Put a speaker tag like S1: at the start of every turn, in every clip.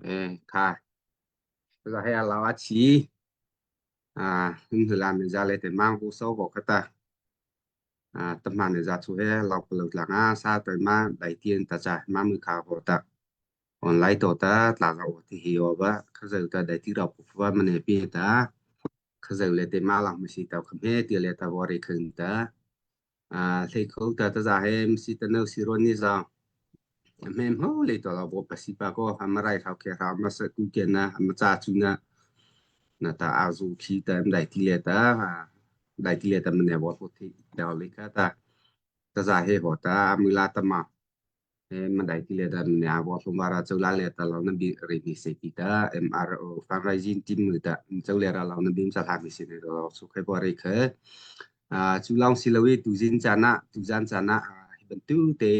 S1: Kha za he alaw a chi a hin hula me za le te mang bu so bo khata a tamma ne za chu he law palo tlang a sa toy ma dai tien ta cha ma mu kha ho ta online to ta tla za o ti hi o ba kha zeu ta dai ti rau pu wa ma ne pi ta kha zeu le te ma lang ma si ta kham he ti le ta bo re khun ta a hlei kho ta ta za he si ta no si ron ni za mem ho le to la bo pa si pa ko ha ma rai rau ke ra ma sa ku ke na ma cha chu na na ta a zu khi ta em dai ti le ta dai ti le ta ma ne bo ho thi da le ka ta ta za he ho ta mu la ta ma he ma dai ti le ta ne a bo hlum ra chau la le ta lo na bi re ni se ti ta MRO fundraising team mu ta chau le ra lo na bim sa tha mi se ne ro su khe bo re khe a chu long si lo wi tu jin cha na tu jan cha na hi ban tu te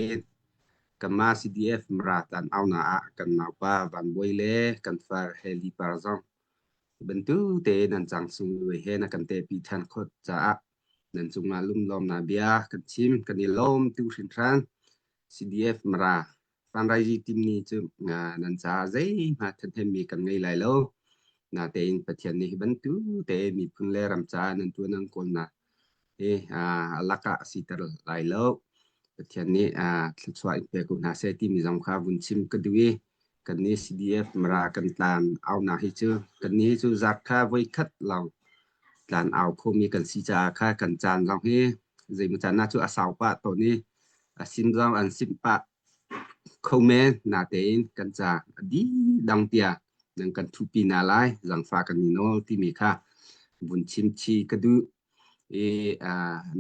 S1: kanmah CDF Mara tlan aunak ah kan naupa Van Bawi le kan far Heli Par zong bantu tein an cang sunglawi he na kan tehpi ṭhan khawh caah nan cungah lunglawmnak bia kan chim. Kan i lawm tu hringhran. CDF Mara fundraising team nih cu nan caah zeihmanh ṭhahnemmi kan ngei lai lo. Natein Pathian nih hi bantuk tein miphun le ram caah nan ṭuan nan kawlnak hi a lakah a siter lai lo. Pathian nih thluachuah in pe ko hna seh timi zong kha vun chim ka duh i kannih CDF Mara kan tlan aunak hi cu kannih hi cu zat kha voikhat lawng tlan au khomi kan si caah kha kan caan zong hi zeimaw caan ah cu a sau pah tawn i a sim zong an simh pah kho men natein kan ca a dih dang tiah nan kan thupi hna lai zangfah kan i nawl timi kha vun chim chih ka duh. I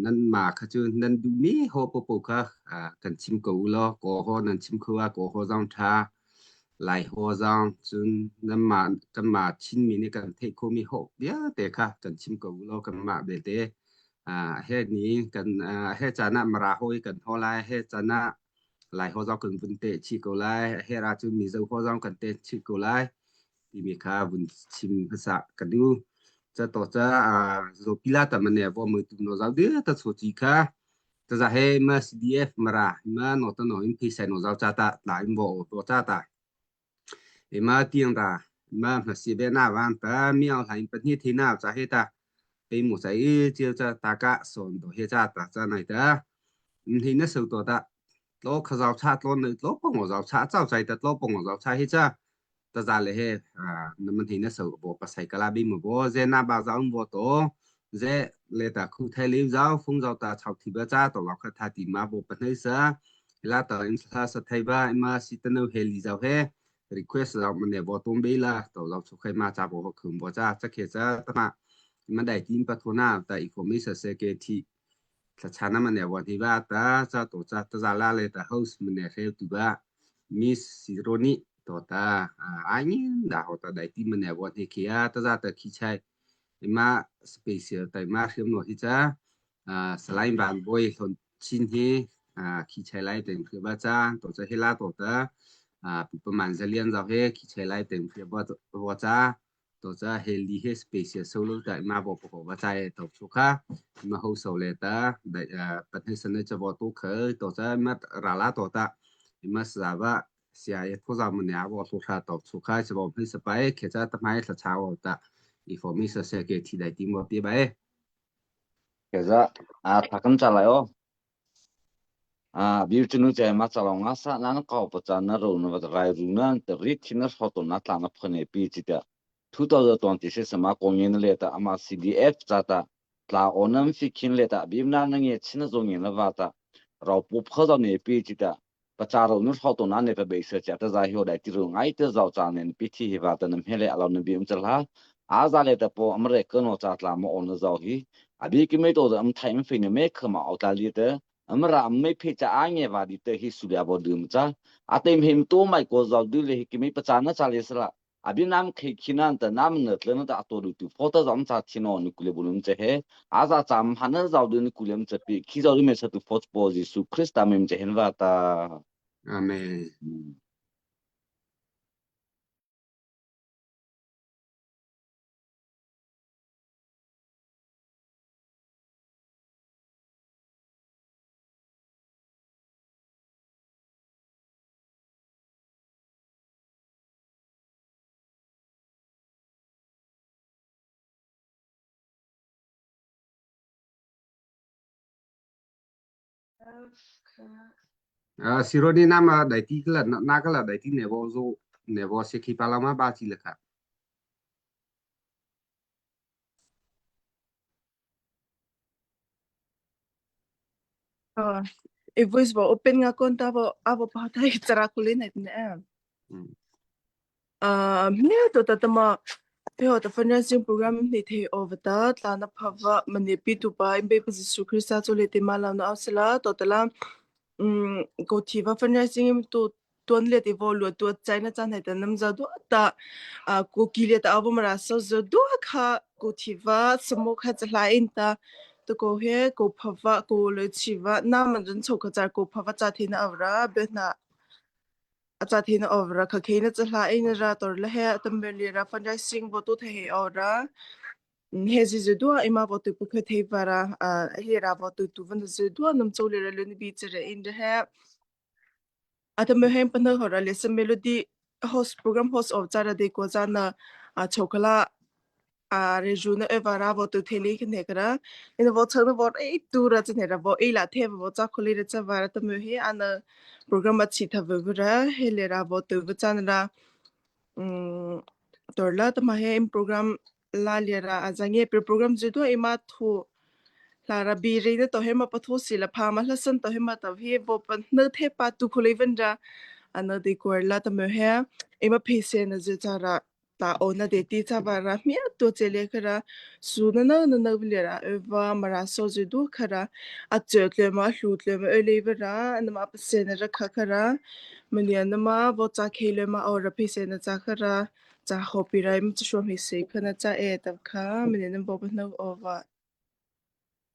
S1: nanmah kha cu nan duhmi haw paohpaoh kha kan chim ko u law kaw haw nan chim kho ah kaw haw zong ṭha, Lai haw zong cun nanmah kanmah Chinmi nih kan theih khawhmi haw vialte kha kan chim ko u law kanmah belte he ni kan he caan ah Mara haw i kan haw lai, he caan ah Lai haw zong kan vun teh chih ko lai, he ra cun Mizo haw zong kan teh chih ko lai. Timi kha vun chim hmasa ka duh. Ca to ca zo pila ta mane vo mu tu no zau de ta cho chi kha ta za he ma CDF mara ma no ta no in phi sai no zau cha ta la in bo to cha ta e ma tiang ra ma ma si be na wan ta mi au hlain pa ni thi na cha he ta pe mu sai i chiu cha ta ka son do he cha ta cha nai ta hi na su to ta tlo kha zau cha tlo nei tlo pong zau cha chau chai ta tlo pong zau cha hi cha ta za le he na man hi na so bo pa sai kala bi mo bo ze na ba zau bo to ze le ta khu thai liu zau phung zau ta chau thi ba cha to lo kha tha ti ma bo pa nei sa la ta in sa sa thai ba ma si ta no he li zau he request zau man ne bo tom be la to zau chu khai ma cha bo khum bo cha cha khe cha ta ma ma dai tin pa thona ta i ko mi sa se ke thi Thlachan man ne wan hi ba ta cha to cha ta za la le ta house man ne hreu tu ba Miss Sironi to ta ai ngin da ho ta dai ti man ne wan hi khia ta za ta khi chai ima special tai ma hriam no hi cha salai van boy hlon chin hi khi chai lai teng phia ba cha to cha hela to ta pu paman zalian zau he khi chai lai teng phia ba ba cha To ca heli he special solo ta ma bo ko ba chai to chu kha ma ho so le ta dai pat he san cha bo tu khe to cha ma ra la to ta ma sa ba sia ye tho za mu nya bo su kha to chu kha cha bo phi sa pai khe cha ta mai sa cha wo ta i fo mi sa se ke thi dai ti mo pi bai.
S2: Ke za a thakan cha lai o. A bir chunu che ma chalong nga sa na ko pa cha na ro na rai ru na te ri thin na so to na tla na phone pi chi ta 2026 sama ko nge na le ta ama CDF cha ta tla onam fi khin le ta bim na na nge chin zo nge na wa ta rau pu pho zo ne pi chi ta pa cha ro nu so to na ne pa be se cha ta za hi dai ti ru ngai te zau cha nen pi thi hi wa ta nam hele alo na bim cha la a za le ta po amre ko no cha tla mo on zo hi abi ki me to am thai am fi ne me khama au ta li te amra am me phe cha a nge wa di te hi su ya bo dum cha atem him to mai ko zo du le hi ki me pa cha na cha le sala abi nam khe khinan ta nam ne tle na ta to du tu photo zam cha thino ni kule bulum che he aza cham hana zaw du ni kulem che pi khi zaw me sa tu phot po Jesu Christ amem che hen wa ta.
S1: Amen. Sironi nama dai ti kala na kala dai ti ne bo zo ne bo se khi palama ba chi la kha.
S3: E voice bo open nga konta bo abo pa thai tsara kulin et ne. Hme to ta tama phe ta fundraising program ni the ovata tlana phava mani pi tu pa imbe pa Jisu Christ chu le te ma la na asla to tala ko thi va fundraising im tu tuan le te vo lu tu China chan hai ta nam za du ta ko ki le ta avo mara so zo du kha ko thi va samo kha chla in ta to ko he ko phava ko le chi va na man jun chok kha char ko phava cha the na avra be na acha the na ovra kha khe na chla in ra tor le he atam le ra fundraising bo tu the he ora he zi zu dua ima bo tu pu khe the para he ra bo tu tu van zu dua nam cho le ra le ni bi che re in re he Ata me hem pana hora le se melody host program host of chara de ko jana a chokala a rejuna e vara bo tu theli ke ne kara ina bo chang bo e tu ra chne ra bo e la the bo cha kholi re cha vara ta me he ana program a chi tha ra he le ra bo tu chan ra um torla ta ma he im program la le ra azange pe program ju do ima thu la ra bi re na to he ma patho si la pha ma hla san to he ma ta he bo pan na the pa tu khole ven ra ana de kor la ta me he ima phe se na je cha ra ta o na de ti cha ba ra mi to che le khara su na na na na le ra va mara so ju du khara a che tle ma hlu tle ma le ba ra na ma pa se na ra kha khara mania na ma bo cha khe le ma o ra phe se na cha khara cha ho pi rai mi chu mi se khana cha e ta kha mania na bo ba na o va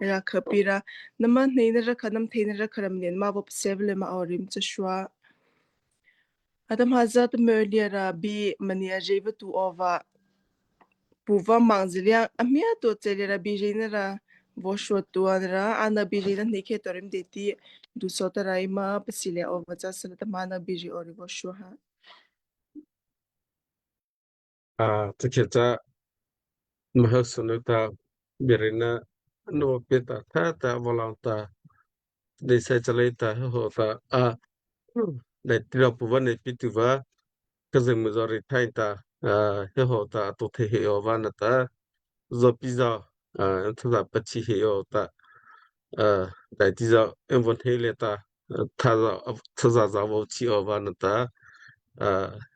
S3: ra kha pi ra nama nei na ra kha nam thei na ra khara mania ma bo se le ma o rim cha shwa Adam hazat merlia bi mania jeva tu ova puva mangzilia amia to chelera bi reina ra vo shwa tuan ra ana bi reina ni khe torim de ti du sota rai ma pasile ova cha sala ta mana bi ri ori vo shwa ha.
S4: Tiketa mahasunuta birina no pita tata volanta de se chaleta ho ta a ne tira puva ne pituva kazeng muzari thainta he ho ta to the he o va na ta zo pizza tha pachi he o ta dai ti zo en von he le ta tha za tha za za wo chi o va na ta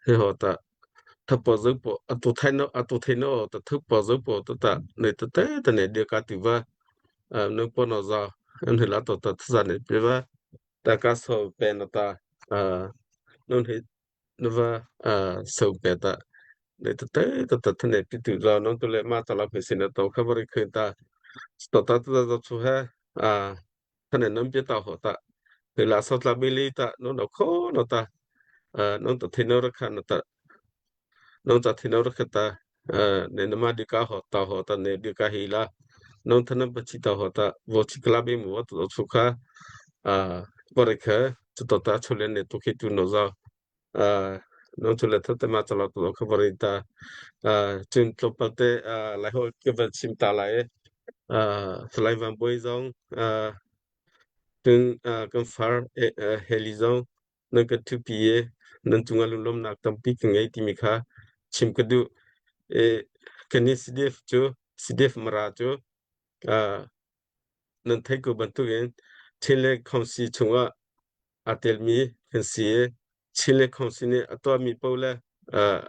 S4: he ho ta 他保守保啊，都太喏啊，都太喏，他他保守保他ta ne ta te ta ne de ka ti va no po no za en he la to ta za ne pe va ta ka so pe no ta no he no va so pe ta ne ta te ta ta ta ne pi tu za no tu le ma ta la pe sin na to kha ba ri khun ta to ta ta ta chu ha ta ne nam pe ta ho ta he la so tla bi li ta no no kho no ta no ta the no ra kha no ta nong ta thino ra khata ne nama di ka ho ta ho ta ne di ka hi la nong thana pachi ta ho ta wo chi kla bi mo to chu kha pore kha chu to ta chule ne to khi tu no za nong chule tha te ma chala to kha bari ta chun tlo pa te lai ho ke va chim ta lai salai van boi zong tung kan far heli zong nan ka thupi i nan cungah lunglawmhnak tampi ka ngei timi kha chim ka duh. E, kan i CDF cu CDF Mara cu nan theih ko bantukin Chinland Council chungah aa telmi kan si i Chinland Council nih a tuahmi paoh le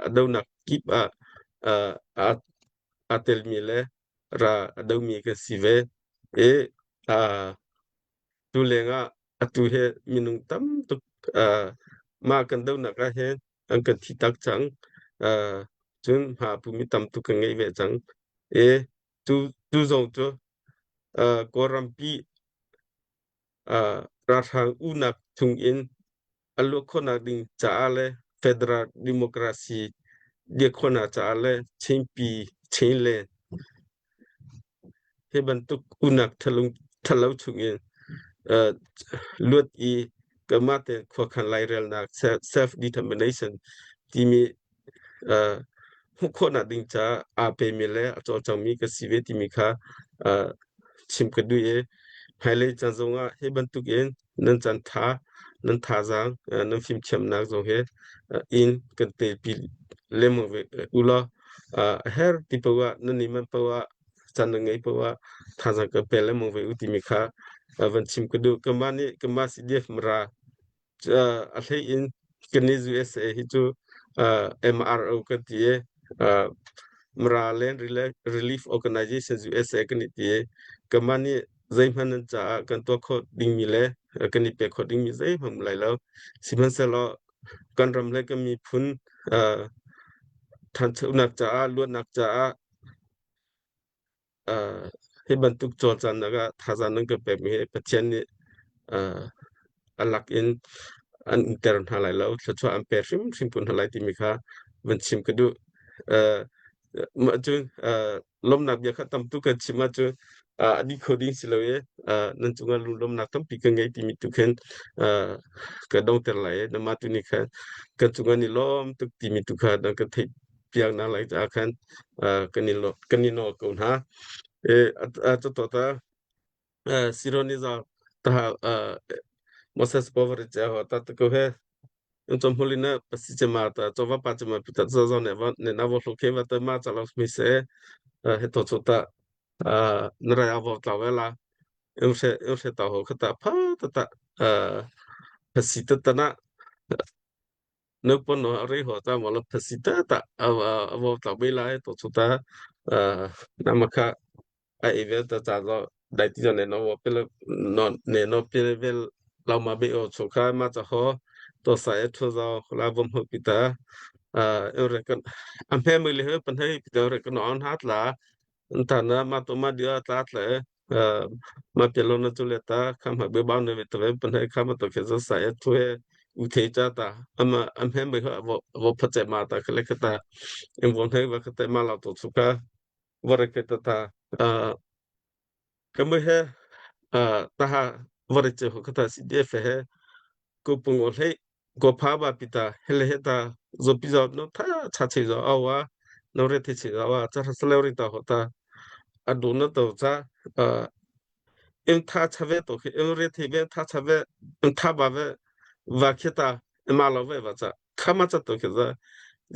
S4: a donak kip ah aa telmi le ra a domi kan si ve. I Tu lengah atu hi minung tam tuk mah kan donak ah hin an kan thi tak cang. Cun hma pumi tam tuk kan ngei ve cang. I tu zong cu Kawlrampi ralhrang unak chung in a luat khawhnak ding caah le federal democracy dirh khawhnak caah le Chinpi Chinland hi bantuk unak ṭhalo chungin luat i kanmah tein khuakhan lairelnak self determination timi hmuh khawhnak ding caah aa pemi le a cawlcangmi ka si ve timi kha chim ka duh i. Hmailei caan zongah hi bantukin nan caan ṭha, nan thazaang, nan fimthiamnak zong hi in kan telpi lengmang ve u law a her ti paoh ah nan i manh paoh ah caan nan ngeih paoh ah thazaang kan pe lengmang ve u timi kha van chim ka duh. Kanmah nih kanmah CDF Mara a hlei in kannih USA hi cu MRO kan ti i Mara Land Relief Organization USA kan i ti i kanmah nih zeihmanh nan caah kan tuah khawh dingmi le kan i pek khawh dingmi zeihmanh um lai lo. Sihmanhsehlaw kan ram le kan miphun ṭhanchonak caah luatnak caah hi bantuk cawlcannak ah thazaang nan kan pekmi hi Pathian nih a lak in an umter hna lai lo, thluachuah an pek hrimhrim ko hna lai timi kha van chim ka duh. Mah cu lawmhnak bia kha tam tuk kan chim ahcun a dih kho ding si lo i nan cungah lunglawmhnak tampi ka ngei timi tu khin ka dongter lai i nangmah tu nih khan kan cungah ni lawm tuk timi tu kha nan kan theih piaknak lai caah khan kan i nawl ko hna. Ta Sironiza ta Moses poverty che ho ta ko he chom hulina pasi che ma ta chova pa che ma pita zo zo ne va ne na vo hlo ke va ta ma cha lo mi se he to cho ta na ra ya vo tla ve la eu she eu she ta ho khata pha ta ta pasi ta ta na no pon no re ho ta mo lo phasi ta ta a a vo tla be lai to chu ta na ma kha a e ve ta cha zo dai ti ne no wo pe no ne no pe ve lo ma be o chu kha ma cha ho to sa e thu zo la vom ho pi ta a eu re kan a me mu le he pan hei pi ta re kan on hat la ta na ma to ma dia tla tla ma pelo na chu le ta kham ha be ba ne ve to ve pan hai kham to khe zo sa e thu he u the cha ta ama am he me ha vo vo pha che ma ta khle kha ta em von he va kha te ma la to chu ka va re ke ta ta ka me he ta ha va re che ho kha ta si de fe he ko pung o hlei ko pha ba pi ta hele he ta zo pi zo no tha cha che zo awa no re the che zo awa cha sa le ri ta ho ta adu na to cha em tha cha ve to khe em re the ve tha cha ve em tha ba ve va khe ta ma lo ve va cha khama cha to khe za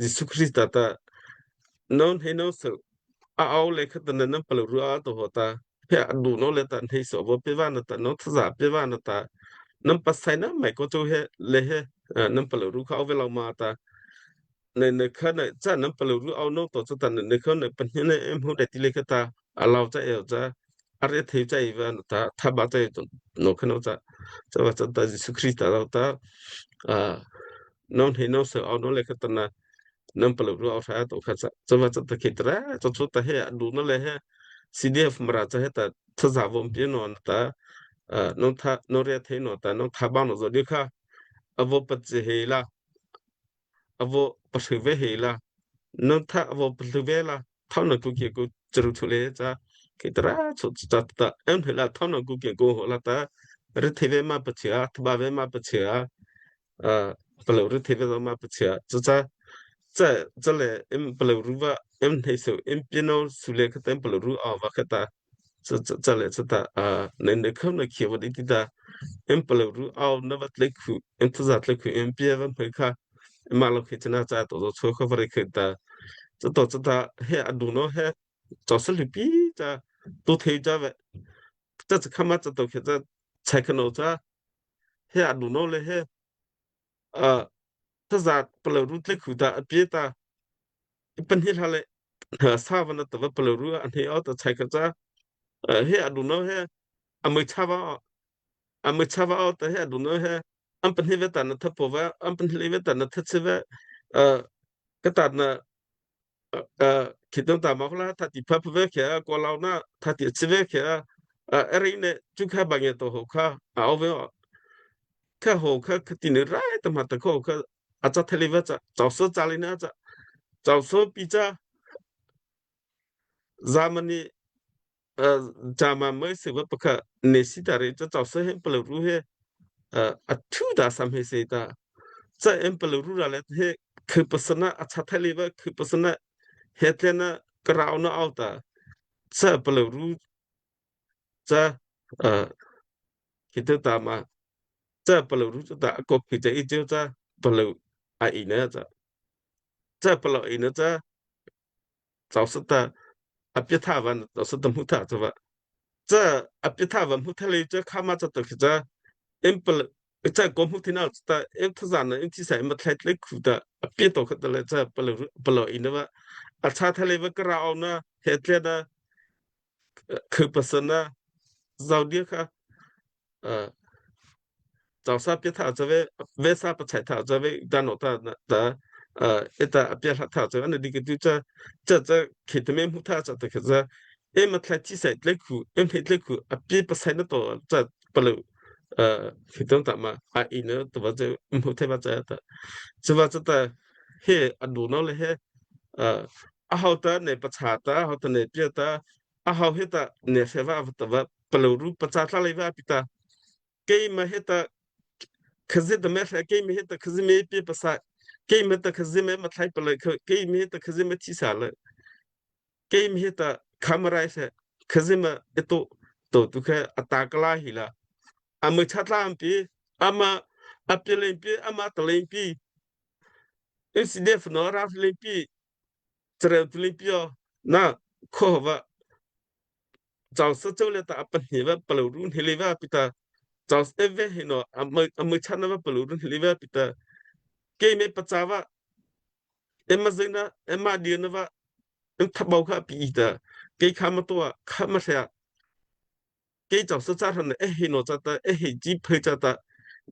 S4: Jisu Christ ta ta non he no so a au le kha ta nan palo ru a to ho ta phe adu no le ta nei so bo pe va na ta no tha za pe va na ta nam pasai na mai ko chu he le he nam palo ru kha ve lo ma ta ne ne kha ne cha nam palo ru au no to cha ta ne ne kha ne pan ne em hu de ti le kha ta a lau cha e cha a re thei cha i va na ta tha ba cha to no kha no cha cha ba cha ta Jisu Christ ta lau ta a non he no so au no le kha ta na nam palo ru au tha to kha cha cha ba cha ta khi tra cha chu ta he du na le he CDF mara cha he ta tha za vom pi no na ta no tha no re thei no ta no tha ba no zo di kha avo pat che he la avo pashu ve he la no tha avo pashu ve la thau na ku ki ku chru thu le cha ke tra chu cha ta em he la thau na ku ki ku ho la ta ri the ve ma pa chia thba ve ma pa chia a palo ri the ve ma pa chia chu cha cha cha le em palo ru va em nei so em piano su le kha tem palo ru a va kha ta cha cha le cha ta a ne ne kham na khia wa di ti ta em palo ru aw na va tle khu em thu za tle khu em pia va phai kha ma lo khi chana cha to zo chu kha va ri khu ta cha to cha ta he adu no he cho sa lu pi cha tu thei cha ve cha cha khama cha to khe cha chai khano cha he adu no le he a ta za palo ru tle khu ta a ta pan hi hla le sa va na ta va palo ru an he o ta chai kha cha he adu no he amui cha va amui cha va o ta he adu no he an pan hi ve ta na thapo va an pan hi ve ta na thatse ve ka ta na khitung ta ma khla tha ti pha ve khe ko law na tha ti chi ve khe eri ne chu kha bang ye to ho kha a o ve kha ho kha ti ne rai ta ma ta kho kha a cha theli va cha chaw so cha li na cha chaw so pi cha zamani jama mai se va pakha ne si ta re cha chaw so he palo ru he a thu da sam he se ta cha em palo ru ra le he khu pasana a cha theli va khu pasana he tle na krau na au ta cha palo ru cha. Khi te ta ma cha palo ru ta ko khi cha i cheu cha palo a i na cha cha palo i na cha chau sa ta a pya tha van chau sa ta mu tha cha va cha a pya tha van mu tha le cha kha ma cha ta khi cha em pal cha ko mu thina ta em tha zan na em thi sai ma thlai tle khu ta a pya to kha ta le cha palo palo i na va a cha tha le va kra au na he tle na คือปัสนะเราเดียค่ะเอ่อ早上别他这位为啥不踩他这位但我他那的呃一打别他他这那你个就这这这开的面木他这的可是哎么他几岁来苦哎没来苦啊别不踩那多这不了呃开东打嘛啊伊呢对吧这木他把这的这把这的嘿啊路那嘞嘿呃啊好的你不查的好的你别的啊好嘿的你谁ว่าแต่ว่าปลูรูประชาชนเลยว่าปิตา keima heta khzi de me keima heta khzi me pi pasa keima ta khzi me mathai pala keima heta khzi me thi sa la keima heta khamrai se khzi ma eto to tu khe atakla hi la ama chatla am pi ama apelem pi ama talem pi SDF no raf lem pi chrel tulem pi na kho wa 早是走了ta pa ni wa palo run hili wa pita 早是ve hi no ama ama chana wa palo run hili wa pita ke me pachawa ema zina ema dia na wa em thabau kha pi ta ke kha ma to kha ma sha ke 早是早上的e hi no cha ta e hi ji phe cha ta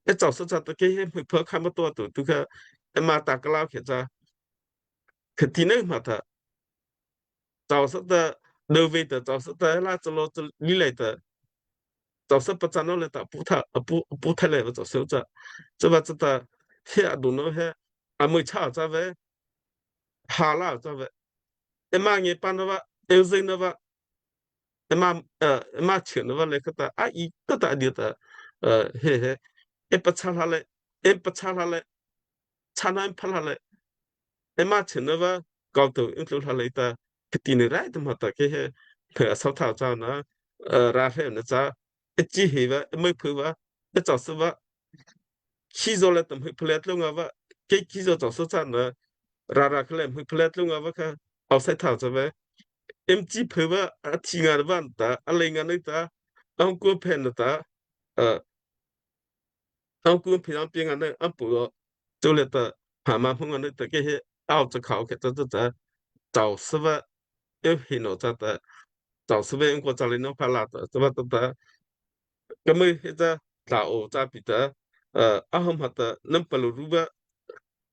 S4: e 早是早的ke he phe kha ma to tu tu kha ema ta kala khe cha khe ti ne ma ta 早是的挪威的早是的拉子罗子里来的早是不在那来的不太不不太来不早收着这把这的黑阿东那黑阿没差这位哈拉这位一妈你帮的话有人的话一妈一妈请的话来个的阿姨个的的的嘿嘿一不差他来一不差他来差那怕他来一妈请的话高头一路他来的 ကတိနေရိုက်တမတကေဟေဖေဆောက်ထောက်ကြောင်းနော်ရာဟဲနချာအကြည့်ဟေဝအမေဖွာအကြောစဝခီဇောလတမဖလက်လုံငါဝကေခီဇောကြောစချာနော်ရာရာခလေမဖလက်လုံငါဝခအောက်ဆိုင်ထောက်ကြပဲအမ်ဂျီဖွာအချီငါဝန်တာအလေငါနေတာအောင်ကိုဖဲနတာအောင်ကိုဖဲအောင်ပြငါနေအပူကျိုလက်တဟာမဖုန်ငါနေတကေဟေအောက်ချခေါကေတတတကြောစဝ e hino ta 早是为我找你弄帕拉的，怎么的的，根本现在老欧在彼得，阿红好的能不如如吧，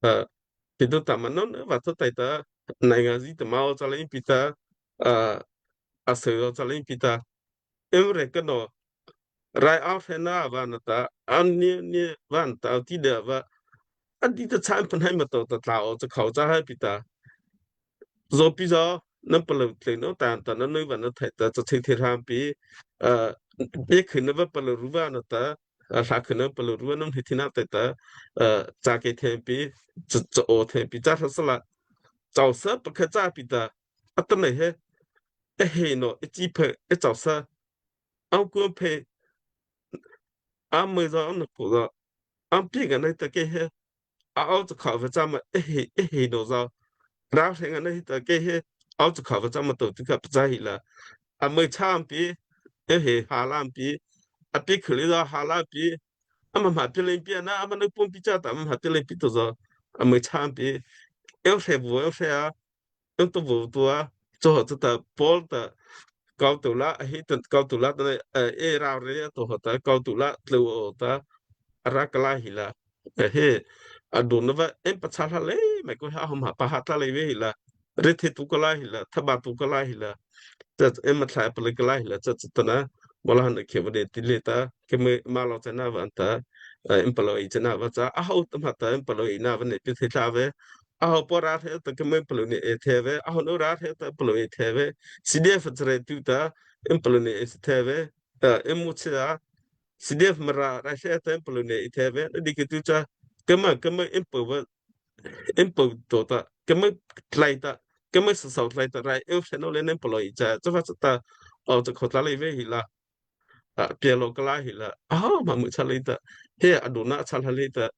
S4: 呃，彼得他们弄那瓦特带的，那个是的嘛，找你彼得，阿谁找你彼得，因为个喏，来阿费那瓦那达，阿你你瓦到底的瓦，阿你的产品还没到的老欧这口罩还彼得，若比较。 နပလလေနောတန်တနနဝနထိုက်တချေထေရံပီအေခနဝပလရူဝနတစာခနပလရူဝနဟိတိနာတတဇာကေထေပီဇအိုထေပီဇာဆလာဇောဆပခဇာပီတအတနေဟေအဟေနောအကြည့်ဖအဇောဆအောင်ကွန်ဖေအမေဇောနကိုဇောအမ်ပိကနေတကေဟေအောက်ခါဝဇမအဟေအဟေနောဇောရာထေငနေတကေဟေ 奥子考不这么多，这个不在意了。啊，没差比，一黑哈兰比，啊比可能到哈兰比，啊嘛嘛别人比，那阿妈那蹦比较大，嘛别人比多少，啊没差比，要谁不要谁啊，要都不多啊，做好这个包的高度啦，黑的高度啦，那呃一拉的多好的高度啦，六的阿拉格拉希啦，嘿，啊多那个哎不差他嘞，美国还好嘛，巴哈他嘞为啦。 ริทิตุกลาหิละทบาตุกลาหิละจะเอ็มทายปลิกลาหิละจะจะตนะมลหันเขวเดติเลตาเคมมาลอจนะวันตาเอ็มปลอยจนะวะจะอาหูตมหตาเอ็มปลอยนาวันเนปิเทลาเวอาหูปราเทตเคมปลอยเนเอเทเวอาหูโนราเทตปลอยเทเวซีเดฟจเรตุตาเอ็มปลอยเนเอเทเวเอ็มมุชาซีเดฟมราราเชตเอ็มปลอยเนเอเทเวนี่คือตุจะกมกมเอ็มปวเอ็มปวตัวตากมไลตา 根本是受来的来，有些老年人不乐意在，这发是的，哦，这可打了一位啦。Pialo kala hi la ah ma mu chalei ta he aduna chal hali ta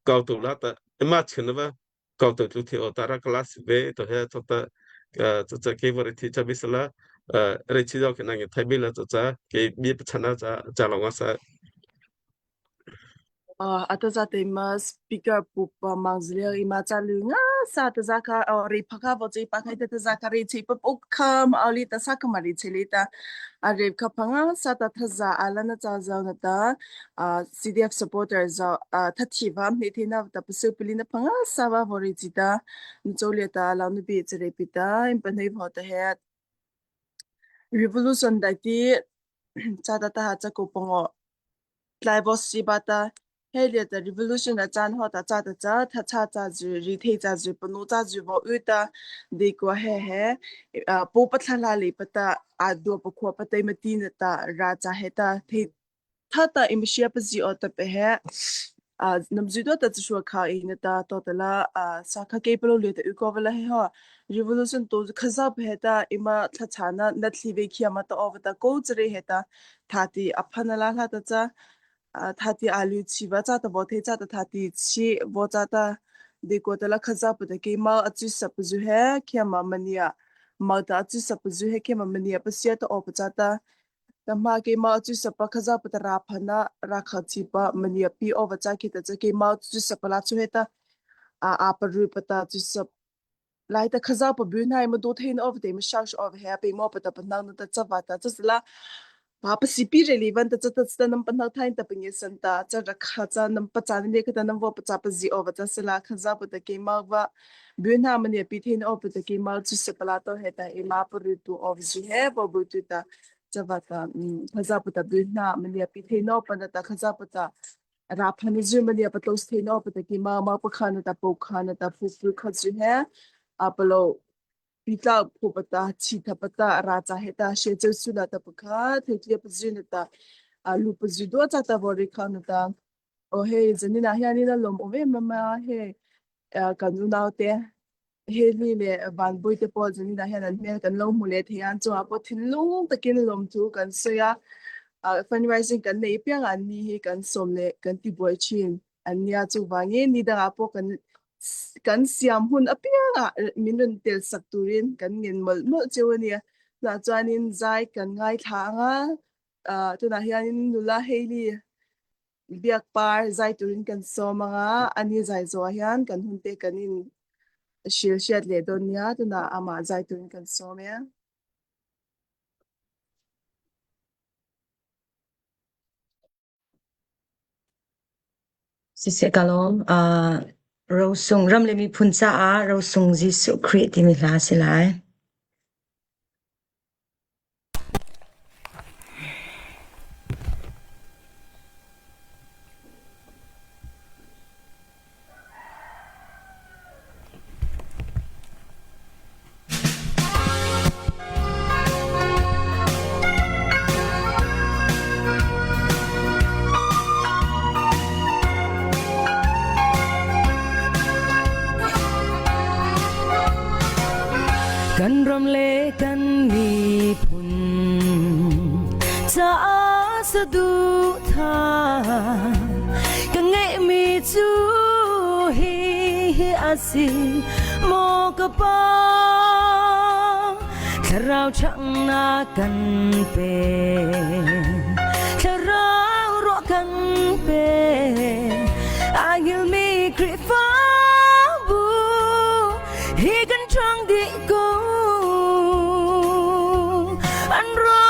S4: kau tu la ta ma chen ba kau tu tu the o tara class ve to he to ta cha cha ke var thi cha bisala re chi jaw ke nang thai bi la cha cha ke bi chana cha cha longa sa.
S3: Ata ma speaker pupa mangzilia ima chalu nga sa ta za kha re phakha bo che pa khai ta za kha re che pa pok kha ma ali ta sa ka ma re che le ta a re kha phanga sa ta tha za ala na cha za na ta CDF supporter za tha thi vam ne the na ta pasu pili na phanga sa wa bo re chi ta cho le ta la nu bi che re pi ta im pa nei bho ta he revolution dai ti cha ta ta cha ko pongo Tlaibaw hei revolution a caan hawt ah ca ta ca, thatha ca zu, rithei ca zu, panu ca zu bo u ta di kwa he he pu pathla le pata a dua pakhua patai mati na ta ra cha he ta thei tha ta imshia pa zi o ta pe he nam zu do ta chu kha i na ta to ta la sa kha ke palo le ta u ko wala he ho revolution to khaza pe he ta ima thla chana na thli ve khia ma ta o ta ko chre he ta Thati a phan a la hla ta ca thati alu chi va cha ta bo the cha ta thati chi bo cha ta de ko ta la khaza pa ta ke ma achu sap zu he khia ma mania ma ta achu sap zu he khia ma mania pa sia ta o pa cha ta ta ma ke ma achu sap pa khaza pa ta ra phana ra kha chi pa mania pi o va cha ki ta cha ke ma chu sap la chu he ta a a pa ru pa ta chu sap Lai ta khaza pa bu nai ma do thein of te ma shak of he pe mo pa ta pa nang na ta cha va ta cha la pa pa si pi re li van ta cha ta cha nam pa nang thain ta pa nge san ta cha ra kha cha nam pa cha ne ka ta nam vo pa cha pa zi of cha se la khaza pa ta ke ma va bu na ma ne pi thein of pa ta ke ma chu se pa la to he ta e ma pa ru tu of ji he bo bu tu ta cha va ta khaza pa ta bu na ma ne pi thein of pa na ta khaza pa ta Raphan Germany a patos thei no pataki ma ma pakhan ta po khan ta phu phu kha chu he apalo pitla phu pata chi tha pata ra cha he ta she cheu su la ta pakha thei tlia pa zu na ta alu pa zu do cha ta bori khan ta o he zanina hian ina lom ove ma ma he kan u nau te Heli le vanpui te pawh zaninah hian an hmel kan lo hmu leh thei a, chungah pawh thinlung takin lawmthu kan sawi a, ah fundraising kan neih piangah an ni hi kan sawm leh kan ti buai thin an nia chuvangin ni dangah pawh kan kan siam hun apiangah min rawn tel sak turin kan ngen mawlh mawlh cheu a nia. Tunah chuanin zai kan ngaithla ang a, ah tunah hianin nula Hailey Biak par zai turin kan sawm anga ani zai zawh ah hian kan hun te kan in hril hriat leh dawn nia tunah amah zai turin kan sawm e.
S5: Siseh ka lawm. Uh, rosung ram le miphun caah rosung Jesuh Khrih timi hla a si lai.
S6: Kan ram le kan miphun caah saduhthah ka ngeihmi cu hihi a si maw ka pa thlarau ṭhanghnak kan pe thlarau ruah kan pe a hngilmi Khrihfabu hi kan ṭhang dih ko an ro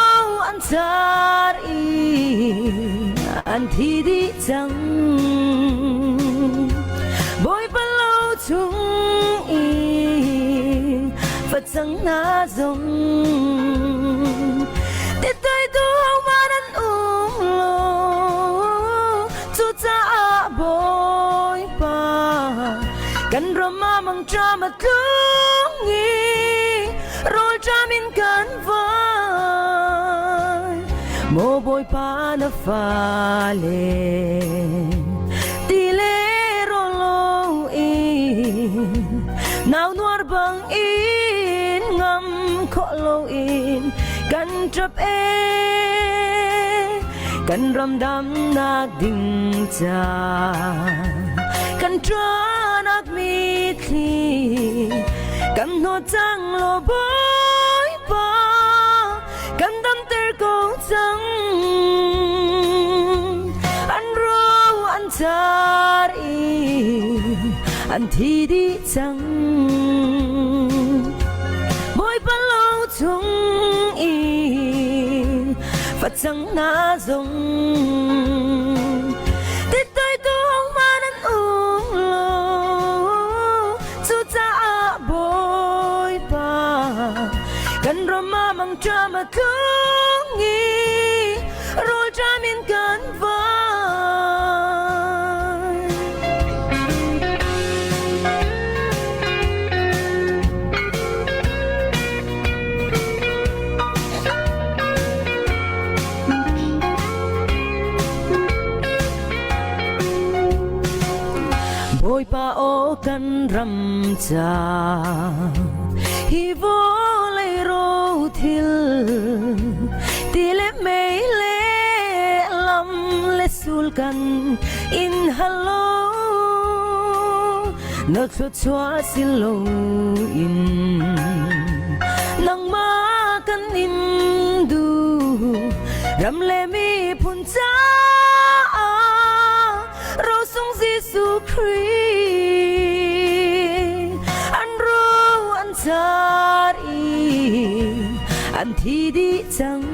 S6: an car i an thi dih cang Bawipa lo chung i facang hna zong titoi tu hohmanh an um lo cucaah Bawipa kan ram ah mangṭam a tlung i rawlṭam in kan vai maw Bawipa na fale ti le rawl lo in nau nuar bang in ngam khawh lo in kan ṭap ee. Kan ram damnak ding ca kan ṭuanak mitthli kan hnawt cang law Bawipa kan damter ko cang. An ro an car i an thi dih cang. Bawipa lo chung i facang na zong titoi tung man an um lo cucaah Bawipa kan ram ah mangṭam a tlung i rawlṭam in kan vai. Bawipa aw kan ram ca hi vawlei ro thil ti le mei le lam le sul kan in halo na thluachuah si loin nangmah kan in duh ram le miphun caah rosung Jesuh Khrih an ro an car i an thi dih cang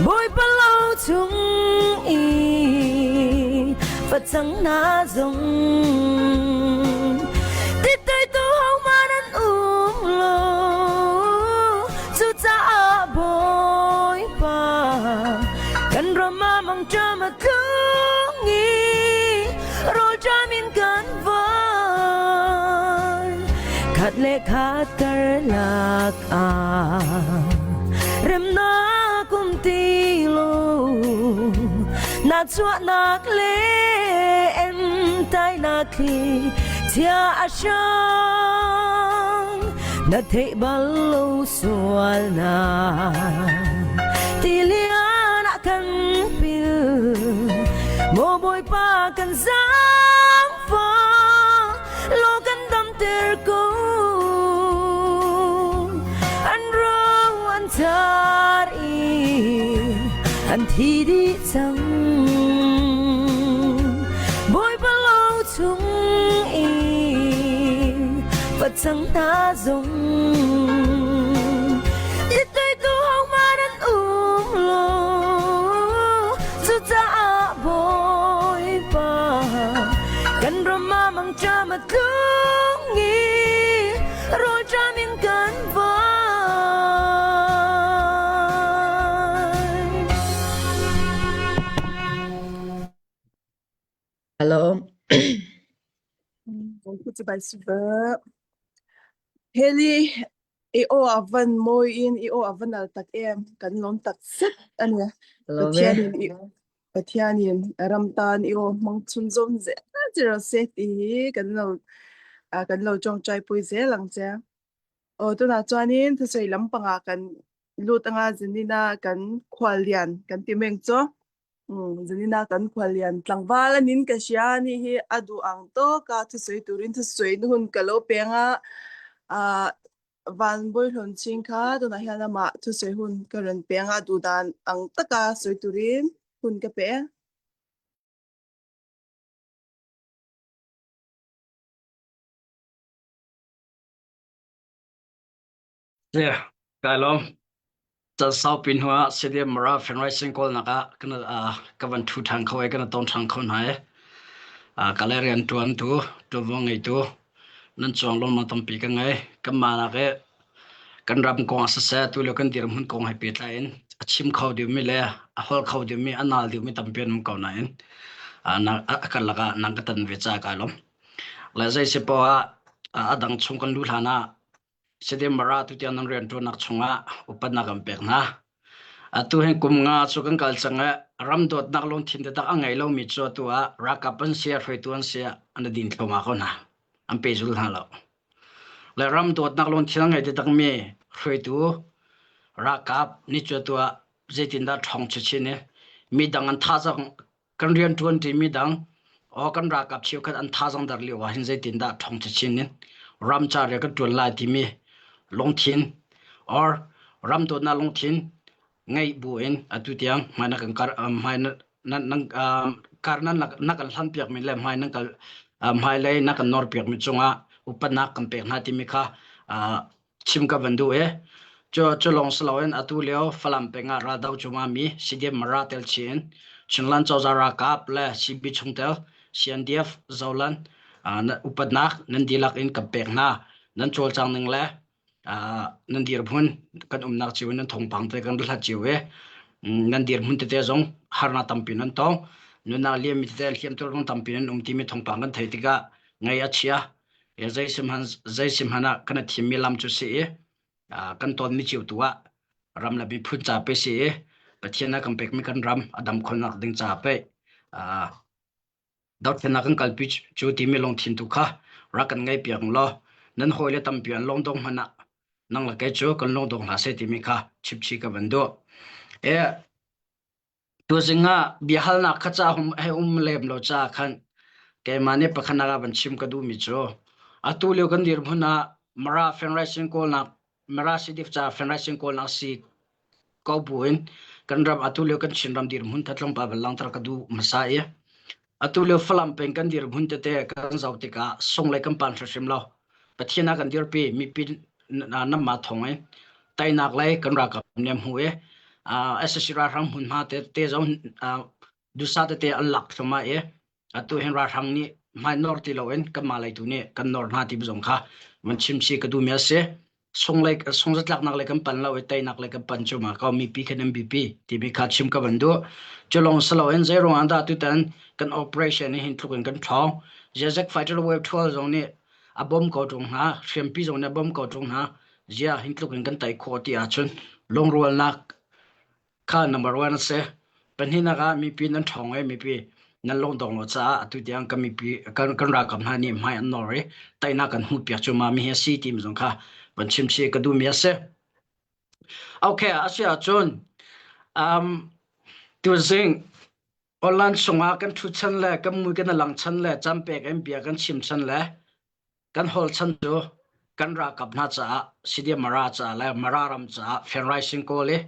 S6: Bawipa lo chung i facang na zong titoi tu hohmanh an um lo cucaah Bawipa kan ram ah mangṭam a tlung i rawlṭam in kan van khat le khat karlak ah remnak um ti lo na chuahnak le entainak thli chia a hrang na theih bal lo sualnak tilian ah kan pil maw Bawipa kan zaangfah law kan damter ko an ro an tar i an thi dih cang Bawipa lo chung i facang hna zong titoi tu hohmanh an um lo cucaah Bawipa kan ram ah mangṭam a tlung i rawlṭam in kan vai.
S5: Hello.
S3: Heli i aw a van mawi in i aw a van al tak em kan lawm tak zet ani.
S5: Hello ve.
S3: Pathian in i Pathian in ram tan i aw hmang chhunzawm zel chi rawh se ti hi kan lo kan lo tawngtai pui zel ang che. Aw tunah chuanin thusawi lampangah kan lut anga zinina kan khuallian kan ti meng chu. Zanina kan khuallian tlangval anin ka hria anih hi a duh ang tawka thusawi turin thusawi na hun ka lo peng a ah van bawihlawn ching kha tunah hian amah thusawi hun ka rawn peng a duh dan ang taka sawi turin hun ka pe.
S7: Yeah, kai lawm. Can saupi hnu ah CDM Mara fundraising kawlnak ah kan ka van ṭhu ṭhan kho i kan ton ṭhan kho hna i ka le rian ṭuantu ṭuanvo ngeitu nan cuang lawmnak tampi ka ngei. Kanmah nak i kan ram kong ah siseh tulio kan dirhmun kong he pehtlai in a chim kho dingmi le a holh kho dingmi a naal dingmi tampi an um ko nain a karlak ah nang ka tan ve caah kai lawm. Le zei si poah ah a dang chung kan luh hlan ah Sadim Mara tutiang nan rianṭuannak chungah upatnak kan pek hna. Atu hin kum nga cu kan kal cang i ram dawtnak lungthin taktak a ngei lomi cu atu ah ralkap an si, hruaitu an si, an i din thluahmah ko hna. An pehzul hna lo. Le ram dawtnak lungthin a ngei taktakmi hruaitu ralkap nih cu atu ah Zeitindah ṭhawng chinchin i midang an thazaang kan rianṭuan ṭimi dang aw kan ralkap cheukhat an thazaang dar lio ah hin zeitindah ṭhawng chinchin in ram ca rian kan ṭuan lai timi lungthin or ram dawtnak lungthin ngeih bu in atu tiang hmai na kan kar hmai na nan kar nan na kan hlan piakmi le hmai nan kal hmailei na kan nawr piakmi cungah upatnak kan pek hna timi kha chim ka van duh i cu cu lawng si loin atu lio Falam peng ah raldo cungah mi CDF Mara tel chin in Chinland cozah ralkap le CB chungtel CNDF Zoland upatnak nan dihlak in kan pek hna nan cawlcang ning le nan dirhmun kan umnak cio in nan thawngpang te kan hlat cio i nan dirhmun tete zong harnak tampi nan tong nunnak liammi tete hliamtuar zong tampi nan um timi thawngpang kan theih tikah ngaih a chia Zeisihmanh ah kan i thimmi lam cu si i kan tawnmi cio tu ah ram le miphun ca pe si i Pathian a kan pekmi kan ram a dam khawhnak ding ca pe dothlennak kan kalpi cu timi lungthin tu kha rak kan ngei piak law nan hawile tampi an lungdong hmanh ah nang le kei cu kan lungdong hlah seh timi kha chipchi ka van duh. E, Tuzing ah biahalnak kha ca he um lem lo caah khan keimah nih pakhatnak ah van chim ka duhmi cu atu lio kan dirhmun ah Mara Federation kawlnak Mara CDF ca Federation kawlnak si ko buin kan ram atu lio kan Chinram dirhmun kha tlawmpal van langhter ka duh hmasa i Atu lio Falam peng kan dirhmun tete kan zoh tikah sung le kan pan hrimhrim lo. Pathian ah kan dirpi mipi namma thong in teinak lei kan ralkap nih an hmuh i SSC ralhrang hmunhma tete zong dusa tete an lak thluahmah i atu hin ralhrang nih hmai nawr ti loin kanmah lei tu nih kan nawr hna ti zong kha van chim si ka duhmi a si. Sunglei sungzatlaknak lei kan pan lo i teinak lei kan pan cu ma ko mipi khan MBP timi kha chim ka van duh. Cu lawng si loin zei ruangah dah tutan kan operation hi hin tluk in kan ṭhawng. Zezek fighter wave 12 zong nih a bom ko ṭung hna, hriampi zong nih a bom ko ṭung hna. Zia hin tluk in kan tei khawh ti ahcun lungrualnak Kha number one a si. Pahnihnak ah mipi nan ṭhawng i mipi nan lungdong lo caah atu tiang kan mipi kan, kan ralkap hna nih hmai an nawr i teinak kan hmuhpiak cu ma mi hi a si timi zong kha van chim si ka duhmi a si. Okay, a si ahcun um, tuzing online chungah kan ṭhu chan le kan mui kan lang chan le campek in bia kan chim chan le Kan holh chan cu kan ralkap hna caah Sidia Mara caah le Mara ram caah Fenraising kawl i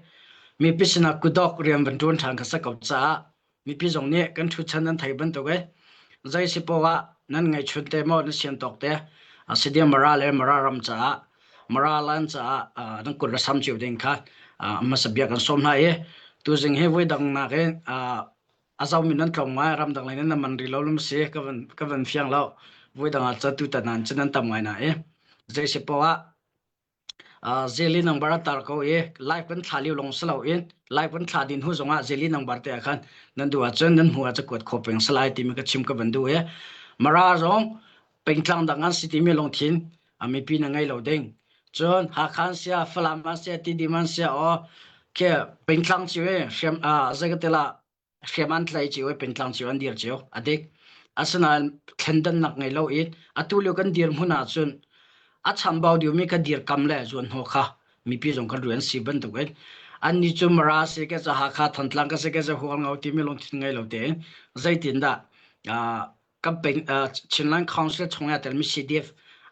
S7: mipi sinah kudok rian van ṭuan ṭhan kha si ko caah mipi zong nih kan ṭhu chan nan thei bantuk i zei si poah ah nan ngaihchun te maw nan sian tawk te Sidia Mara le Mara ram caah Mara land caah nan kut le sam cio ding kha hmasa bia kan sawm hna i tuzing hi voi dang nakin A zomi nan tlawm ngai, ramdang lei nan man rih lo lum si ka van ka van fiang lo. Voi dang ah catu tan an cun nan tam ngai na i. Zei si poah ah zeli number a tar ko i live kan thla liu long si lo in live kan thla din hu zong ah zeli number te ah khan nan duh ahcun nan hmu ah cakuat kho peng salai timi ka chim ka van duh i Mara zong pengtlang dang an si timi lungthin a mipi na ngei lo ding. Cun Hakha an sia, Falam an sia, Tidim an sia aw khi pengtlang cio i hriam zei ka ti la hriam an tlai cio i pengtlang cio an dir cio a dik. Asinain thlendannak ngei lo in atu lio kan dirhmun ahcun a chambau diomi ka dirkam le zuanhnawh kha mipi zong kan rian si bantuk in annih cu Mara si ke ca Hakha Thantlang ka si ke ca Hualngo timi lungthin ngei lo tein zeitindah kan peng Chinland Council chung ah telmi CDF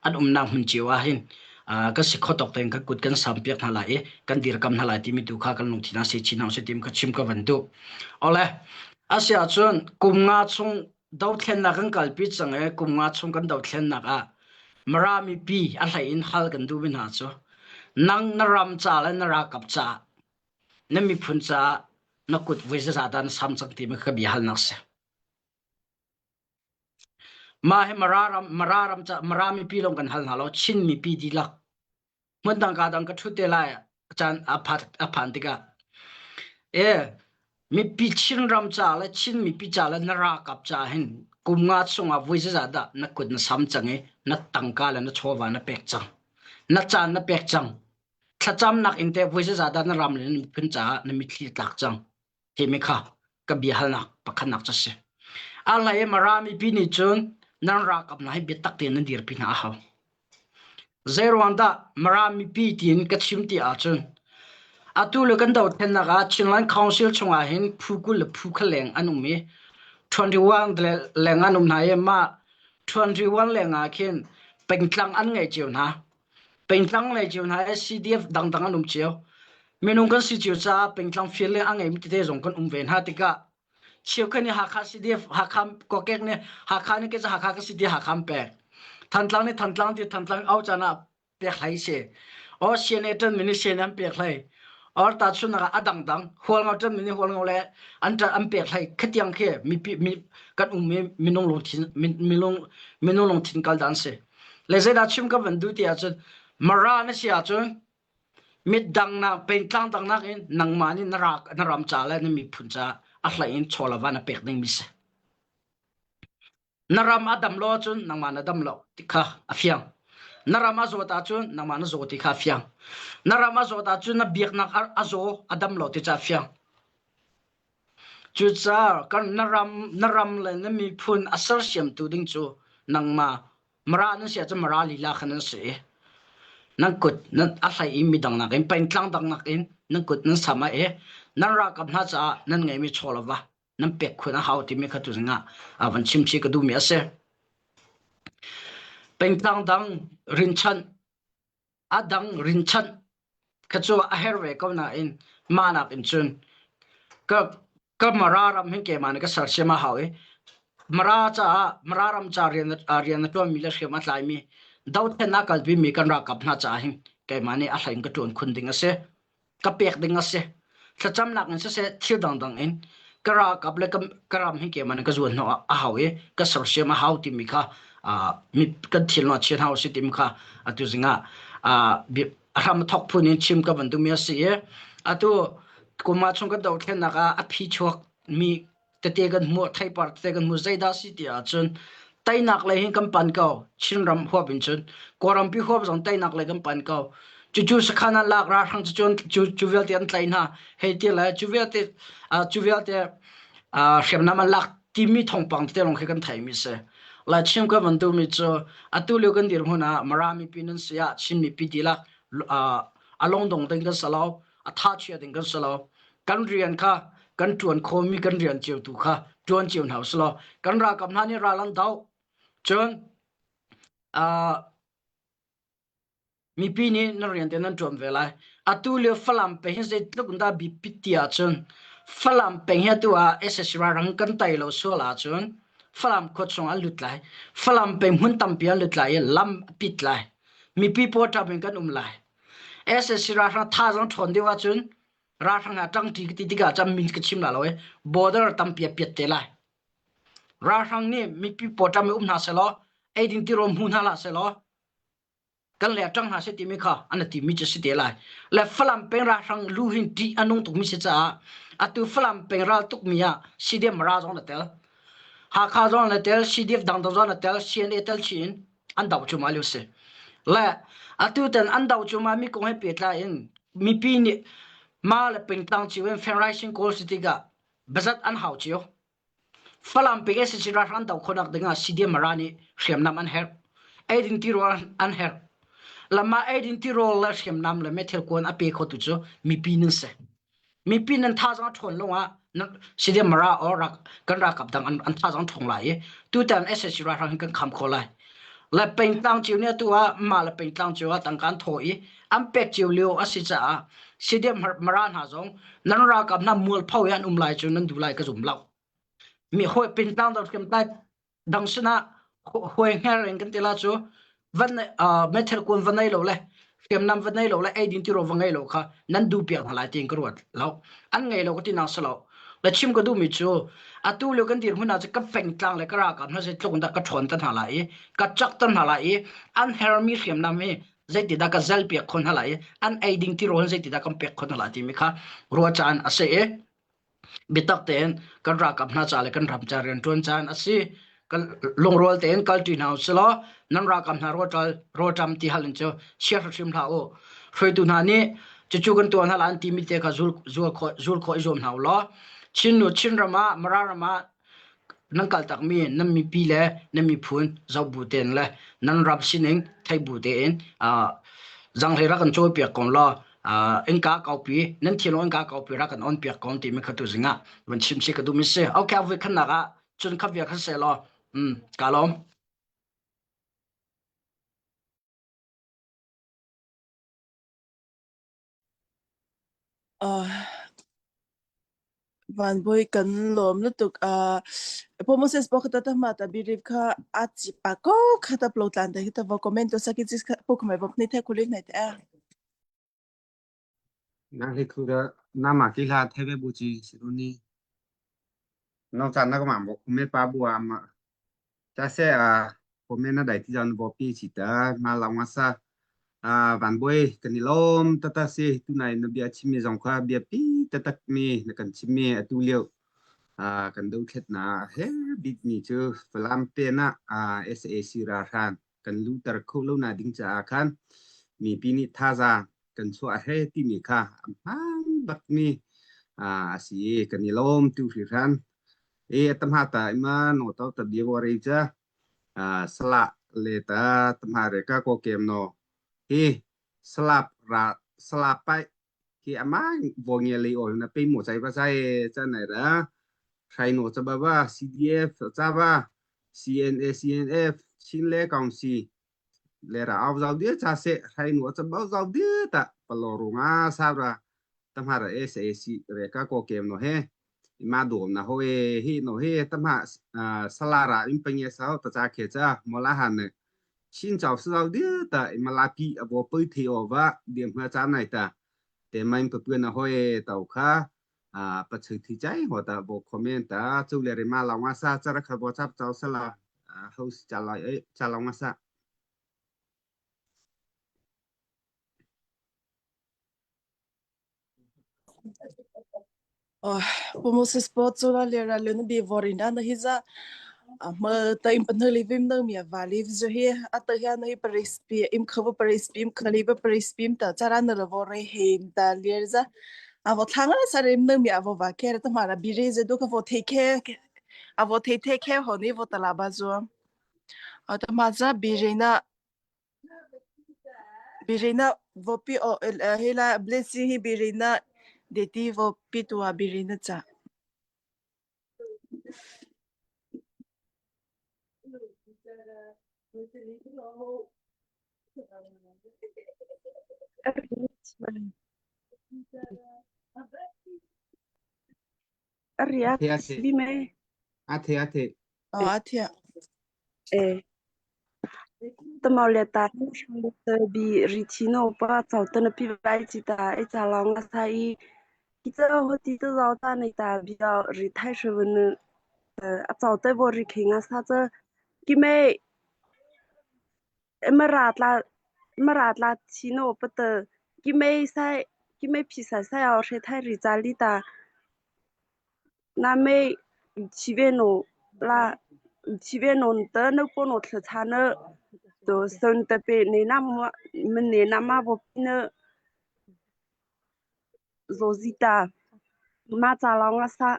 S7: an umnak hmun cio ah hin kan si kho tawk tein kan kut kan sam piak hna lai i kan dirkam hna lai timi tu kha kan lungthin ah si chin hau si tim kha chim ka van duh. Ole asi ahcun kum nga chung dothlennak kan kalpi cang i kum nga chung kan dothlennak ah Mara mipi a hlei in hal kan duh mi hna cu nang na ram ca le na ralkap ca na miphun caah na kut voi zazah dah na sam cang ti mi ka bia halnak si. Mah hi Mara ram, Mara ram ca, Mara mipi lawng kan hal hna lo, Chin mipi dihlak. Hmun ka dang ka ṭhut te lai caan a phan, a phan tikah. E, mipi Chin ram ca le Chin mipi ca le na ralkap ca hin kum nga chungah voi zazah dah na kut na sam cang i na tangka le na chawva na pek cang. Na caan na pek cang. Thlacamnak in teh voi zazah dah na ram le na miphun caah na mitthli tlak cang. Timi kha ka bia halnak pakhatnak cu a si. A hlei Mara mipi nih cun nan ralkap hna hi biatak tein nan dirpi hna a hau. Zeiruang dah Mara mipi tiin ka chim ti ahcun. Atu le kan dothlennak ah Chinland Council chungah hin phu 20 le phu kha leng an um i 21 leng an um hna i mah 21 leng ah khin pengtlang an ngei cio hna. Pengtlang ngei cio hna i CDF dangdang an um cio. Minung kan si cio caah pengtlang fial le a ngeimi tete zong kan um ve hna tikah cheukhat nih Hakha CDF Hakha kokek nih Hakha nih kei cu Hakha ka si ti Hakha an pek. Thantlang nih Thantlang ti Thantlang au caan ah pek hlei si. Or CNA ṭan mi nih CNA an pek hlei. Or tahchunhnak ah a dangdang Hualngo ṭan mi nih Hualngo le an ṭan an pek hlei. Khatiang khi mipi mi kan um i minung lungthin minung minung lungthin kal dan si. Le zeidah chim ka van duh ti ahcun Mara na si ahcun mit dangnak pengtlang dangnak in nangmah nih na rak na ram ca le na miphun ca a hlei in chaw le va na pek ding mi si. Na ram a dam lo ahcun nangmah na dam lo ti kha a fiang. Na ram a zawt ahcun nangmah na zaw ti kha a fiang. Na ram a zawt ahcun na biaknak a zaw a dam lo ti ca a fiang. Cucaah kan na ram na ram le na miphun a sersiamtu ding cu nangmah Mara nan si ahcun Mara lila kha nan si i nan kut nan a hlei i midang nakin pengtlang dang nakin nan kut nan sam ah i nan ralkap hna caah nan ngeihmi chaw le va nan pek khun a hau timi kha tuzing ah a van chim chih ka duhmi a si. Pengtlang dang rinchanh a dang rinchanh kha cu a herh ve ko nain mah nakin cun ka ka Mara ram hin keimah nih ka sersiam a hau i Mara caah Mara ram ca rian rian a ṭuanmi le hriam a tlaimi dothlennak kalpimi kan ralkap hna caah hin keimah nih a hlei in ka ṭuan khun ding a si. Ka pek ding a si. Thlacamnak in siseh thil dangdang in ka ralkap le ka ram hi keimah nih ka zuan hnawh a hau i ka sersiam a hau timi kha kan thil ah chian hau si timi kha atu zing ah a hram a thawk phun in chim ka van duhmi a si i atu kum ah chung kan dothlennak ah a phi chuak mi tete kan hmuh theipar tete kan hmuh zeidah si ti ahcun teinak lei hin kan pan ko Chinram huap in cun Kawlrampi huap zong teinak lei kan pan ko cucu sakhan an lak ralhrang cu cu cu vialte an tlaih hna hei ti le cu vialte cu vialte hriamnam an lak timi thawngpang tete lawng khi kan theimi si lai chim ka van duhmi cu atu lio kan dirhmun ah Mara mipi nan si ah Chin mipi dihlak a lungdong ding kan si lo a tha chia ding kan si lo kan rian kha kan ṭuan khawhmi kan rian cio tu kha ṭuan cio hna usih law kan ralkap hna nih ral an doh cun uh, mipi nih nan rian te nan ṭuan ve lai atu lio Falam peng hi zeitluk in dah biapit ti ahcun Falam peng hi atu ah SSC rang kan tai lo sual ahcun Falam khua chung an lut lai Falam peng hmun tampi an lut lai i lam a pit lai mipi paw ṭap in kan um lai SSC ralhrang thazaang ṭhawn deuh ahcun ralhrang ah ṭangṭi ka ti tikah cam min ka chim la lo i border tampi a piat te lai. Ralhrang nih mipi pawṭam i um hna selaw eidin tirawl hmu hna hlah selaw kan le ṭang hna seh timi kha an timi cu si te lai. Le Falam peng ralhrang lu hin ṭih a nung tukmi si caah atu Falam peng ral tukmi ah CDM Mara zong na tel. Hakha zong na tel, CDF dangdang zong na tel, CNA tel chin an doh cuahmah lio si. Le atu tan an doh cuahmah mi kong he pehtlai in mipi nih ma le pengtlang cio in federation kawl si tikah bazat an hau cio. Falam peng SAC ralhrang doh khawhnak dingah CDM Mara nih hriamnam an herh. Eidin tirawl an herh. Lama eidin tirawl le hriamnam le meithal kuan a pe khotu cu mipi nan si. Mipi nan thazaang a ṭhawn lawngah CDM Mara or rak kan ralkap dang an, an thazaang ṭhawng lai i tutan SAC ralhrang hin kan kham kho lai. Le pengtlang cio nih atu ah mah le pengtlang cio ah tangka an thaw i an pek cio lio a si caah CDM Mara hna zong nan ralkap hna mualpho i an um lai cu nan duh lai ka zum lo. Mi hawi pengtlang dang hriamtlai dang sinah huai hngar in kan ti la cu van meithal kuan va nei lo le hriamnam va nei lo le eidin tirawl va ngei lo kha nan duh piak hna lai tiin ka ruat lo an ngei lo ka ti nang si lo le chim ka duhmi cu atu lio kan dirhmun ah cu ka pengtlang le ka ralkap hna zeitluk in dah ka ṭhawn ta hna lai i ka cak ta hna lai i an hermi hriamnam hi zeitidah ka zel piak khon hna lai i an eiding tirawl zeitidah kan pek khon hna lai timi kha ruah caan a si i Biatak tein kan ralkap hna ca le kan ram ca rianṭuan caan a si. Kan lungrual tein kalṭi hna usih law nan ralkap hna rawlṭam ti hal in cu chia hrim hlah u. Hruaitu hna nih cucu kan tuah hna lai an timi te kha zul, zul khawh, zul khawh i zuam hna u law Chin nu Chinram ah Mara ram ah nan kaltakmi nan mipi le nan miphun zoh bu tein le nan ram sining thei bu tein uh, zanghlei rak kan cawipiak ko law. Innka kaupi nan thinlung innka kaupi ra kan on piak ko ti mi kha tu zingah van chim si ka duh mi si. Okay, voi khannak ah cun kha via kha se law ka lawm.
S3: Vanbawi kan lawm lutuk. Uh, Moses po kata ta ma ta believe kha a chi pa ko kha ta plo tlan ta hi ta vo comment to saki chi po khmai bok ni the khuli nai te a.
S1: Na hi khu da na ma ki hla the be bu chi si ru ni. No chan na ko ma bo me pa bu a ma cha se a ko me na dai ti jan bo pi chi ta ma la nga sa a van boi kan i lom tata si tu nai na bia chim mi zong kha bia pi tatak mi na kan chim mi atu lio a kan do thlet na he bit mi chu Falam pe na a SAC ra hran kan luter kho lo na ding caah khan mipi nih thazaang kan chuah he timi kha a hmaan bakmi a si i kan i lawm tu hringhran. I tamha ta ima no to ta bia wari cha sala le ta tamha re ka ko kem no hi salap ra salap pai hi ama bo nge le ol na pe mo chai ba sai cha nai ra hrai no cha ba ba CDF cha ba CNA CNF Chin le Council le ra au zau dia cha se hrai no cha ba zau dia ta palo ru nga sa ra tamha ra SAC re ka ko kem no he ma dom na ho e hi no he tamha salara in penge sao ta cha khe cha mola han ne chin chau sa dia ta mala pi abo pui thi o wa dem ha cha nai ta te main pa puen na ho e tau kha a pa chhui thi chai ho ta bo comment ta chu le re ma la nga sa cha ra kha bo chap chau sala host cha la e cha la nga sa.
S3: Moses po chula le ra le na bi vorina na hi za ma ta im pan li vim na mi va li zo hi ata hian na hi paris pi im khaw paris pi im khali ba paris pi ta chara na ro re he ta lir za avo thanga sa rim na mi avo va ke ta ma ra bi re ze do ka vo the ke avo the the ke ho ni vo tala ba zo ta ma za bi re na Birina vopi o hila blessing hi birina deti vopi tua birina cha.
S1: A the a the. A the a the.
S3: Oh, a the.
S8: Eh. Tamaw le ta bi ri thi no pa chau ta na pi vai chi ta e cha long a sa i ki cha ho ti ta zaw ta nei ta bi ri thai shwe bun a chau te bo ri khe nga sa cha ki me ma ra tla ma ra tla chi no pa ta ki me sai ki me phi sai sai ao she thai ri cha li ta na me chi ve no la chi ve no ta no po no thla cha na to son ta pe ne na ma ne na ma bo na zo zi ta ma cha long a sa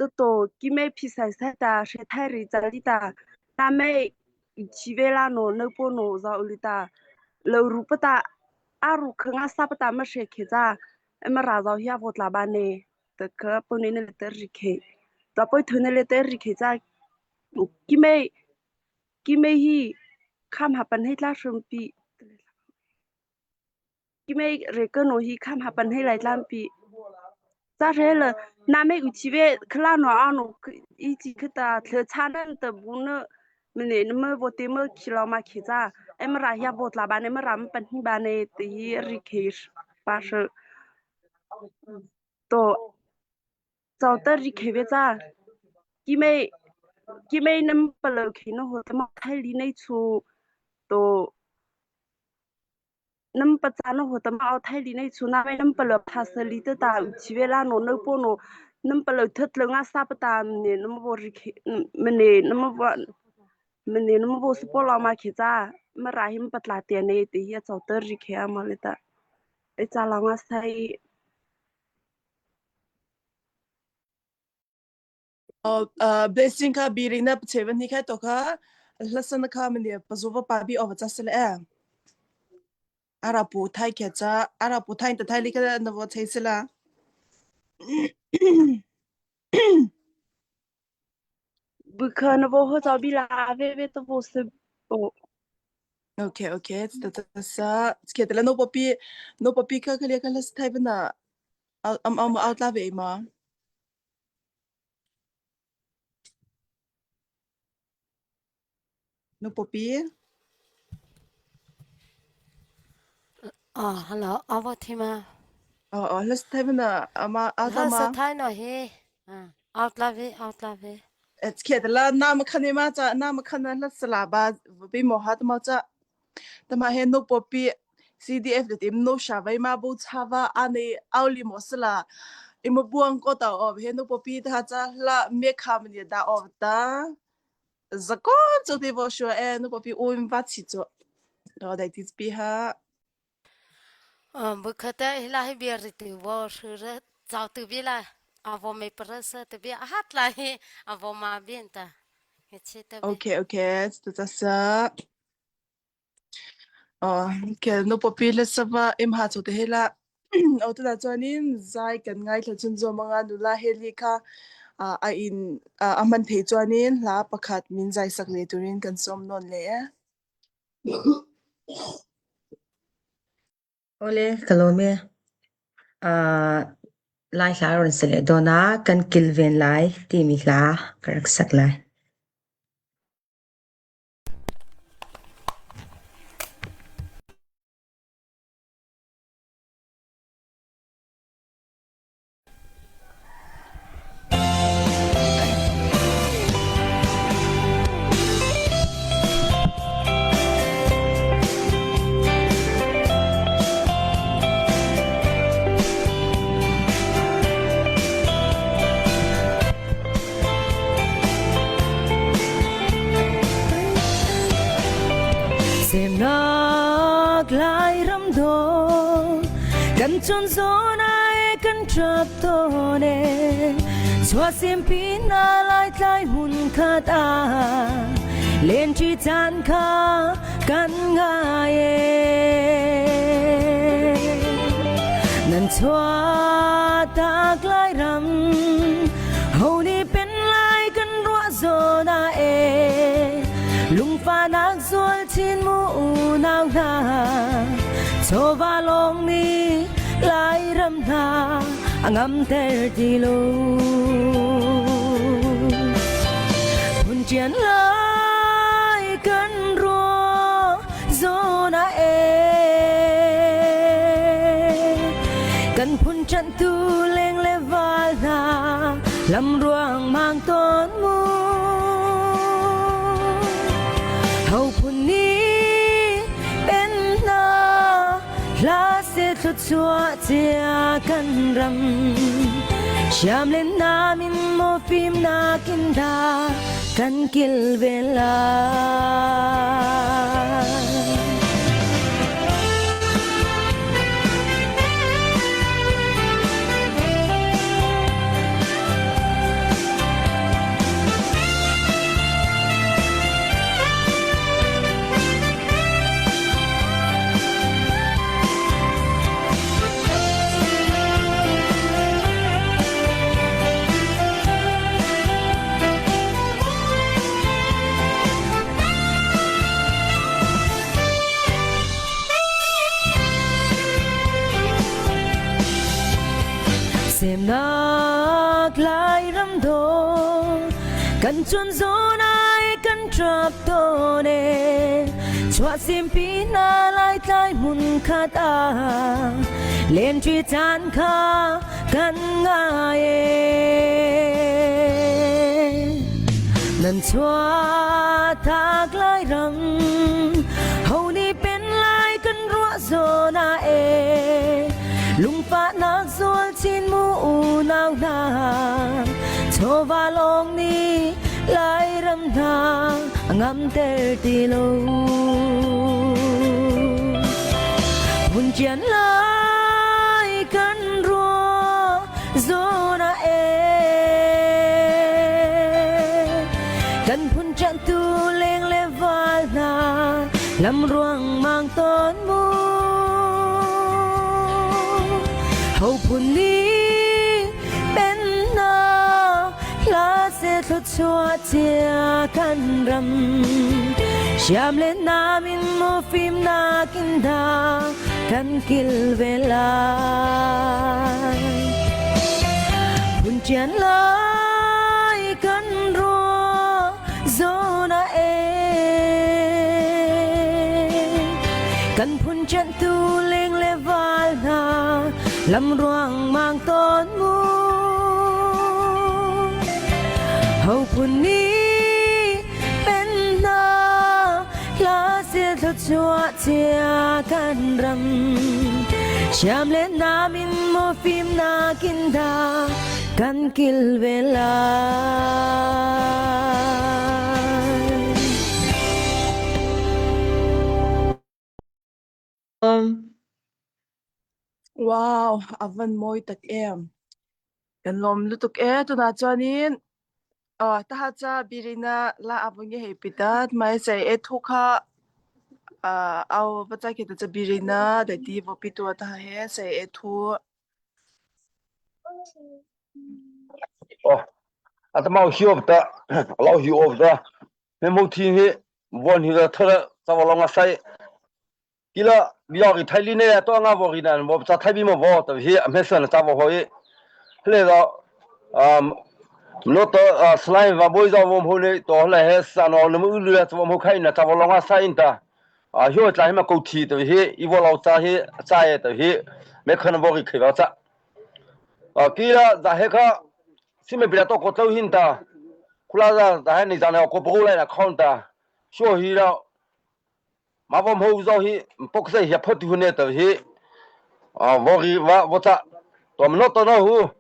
S8: 这都几枚比赛赛的，是太日在里的，那枚七位啦诺，那波诺在里的，楼如不打，阿如可阿萨不打么是开着，么拉到下不拉班呢，这个不能那里得日开，咋不头那里得日开着，几枚几枚伊，看下本黑拉生比。 ki me re ka no hi kham ha pan hei lai tlam pi za re le na me u chi ve khla no a no i chi khta thle cha nan ta bu ne me ne ne me bo te me khilo ma khe za em ra ya bo tla ba ne me ram pan hi ba ne ti ri khe pa she to 早得日开别咋？几妹几妹能不落去那好，他妈太离那处都。 nam pa cha no ho ta ma thai li nei chu na me nam pa lo pha sa li ta ta chi ve la no no po no nam pa lo that lo nga sa pa ta ne nam bo ri khe me ne nam bo me ne nam bo su po lo ma khe cha ma ra him patla te ne te hi chau ter ri khe ma le ta e cha la nga sai.
S3: Blessing kha birina chevan ni kha to kha hlasan kha mani pazuva pa bi ova chasle e. Ara pu thai kya cha ara pu thai ta thai li ka na vo chei sila.
S8: 不可能我好早比啦，别别都不是哦。
S3: Okay, okay. Ta ta sa. Ke tala no popi no popi ka kali ka las thai bana am am out la ve ma. No popi.
S9: 哦，hello，啊，我听吗？
S3: 哦哦，las thai bana ama out
S9: 哈，
S3: ma.
S9: 是太那嘿，嗯，奥拉维，奥拉维，
S3: Ke tala na ma khane ma cha na ma khana las la ba bi mo hat ma cha. Tama he no popi CDF de tim no sha vai ma bo chawa ane auli mo sala imo buang ko ta o he no popi ta cha la me kham ni da o ta zakon cho te vo sho e no popi o im va chi cho do dai ti pi ha
S9: 嗯，不可得，伊拉那边是对我说是早对比啦，啊，我没不认识对比，啊哈来，啊我嘛变的，你去对比。
S3: okay okay ta ta sa Oh, ke no popi le sava im ha chu te hela o tu na chuanin zai kan ngai thla chun zo manga nula heli kha a in a man thei chuanin hla pakhat min zai sak le turin kan som non le e.
S5: Ole ka lawm e. Uh, Lai hla rawn sa leh dawn a, kan kilven lai timi hla ka rak sak lai. Semnak Lairam dawh kan chun zawn ai kan ṭap tawn e chuahsimpi na laitlai hmun khat ah lenṭi caan kha kan ngai e nan chuahtak Lairam ho nih pen lai kan ruah zawn ah e lungfahnak zual chin mu unau hna chawva lawng nih Lairam hna a ngamter ti lo phun ṭian lai kan ruah zawn ah e kan phun ṭanhtu leng le val hna lam ruang mang tawn mu ho phun nih pen hna hla se thluachuah cia kan ram siam le nam in maw fimnak in dah kan kilven lai Semnak Lairam dawh kan chun zawn ai kan ṭap tawn e chuahsimpi hna laitlai hmun khat ah lenṭi caan kha kan ngai e nan chuahtak Lairam ho nih pen lai kan ruah zawn ah e lungfahnak zual chin mu unau hna chawva lawng nih Lairam hna a ngamter ti lo hmun ṭian lai kan ruah zawn ah e kan phun ṭanhtu leng le val hna lam ruang mang tawn mu. Ho phun nih pennak hla se thluachuah cia kan ram. Siam le nam in maw fimnak in dah kan kil ve lai. Phun ṭian lai kan ruah zawn ah e. Kan phun ṭianhtu leng le val hna lam ruang mang tawn mu. Ho phun nih pen hna hla sil thluachuah cia kan ram. Siam le nam in maw fimnak in dah kan kil ve lai.
S3: Wow, a van mawi tak em. Kan lawm lutuk e tunah chuanin uh, taha cha birina la avungi hei pitat mai sai e thu kha uh, au bacha ke ta cha birina da ti vo pi tu ta he sai e thu
S10: Oh, atamau hiop ta lau hiop ta me mo thi hi von hi da thara chawalonga sai kila biak i thaili ne to nga bo ri nan bo cha thai bi mo bo to hi a me san cha bo hoi hle do um no to slime va boi zo wo mo ne to hle he sa no no mu lu ya cho mo khai na cha bo longa sa in ta a hyo tla hi ma ko thi to hi i bo lo cha hi cha ye to hi me khan bo ri khai ba cha a kila za he kha si me bia to ko tlo hin ta khula za za he ni za na ko bo lai na khon ta sho hi ra 马我毛早hi不可以破土呢，都hi啊，我去我我咋，我们老到那户，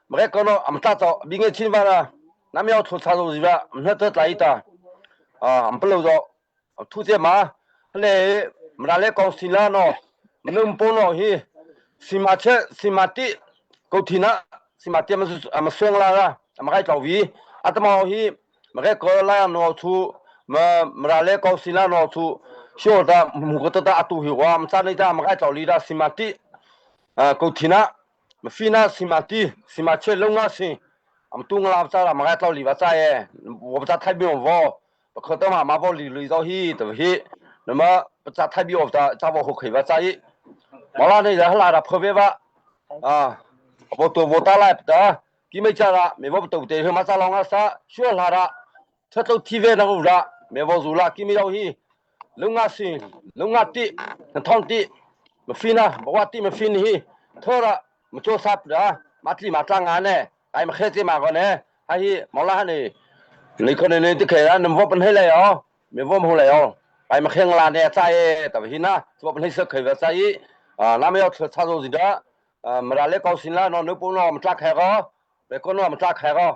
S10: 没个那俺们大早，明个亲饭了，那么要出差多是吧？我们那来一打，啊，俺不漏着，土这嘛，后来没拿来讲新了喏，没能帮喏hi，新马车新马地，高铁呢，新马地俺们是俺们算了啦，俺们还找位，阿他妈hi。 မကဲကောလာနောချူမမရာလေကောစီလာနောချူရှောတာမူကတတာအတူဟီဝါမချနေတာမကဲကြော်လီတာစီမတိအကုတီနာမဖီနာစီမတိစီမချေလုံငါစင်အမတူငလာချာမကဲကြော်လီပါချာရဲ့ဝပချထိုင်မြောဝပခတမမဘောလီလီဇောဟီတဟီနမပချထိုင်မြောတာချဘောခုခေပါချာမလာနေရဟလာတာဖေဖေပါအာဘောတိုဘောတာလိုက်တာကိမေချာမေဘောတုတ်တေမဆာလောင်ငါစာရှောလာတာ ထတုတ်တီဝဲနော်ရာမေဘောဇူလာကိမီယောဟီလုံငါစင်လုံငါတိထောင်းတိမဖီနာဘဝတိမဖီနီထောရမချိုဆပ်ရာမတလီမတငါနဲ့အိုင်မခဲတိမာကောနဲ့ဟာဟီမောလာနေနေခနေနေတခေရနမောပန်ဟဲလေယောမေဘောမဟိုလေယောအိုင်မခဲငလာနဲ့စာရဲတဘဟိနာသဘပန်ဟဲစခေဝစာယီအာလာမေယောချာဇိုစီဒါမရာလေကောစင်လာနော်နုပုံနော်မတခဲကောဘေကောနော်မတခဲကော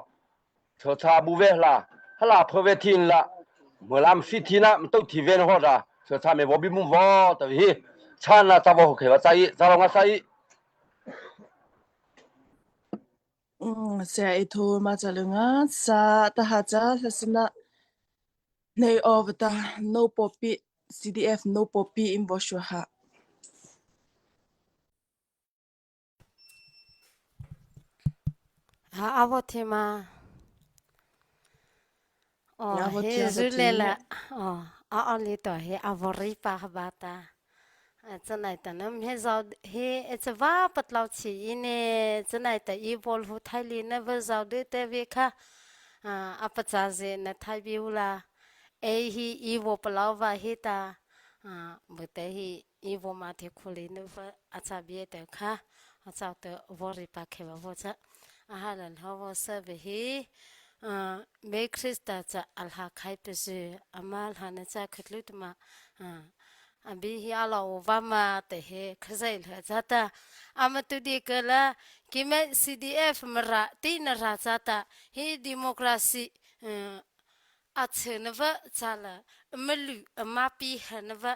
S10: ချာချာဘူဝဲလာ ဟလာဖဝဲတင်လာမလမ်ဖီတီနာမတုတ်တီဝဲဟောတာချာချာမေဘောဘီမူဝတဘဟိချာနာသဘောခေဝစာယီဇာလောငါစာယီ
S3: อืมเสียไอโทมาจะลุงอ่ะซาตาหาจ้าศาสนาในออวตา no popi CDF no popi in bo ha
S9: Ha avo thema Oh, he zulela oh a ali to he avori pa bata chanai ta nam he zaw he it's va patlaw chi ine chanai ta i bol hu thai li na va zaw de te ve kha a pacha ze na thai bi ula e hi i wo palaw va hi ta bu te hi i wo ma the khuli na va acha bi te kha acha te vori pa khe va vo cha a ha lan ho wo sa ve hi me Krista cha alha khai pe zu amal ha na cha khatlu ma abi hi ala obama te he khazai la cha ta ama tu di kala ki me CDF mra ti na ra cha ta hi democracy a che na va cha la malu ma pi ha na va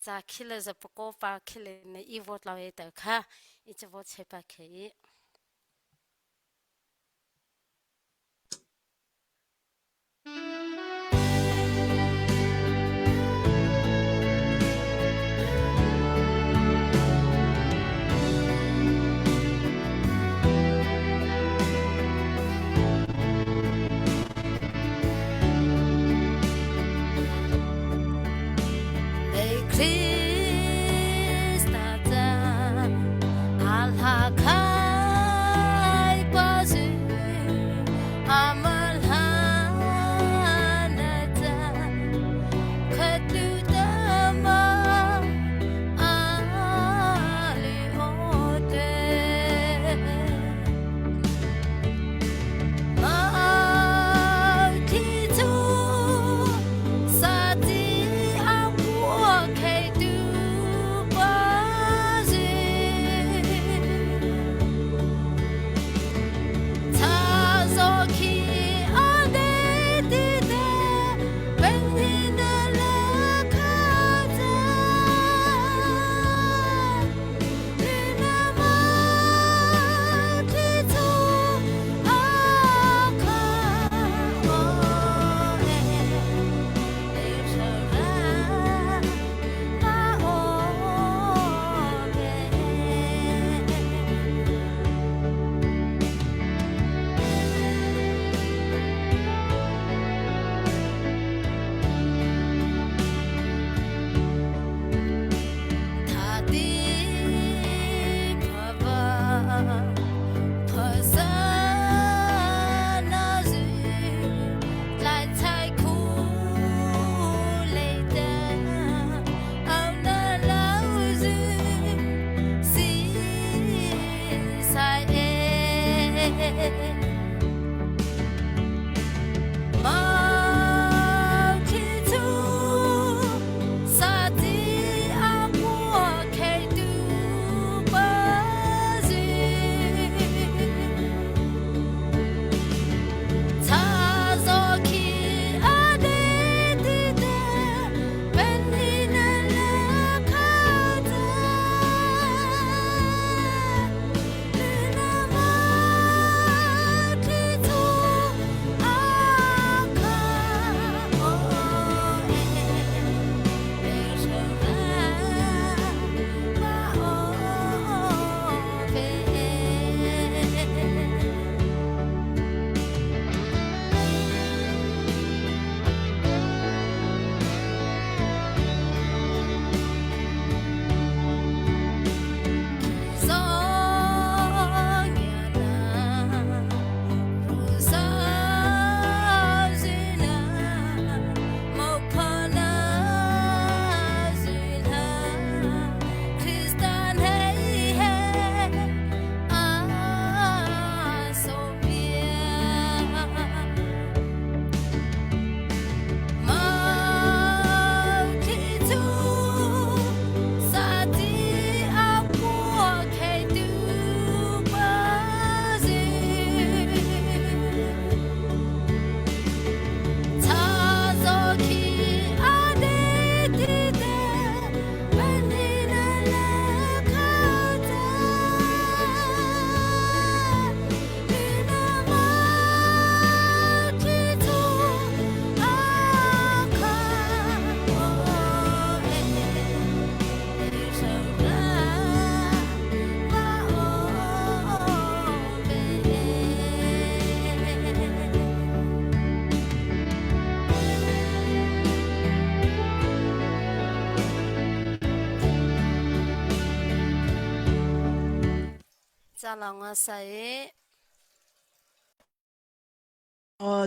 S9: cha khila za pako pa khile ne i vote lawe ta kha i cha vote che pa khe Krista ca a hla khai pa zu amal hana ca khatu tama ali ote.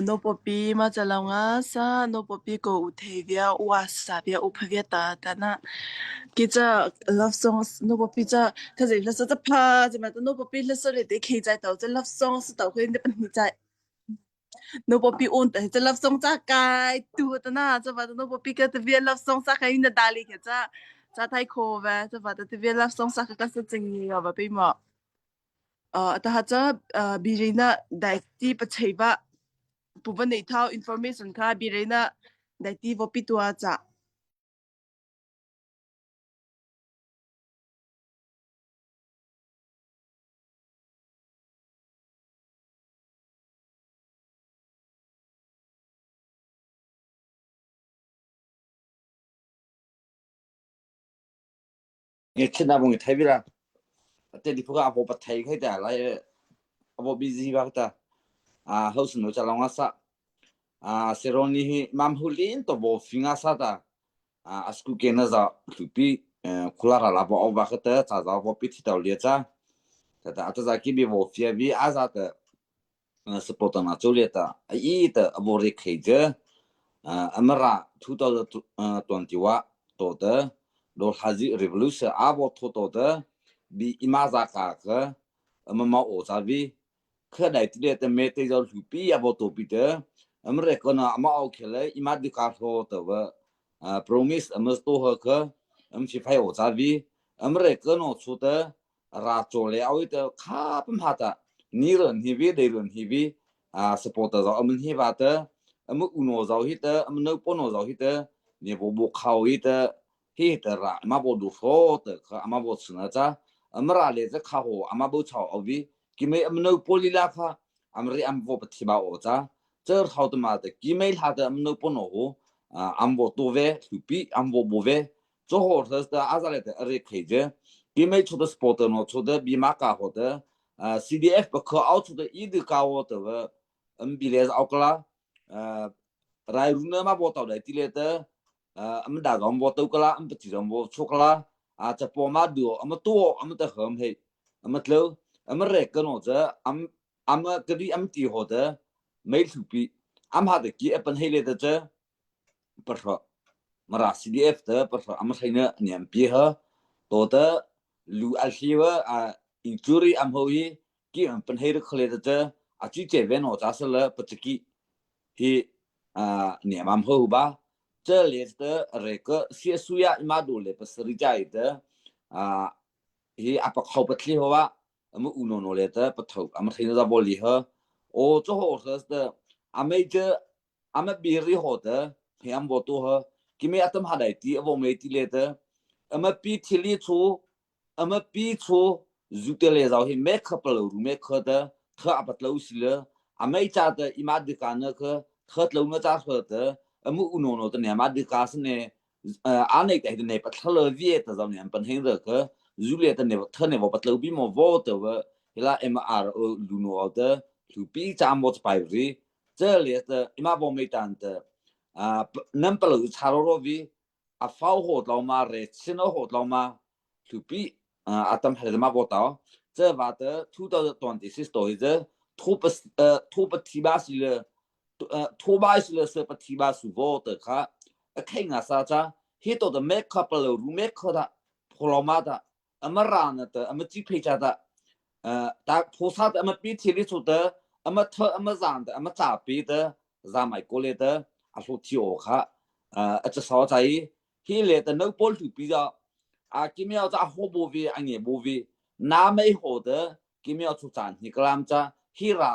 S3: No popi ma cha lo nga sa no popi ko u thei via ua sa via u pha via ta ta na ki cha love songs no popi cha tha zai hla sa cha pha cha ma ta no popi hla sa le te khei chai tau cha love songs tau khe ne pan ni chai no popi on ta cha love song cha kai tu ta na cha ba ta no popi ka te via love song sa khai na dali ke cha cha thai kho ve cha ba ta te via love song sa ka ka sa ching ni ba pe ma Taha ca birina daiti pacheiva puva nei thau information kha birina daiti vopi tua ca.
S2: Nge chin na bung thai bira te di phuka apo pa thai khai ta lai apo busy ba ta a house no cha longa sa a seroni hi mam hulin to bo finga sa ta. A sku ke na za hlupi khula ra la bo wa ka te cha za bo pi thi taw lia cha ta ta ta za ki bi wo fia bi a za ta support na chu le ta i ta abo re khei je amara 2021 to te do haji revolution abo tho to te bi ima za ka ka ama ma o cha bi kha dai ti le te me te zo hlu pi abo to pi te amre ko na ama au khele ima di ka tho te wa promise amas to ha kha am chi phai o cha bi amre ko no chu te ra cho le au te kha pam ha ta ni ron hi vi dei ron hi vi a supporter zo amun hi va te amu uno zo hi te amu no po no zo hi te ne bo bo khau hi te hi te ra ma bo du fo te kha ama bo chuna cha amra le cha kha ho ama bo chau avi ki mei am no poli la kha amri am vo pathi ba o cha cher thau te ma te ki mei hla te am no po no ho am bo to ve hlupi am bo bo ve cho ho the ta azale te are khei je ki mei chu te supporter no chu te bi ma ka ho te CDF pa kho au chu te i de ka wo te am bi le au kala rai run ma bo tau dai ti le te am da zong bo to kala am pachi zong bo chokla a cha po ma du am tu am ta kham he am tlo am re ka no cha am am ka di am ti ho te mei thu pi am ha de ki apan he le te cha parha mara CDF te parha am thaina niam pi ha to te lu a hliwa a injury am ho hi ki am pan hei re khale te cha a chi che ve no cha sa la pachiki hi niam am ho ba che le te re ka sia suya ima do le pasari chai te hi apa khau pathli ho wa amu uno no le te patho am thina za bol li ha o cho ho te amei te ama biri ho te he am bo tu ha kimi atam ha dai ti avo mei ti le te ama pi thili chu ama pi chu zute le zau hi me kha palo ru me kha te kha apat lo si le amei cha te ima dika na kha khat lo na cha kha te amu uno no te ne ma dika se ne a nei te ne pathal vie ta zau ne pan heng re kha zu le te ne tha ne bo patlo bi mo vo te wa hila mr o lu no te lu pi cha mo pai ri che le te ima bo mei tan te a nan palo cha ro ro vi a fau ho tlo ma re chin ho tlo ma thu pi a tam hal ma bo tao che wa te 2026 to hi je thu pa thu pa thi ba si le thu ba si le se pa thi ba su vo te kha a khei nga sa cha hi to the make up lo ru make da pholo ma da amara na te ama chi phei cha da ta phosa te ama pi thili chu te ama tha ama zan te ama cha pi te za mai ko le te a hlo thi o kha a cha so chai hi le te no pol tu pi ja a kimiao cha ho bo vi a nge bo vi na mei ho te kimiao chu chan hi kalam cha hi ra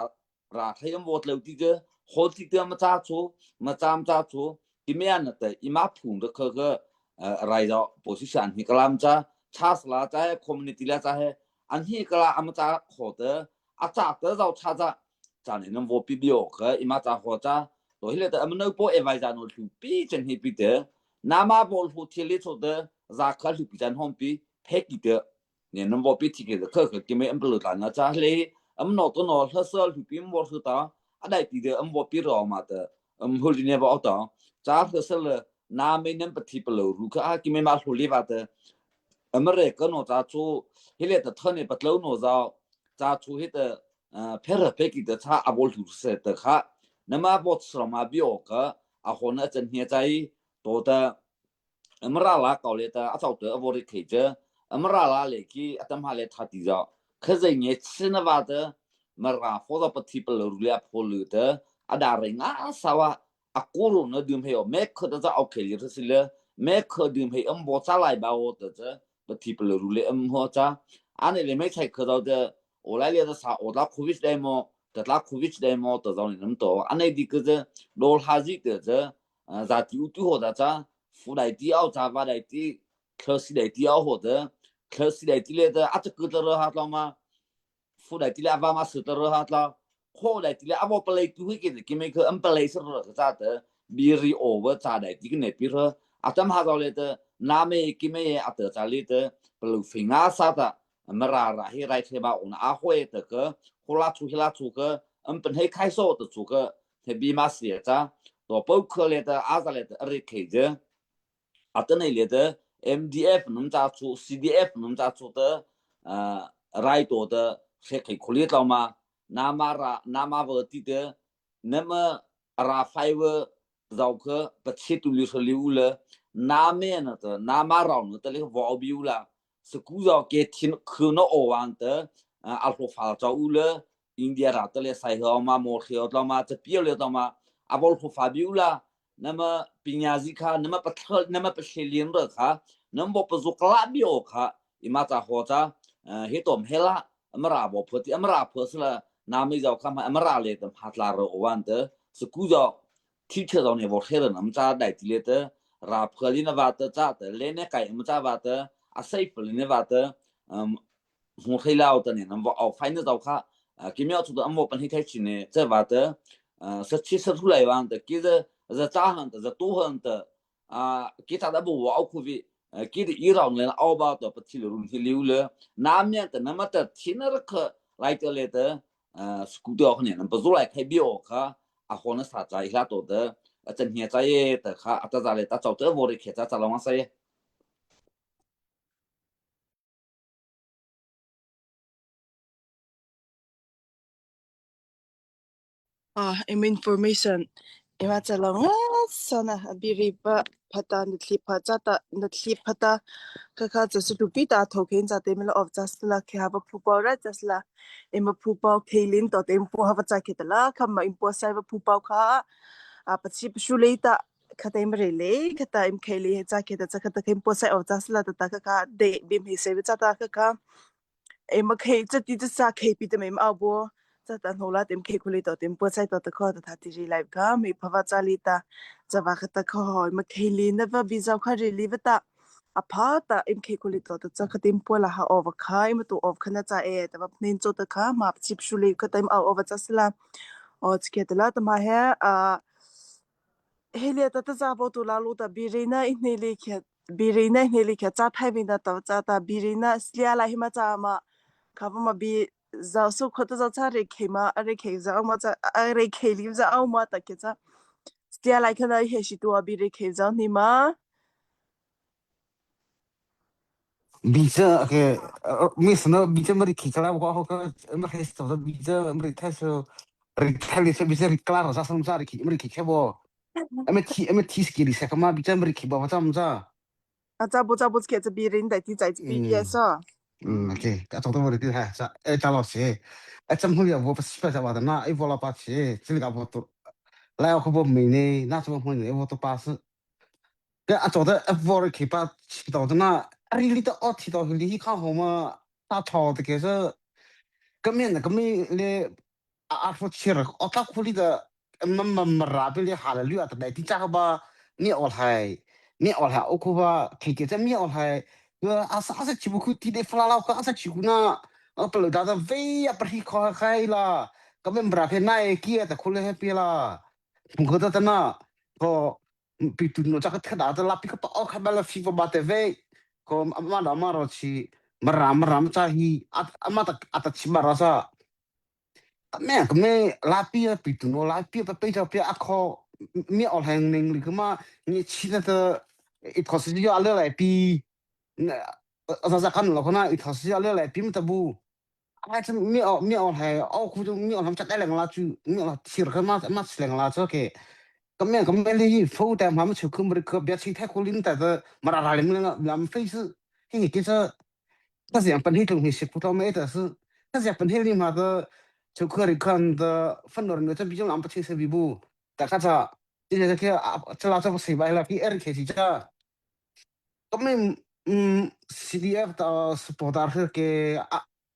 S2: ra thei am vot lo ti ke hol ti te ma cha chu ma cham cha chu kimian na te ima phung de kha ke rai do position hi kalam cha chas la cha he community la cha he an hi kala am cha kho te a cha te zau cha cha cha ne nam vo pi bio ke ima cha ho cha to hi le te am no po advisor no thu pi chen hi pi te nama bol hu thili cho te za kha lu pi chan hom pi phe ki te ne nam vo pi thi ke kha kha ki me am plu ta na cha hle am no to no hla sal hu pi mo thu ta a dai ti de am vo pi ro ma te am hu li ne ba ta cha hla sal na me nem pathi palo ru kha a ki me ma hlu li wa te amare ka no cha chu hi le ta thane patlo no za cha chu hi te pher pe ki te cha abol thu se te kha nama bot srama bi o ka a hona chen hia chai to ta amara la kau le ta a chau te avori khei che amara la le ki atam ha le tha ti za kha zai nge china wa te mara fo da pathi pal ru le pho lu te ada re nga sawa a kuru na dum he me kho ta za ok li si le me kho dum he am bo cha lai ba o te che pathi pal ru le am ho cha ane le me chai kho da de o lai le da sa o da covid dai mo ta la covid dai mo ta zaw ni nam to ane di ke je dol ha ji te je za ti u tu ho da cha fu dai ti au cha va dai ti khe si dai ti au ho de khe si dai ti le de a cha ku ta ro ha tlo ma fu dai ti le ava ma su ta ro ha tlo kho dai ti le avo palei tu hi ke ki me khe am palei sa ro cha te bi ri o wa cha dai ti ne pi ro atam ha zo le te na me ki me a te cha li te plu finga sa ta mara ra hi rai the ba on a hoi te ke hula chu hila chu ke am pen hei khai so te chu ke he bi ma sia cha to pau khe le te a za le te ri khe je. Ata nei le te MDF num cha chu CDF num cha chu te rai to te hre khei kholi tlaw ma nama ra nama va ti te nama ra fai wa zau kha pachi tu li li u le na me na te nama raw na te le vo bi u la sku zau ke thin khu no o wan te a hlo fal chau u le India ra te le sai ho ma mo khio tlaw ma cha pio le tlaw ma a vol hlo fa bi u la nama pinyazi kha nama pathl nama pathlelian ra kha nam bo pazuk la bi o kha ima cha ho cha he tom hela amara bo photi amara pho sala nami jaw kha ma amara le tam hatla ro wan te sku jaw thi the jaw ne bo thera nam cha dai ti le te ra phalin wa te cha te le ne kai am cha wa te a sei phalin wa te hmu thei lao ta ne nam wa au fai na jaw kha kimya chu am wo pan hi thai chin ne che wa te sa chi sa thu lai wang te ki za za cha han te za tu han te a ki ta da bu wa au khu vi ki di i rong le au ba to pa thi le run hi liu le nam nya te na ma ta thi na ra kha lai te le te scooter kha ne nam pa zu lai khai bi o kha a ho na sa cha i hla to te a chan hia cha ye te kha a ta za le ta chau te vo ri khe cha cha long sa ye.
S3: Ah, im information ima chalong sana biri pa phata nithli pha cha ta nithli phata kha kha cha su tu pi ta tho khen cha te mila of chas la khe ha ba phu paw ra chas la ima phu paw khelin to te pu ha ba cha khe ta la kham ma im po sai ba phu paw kha a pachi shu le ta khata im re le khata im kheli cha khe ta cha khata khem po sai of chas la ta ta kha kha de bim he se cha ta kha kha e ma khei cha ti cha sa khei pi te me ma bo cha ta no la tem khei khuli to tem po sai to ta kho ta tha ti ri lai ka me phawa cha li ta cha wa kha ta kho hoi ma khei li na va bi zau kha ri li va ta a pha ta im khei khuli to ta cha kha tim po la ha o va kha im tu of khana cha e ta va nin cho ta kha ma chip shu le kha taim au o va cha sila o chke ta la ta ma he a Helia ta ta za bo tu la lu ta bi re na i hne le khe bi re na hne le khe cha thai vi na ta cha ta bi re na slia la hi ma cha ma kha ba ma bi za su kho ta za cha re khe ma a re khe za ma cha a re khe li za au ma ta ke cha slia lai kha na he shi tu bi re khe za ni ma.
S11: 比这个没什么比这没得起来我好个没开始做比这没得太说太厉害比这 claro 啥什么啥的起没得起开不？没提没提是给你啥个嘛比这没得起不？我怎么着？
S3: A cha bo cha bo ke cha bi re dai ti chai bi yes
S11: 嗯嗯，OK，啊，做到我的对哈，啥哎，张老师，哎，怎么会我不是说话的那一波了八七，这个我都来我不没呢，那怎么会呢？我都八十。个啊做的啊我去把祈祷的那，啊你你都哦祈祷你去看好嘛？大吵的可是，个面那个面咧，啊啊说切了，哦他苦里的，么么么拉比哩哈了绿啊的来听这个吧，你哦还，你哦还，我可吧，听见这你哦还，个啊啥子全部苦滴的弗拉拉个啊啥全部那，我不老大的飞呀不去看开啦，个面不拉去那几个的苦嘞还别啦，不可得的那，个。Pi tu no chaka thada ta la pi ka pa o kha la fi ba te ve ko ma da ma ro chi ma ram ram cha hi at ama ta ata chi ma ra sa me ka me la pi pi tu no la pi pa pe cha pi a kho mi o hang ning li ka ma ni chi ta ta i tho si yo ale lai pi za za kan lo na i tho si ale lai pi ma ta bu ai chu mi o mi o hai o khu chu mi o lam chat ai leng la chu mi o thir kha ma ma leng la chu ke ka me ka me le fo ta ma ma chu khu mri kha bia chi thai khu lin ta da ma ra ra lim la lam fei si hi ki cha ta siang pan hi tlung hi sik pu tho me ta si ta siang pan hi li ma da chu khu ri khan da fan nor no cha bi lam pa chi se bi bu ta kha cha ti cha ke cha la cha sei bai la ki er ke chi cha Kami CDF ta supporter ke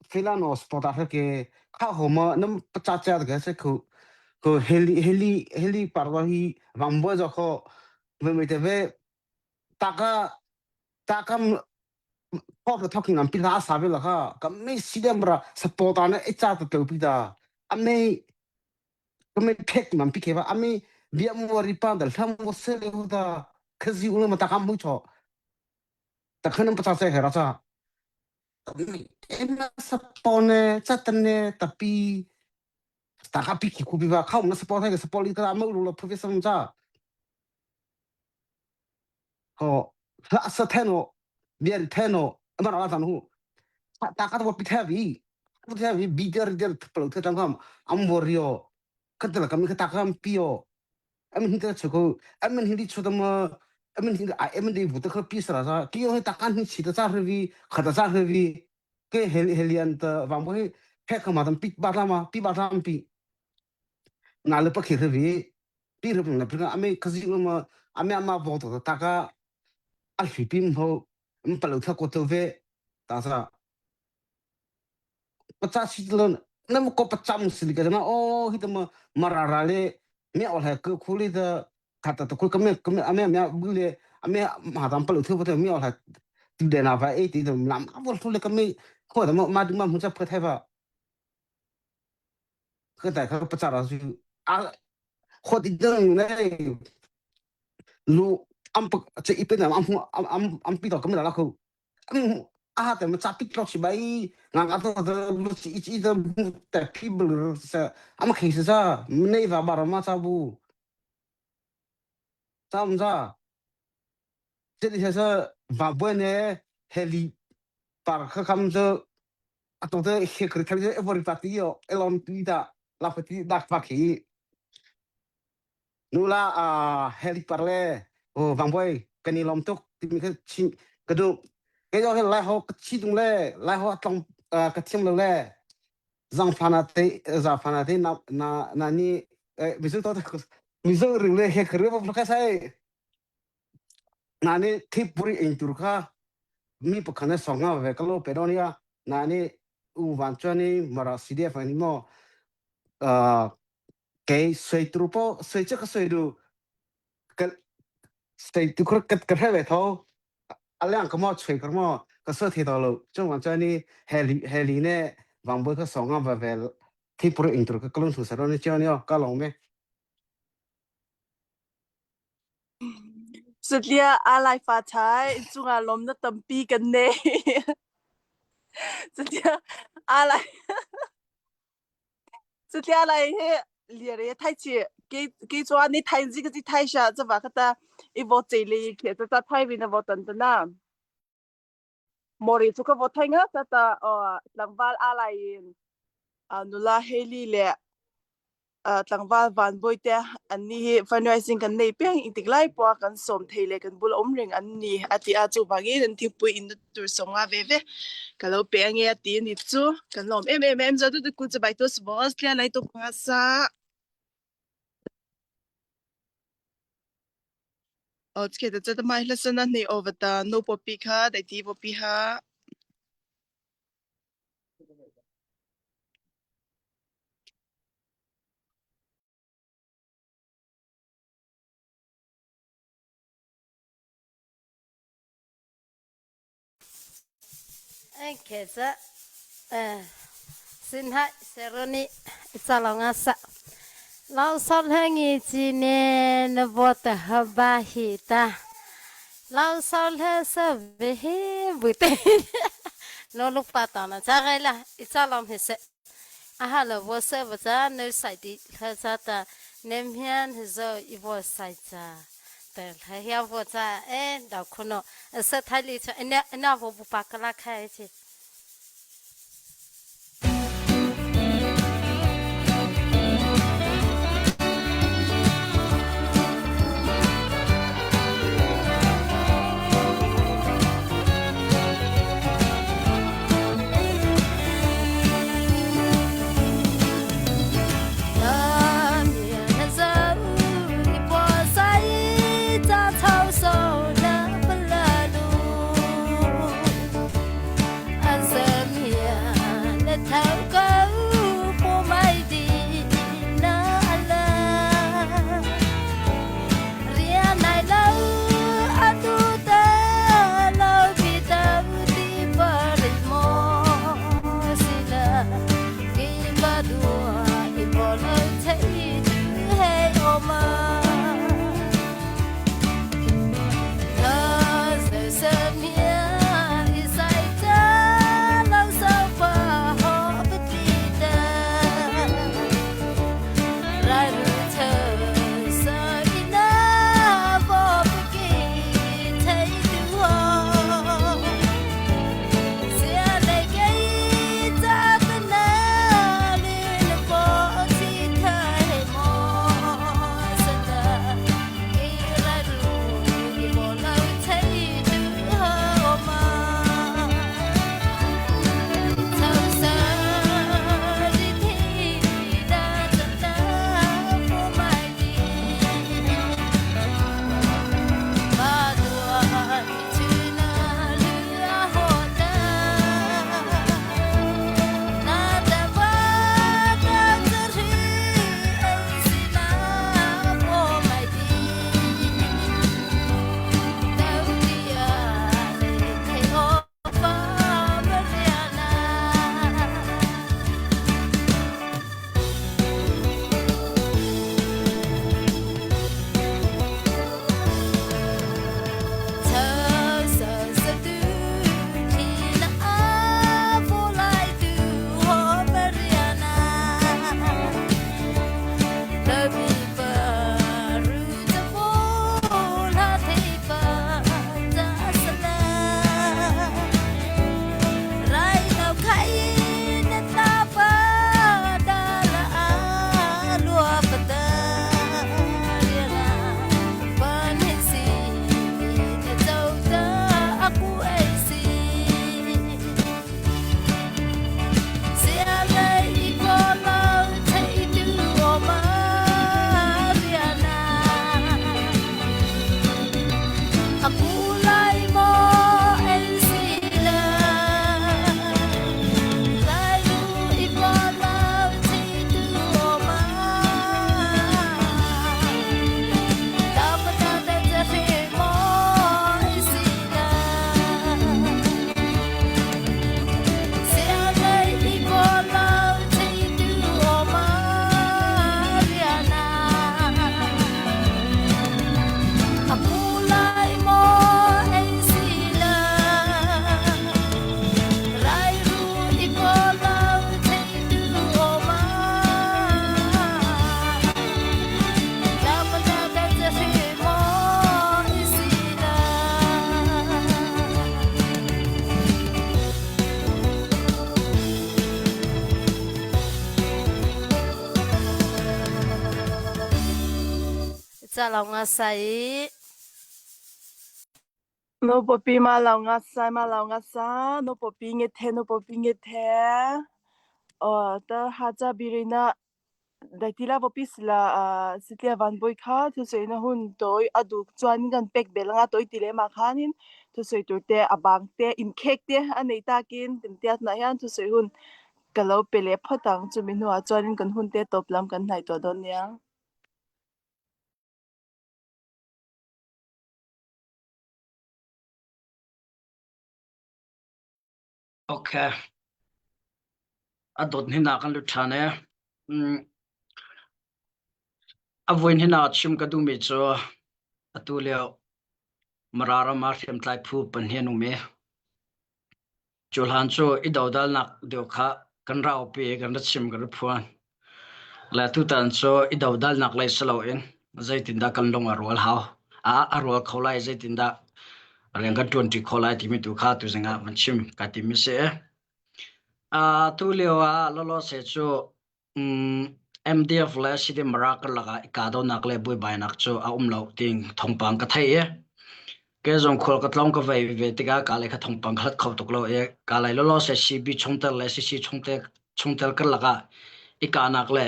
S11: Filano supporter ke kha ho ma nam pacha cha ke se khu ko heli heli heli parwa hi wangbo jo kho me me te ve taka taka kho ka talking am pila sa ve la kha kami CDM ra supporter na echa ta te pi da ame kami phek nam pi ke ba ame bia mo ri pa dal tham wo se le ho da khazi u ma ta kam mu cho ta khanam pacha se hera cha ema sapone chatane tapi ta ka pi ki ku bi ba khau na support ha support li ka ma lu lo phu sam cha ho. La sa theno bian theno amar ala tan hu ta ka to pi tha vi pi tha vi bi der der palo tha tang kam am vorio khatla kam kha ta kam pio am hin ta chuko am hin di chu tam am hin a am di bu ta kha pi sara sa ki ho ta kan hin chi ta cha vi khata cha vi ke hel helian ta wang bo he phe ka ma tam pi ba la ma pi ba lam pi na le pa khi vi pi ru na pi ame khazi ma ame ama bo to ta ka a hri pim ho um palo tha ko to ve ta sa pacha si lo na mo ko pacham si ka na o hi ta ma marara le me ol ha ku khuli da khata to ku kame kame ame ame bu le ame ma tam palo thu pa me ol ha ti de na va e ti dum lam a bol thu le kame kho da ma ma du ma mu cha pha thai ba ka ta kha pacha ra su a khot i dang ne lu am pa che ipe na am am am pi to kam la khu a te ma cha pi tlok si bai nga nga to to lu chi chi to te pi bul sa am khi sa sa nei va ba ma cha bu cha um za che ni sa va bu ne heli par kha kham zo a to te he kri thali e vori pati yo elon ti da la pati dak pa khi Nula heli par le vangbawi kan i lawm tuk timi kha chim ka duh. Kei zong hi Laiho ka thi tung le Laiho a tlong ka thiam lo le zangfana te zafana te na na na ni mizo to mizo ring le he khri ba kha sai na ni thipuri ing tur kha mi pakhan ne songa ve ka lo pe don ya na ni u van chuan ni mara CDF ani mo kei soi tru po soi che ka soi du ka soi tu khur kat ka ve tho alang ka mo chui ka mo ka so thi to lo chung wang cha ni heli heli ne wang bo ka song va ve thi pur ing tur ka klung su sa ro ni chiao ni ka long me
S3: Satlia a Laifa thai cungah lawmnak tampi kan nei. Satlia a lai Satlia lai hi liare thai chi ke ke chuan ni thai zi ka chi thai sha chawa khata i vo che le khe ta ta thai vi na vo tan ta na. Mori chu ka vo thai nga ta ta tlangval a lai in nula Hailey le tlangval Van Bawi te anni hi fundraising kan nei piang engtik lai pawha kan sawm thei leh kan bula awm reng an ni a ti a, chuvangin an thingpui in na tur sawm nga ve ve ka lo pe ange a ti a ni chu kan lawm em em em zo tu ku chu bai tu boss tlian lai tu nga sa o chke ta cha mai hla sana nei ovata no popi kha dai ti popi ha.
S9: Keza sinha seroni salonga sa lao sol hangi chine na bota haba hita lao sol ha sa ve he bute no luk pa ta na cha gai la isalom he se aha lo bo se ba cha ne sai di kha cha ta nem hian he zo i bo sai cha te he ya bo cha e da khono se thai li cha ina ina bo bu pa kala khai chi. Ca lo nga sai.
S3: No popi ma lo nga sai ma lo nga sa no popi nge the no popi nge the. Oh ta ha cha birina Daitila pawpi sila sitia vanbawi kha thusawi na hun tawi a duk chuanin kan pek belh anga tawi ti lem ah khanin thusawi tur te a bang te inkhek te a nei takin kan tia tunah hian thusawi hun ka lo pe leh phawt ang chumi hnuah chuanin kan hun te tawp lam kan hnaih tawh dawn nia.
S7: Okay. A dawt hnin ah kan lut ṭhan e. Mm. A voin hin ah chim ka duhmi cu atu lio Mara ram ah hriamtlai phu pahnih an um i cu hlan cu i dodalnak deuh kha kan raupi i kan ra chim kan ra phuan. Le tutan cu i dodalnak lei si loin zeitindah kan lung a rual hau. A, a rual kho lai zeitindah rian kan ṭuanṭi kho lai timi tu kha tuzing ah van chim ka timi si. Uh, tu lio ah lawlawse cu um, MDF le CDMRA karlak ah i kahdohnak le buaibainak cu a um lo ting thawngpang ka thei i ke zong khual ka tlawng ka vei ve tikah ka le kha thawngpang ka hlat kho tuk lo i ka lai lawlawse CB chungtel le CC chungtel chungtel karlak ah i kahnak le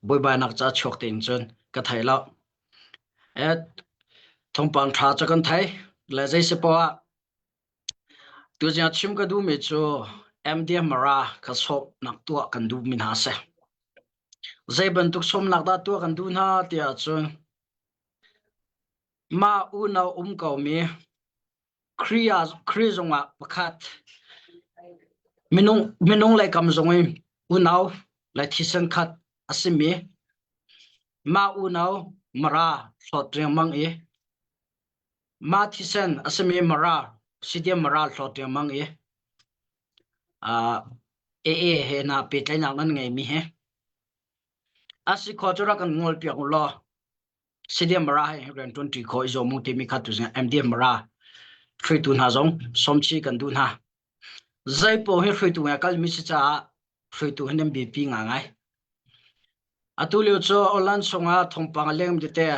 S7: buaibainak ca chuak tein cun ka thei lo. E, thawngpang ṭha cu kan thei le zei si poah ah Tuzing chim ka duhmi cu MDMRA kha sawmnak tuah kan duhmi hna a si. Zei bantuk sawmnak dah tuah kan duh hna tiah cun mah unau um komi Khrih ah Khrih zungah pakhat minung minung lei kam zung in unau le thisen khat a simi mah unau Mara hlawt riangmang i Mah thisen a simi Mara Sidiam Mara hlawt riangmang i uh, AA he na pehtlaihnak nan ngeimi he a si kho cu rak kan ngol piak u law Sidiam Mara he rian ṭuanṭi kho i zuam u timi kha tu MDM Mara hruaitu hna zong sawmchi kan duh hna. Zeipaoh hi hruaitu ngai kalmi si caah hruaitu hi nan biapi ngaingai. Atu lio cu online chungah thawngpang a lengmi tete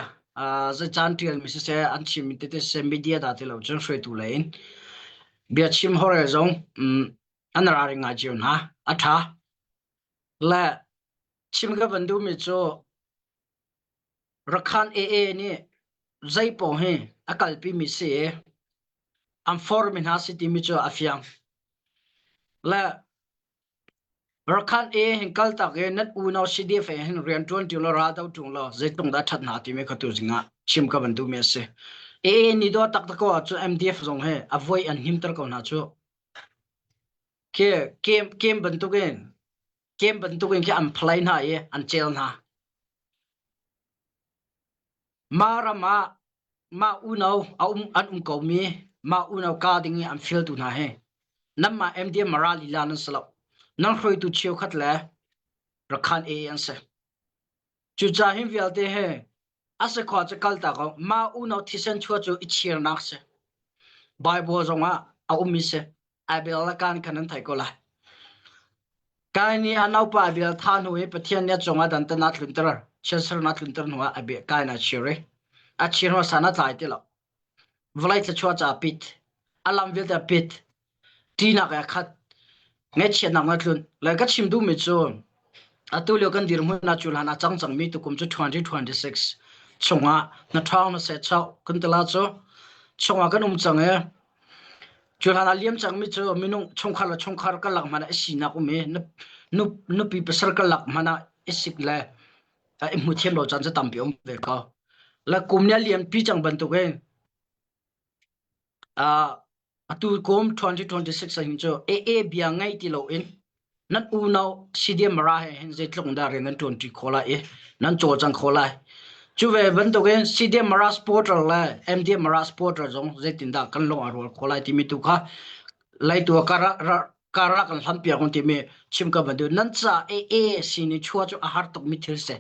S7: zeicaan ṭialmi siseh an chimmi tete siseh media dah ti lo cun hruaitu lei in biachim horel zong an ralring ngai cio hna. A ṭha. Le chim ka van duhmi cu Rakhan AA nih zeipaoh hi a kalpimi si i an formi hna si timi cu a fiang. Le Rakhan A hin kaltak i nan unau CDF he hin rian ṭuan ṭi law ral do ṭung law zeitluk dah ṭhat hna timi kha tuzing ah chim ka van duhmi a si. AA nih dawh taktak ko ahcun MDF zong he a voi an himter ko hna cu. Khi kem kem bantukin kem bantukin khi an phalai hna i an cel hna. Mah ram ah mah unau a um an um komi mah unau ka ding i an fialtu hna hi nanmah MDM Mara lila nan si lo. Nan hruaitu cheukhat le Rakhan AA an si. Cucaah hin vialte he a si khua cu kal ta ko. Mah unau thisen chuah cu i chirnak si. Bible zongah a ummi si. Abel le Kain khan an theih ko lai. Kain nih a naupa Abel thah hnu i Pathian nih a cungah dantat a tlunter, chiatser a tlunter hnuah Abel Kain a chir i a chir hnu san a tlai ti lo. Vawlei thluachuah ca a pit. A lam vialte a pit. Ṭihnak a khat. Ngaihchiatnak na tlun. Le ka chim duhmi cu atu lio kan dirhmun ah cu hlan a cang cangmi tukum cu 2026 chungah na ṭhawng na sehchauh kan tila cu chungah kan um cang i Cu hlan ah liam cangmi cu minung chungkhar le chungkhar karlak hmanh ah i sinak um i nupi pasal karlak hmanh ah i sik le i hmu thiam lo caan cu tampi um ve ko. Le kum nih a liampi cang bantukin uh, atu kum 2026 ah hin cu AA bia ngei ti loin Nan unau CDM Mara he hin zeitluk dah rian nan ṭuanṭi khawh lai i nan cawlcang khawh lai. Cu ve bantukin CDM Mara supporter le MDM Mara supporter zong zeitindah kan lung a rual khawh lai timi tu kha leitu ah kara kan hlampiak un timi chim ka van duh. Nan ca AA sin i chuah cu a har tukmi thil si.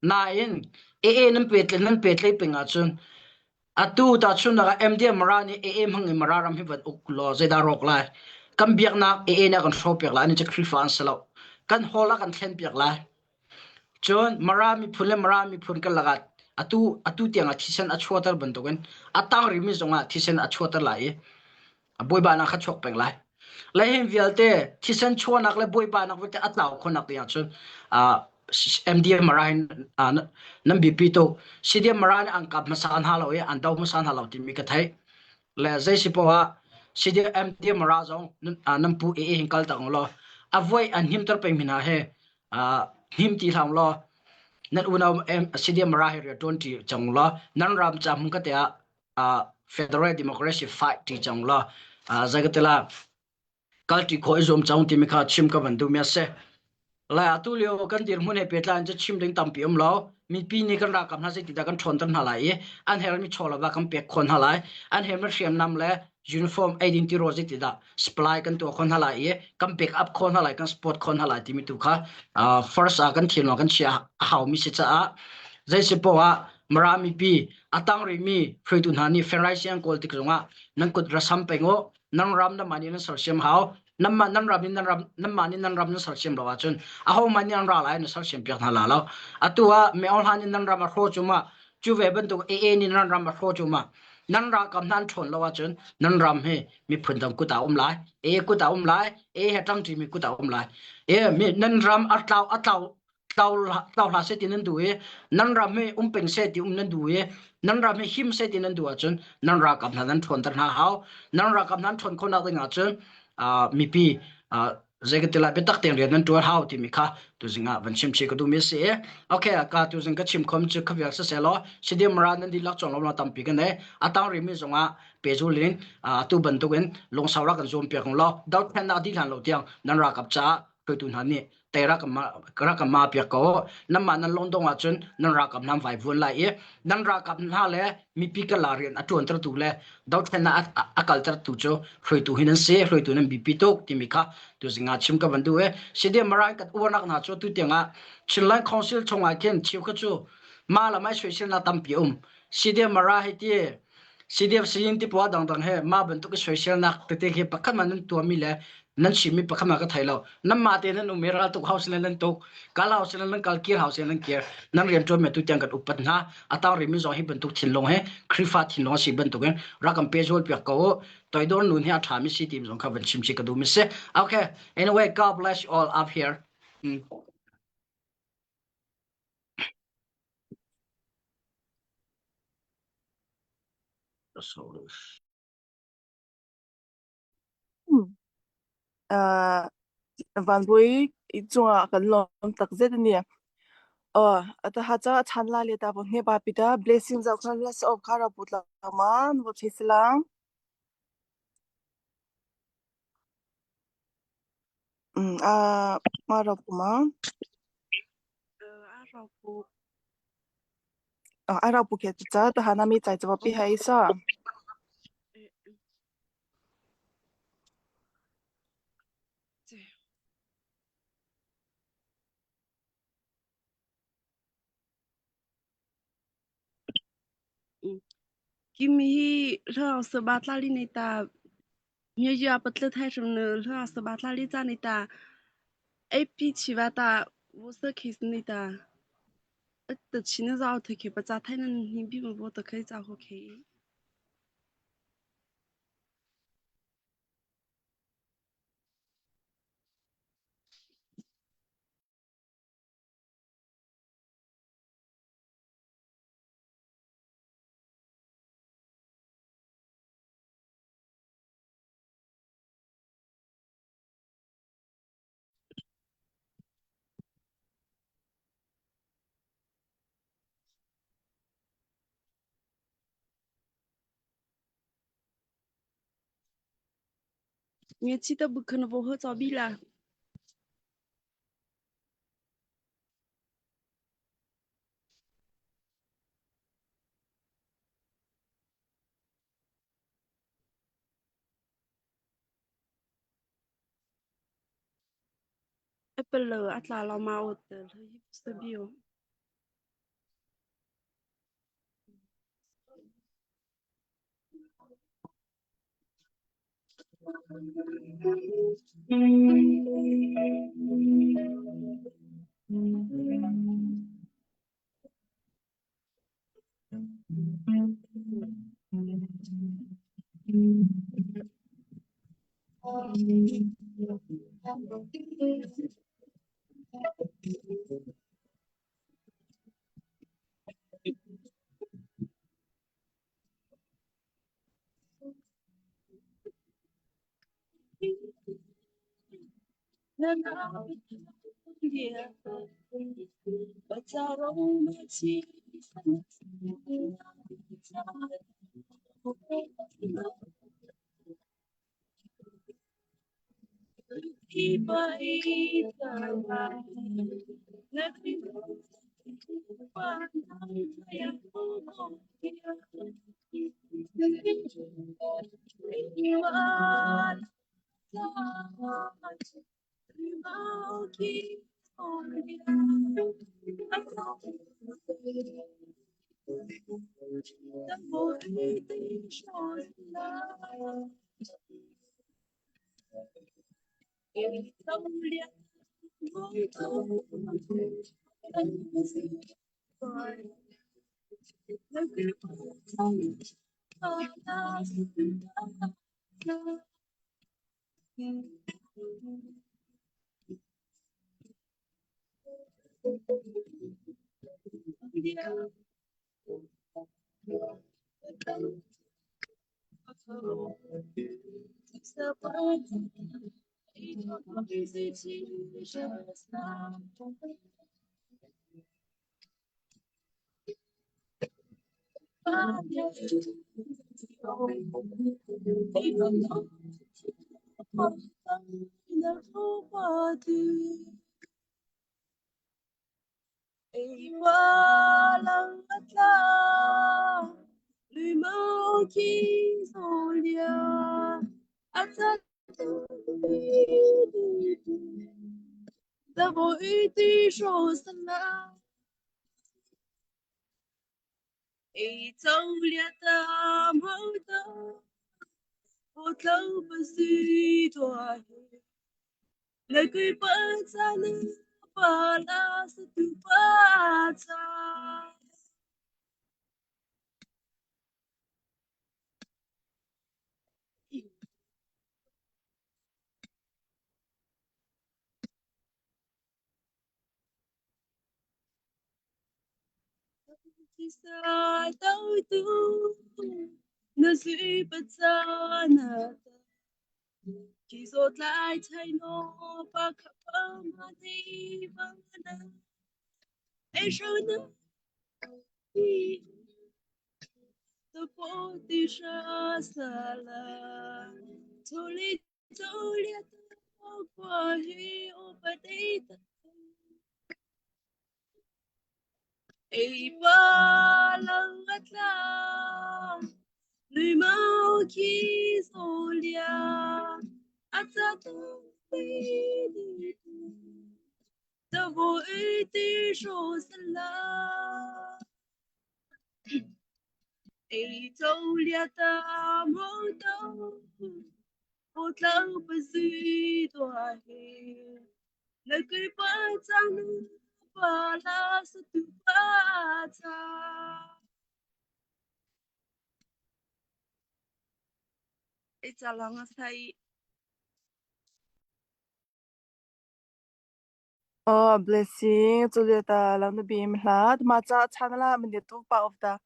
S7: Nain AA nan pe nan pe tlei peng ahcun Atu tahchunhnak ah MDM Mara nih AA hmang in Mara ram hi van uk law zeidah rawk lai? Kan biaknak AA nih a kan hrawhpiak lai, ani cu Khrihfa an si lo. Kan hall ah kan thlenpiak lai. Cun Mara miphun le Mara miphun karlak ah Atu atu tiang ah thisen a chuahter bantukin a tang rihmi zongah thisen a chuahter lai i buaibainak kha chuak peng lai. Le hin vialte thisen chuahnak le buaibainak vialte a tlau khonak ding ahcun MDM mara hin nan biapi tuk. CDM mara nih an kap hmasa hna lo i an do hmasa hna lo timi ka theih. Le zei si poah ah CDM MDM mara zong nan pu AA hin kal tak law a voi an himter peng mi hna he him ti hlah law nan unau CDM mara he rian ṭuan ṭi cang law nan ram ca hmun ka te ah federal democracy fight ṭi cang law zeikatila kalṭi khawh i zuam cang timi kha chim ka van duhmi a si. Lai atu lio kan dirhmun he pehtlai in cu chim ding tampi um lo. Mipi nih kan ralkap hna zeitindah kan ṭhawnter hna lai i an herhmi chaw le va kan pek khawh hna lai. An herhmi hriamnam le uniform eidin tirawl zeitindah supply kan tuah khawh hna lai i kan back up khawh hna lai, kan support khawh hna lai timi tu kha first ah kan thinlung kan chiah a haumi si caah zei si poah ah Mara mipi a tang rihmi hruaitu hna nih fenraisi an kawl tik zongah nan kut rasam peng u nan ram nan mah nih nan sersiam hau nanmah nan ram in nan ram nanmah nih nan ram nan sersiam lo ahcun ahohmanh nih an ra lai nan sersiam piak hna la lo atu ah Meo Hlan in nan ram a hraw cu ma cu ve bantuk AA nih nan ram a hraw cu ma nan ralkap hna an ṭhawn lo ahcun nan ram hi miphun dang kut ah um lai AA kut ah um lai AA he ṭangṭi mi kut ah um lai e mi nan ram a tlau a tlau tlau tlau hlah seh ti nan duh i nan ram hi um peng seh ti um nan duh i nan ram hi him seh ti nan duh ahcun nan ralkap hna nan ṭhawnter hna hau nan ralkap hna nan ṭhawn khawhnak ding ahcun mipi zei ka ti lai biatak tein rian nan ṭuan hau timi kha tuzing ah van chim chih ka duhmi a si i okay ka tuzing ka chim khom cu khavial siseh law sidim ra nan dihlak cawng lo tampi kan nei a tang rimi zongah pezul in atu bantukin lungsau rak kan zuam piak law dothlennak dih hlan lo tiang nan ralkap caah hruaitu hna nih tei rak rak ma piak ko nanmah nan londong ahcun nan ralkap nan vai vuan lai i nan ralkap hna le mipi ka la rian a ṭuantertu le dothlennak a kaltertu cu hruaitu hi nan si hruaitu nan bipi tuk timi kha tuzing ah chim ka van duh i CDM Mara kan uarnak hna cu tu tiangah Chinland Council chungah khin cheu kha cu ma la mai soiselnak tampi um CDM Mara hi ti CDF sayin ti pawl dangdang he mah bantuk i soiselnak tete khi pakhat man nan tuahmi le nan chimmi pakhat man ka thei lo. Nanmah te nan um i raltuk house le nan tuk, kal house le nan kal, kir house le nan kir. Nan rianṭuan mi tu tiang kan upat hna. A tang rimi zong hi bantuk thinlung he Khrihfa thinlung a si bantuk in rak kan pehzul piak ko u. Toidor nun hi a ṭhami si ti zong kha van chim si ka duh mi si. Okay. Anyway, God bless you all up here. Mm.
S3: Vanpui i cungah kan lawm takzet a ni. Aw, ata ha cha chan la le ta bo hne ba pita blessing zau khan la sa kha ra put la ma nu thei silang. A ma ra pu ma.
S8: A ra pu.
S3: A ra pu ke cha ta ha na mi chai chawa pi hai sa.
S8: Kimi hi hlang sa ba tla li nei ta mi ya patla thai shum ne hlang sa ba tla li cha nei ta AP chi wa ta wo sa khis nei ta ta chi na zau the khe pa cha thai nan ni bi ma bo ta khai cha ho khe Nge chi ta bu khan vo ho chaw bi la. Apple a tla lo ma o te hi sabio.
S3: Oh, blessing chuleta lam na bim hla ma cha chanala man tu pa of ta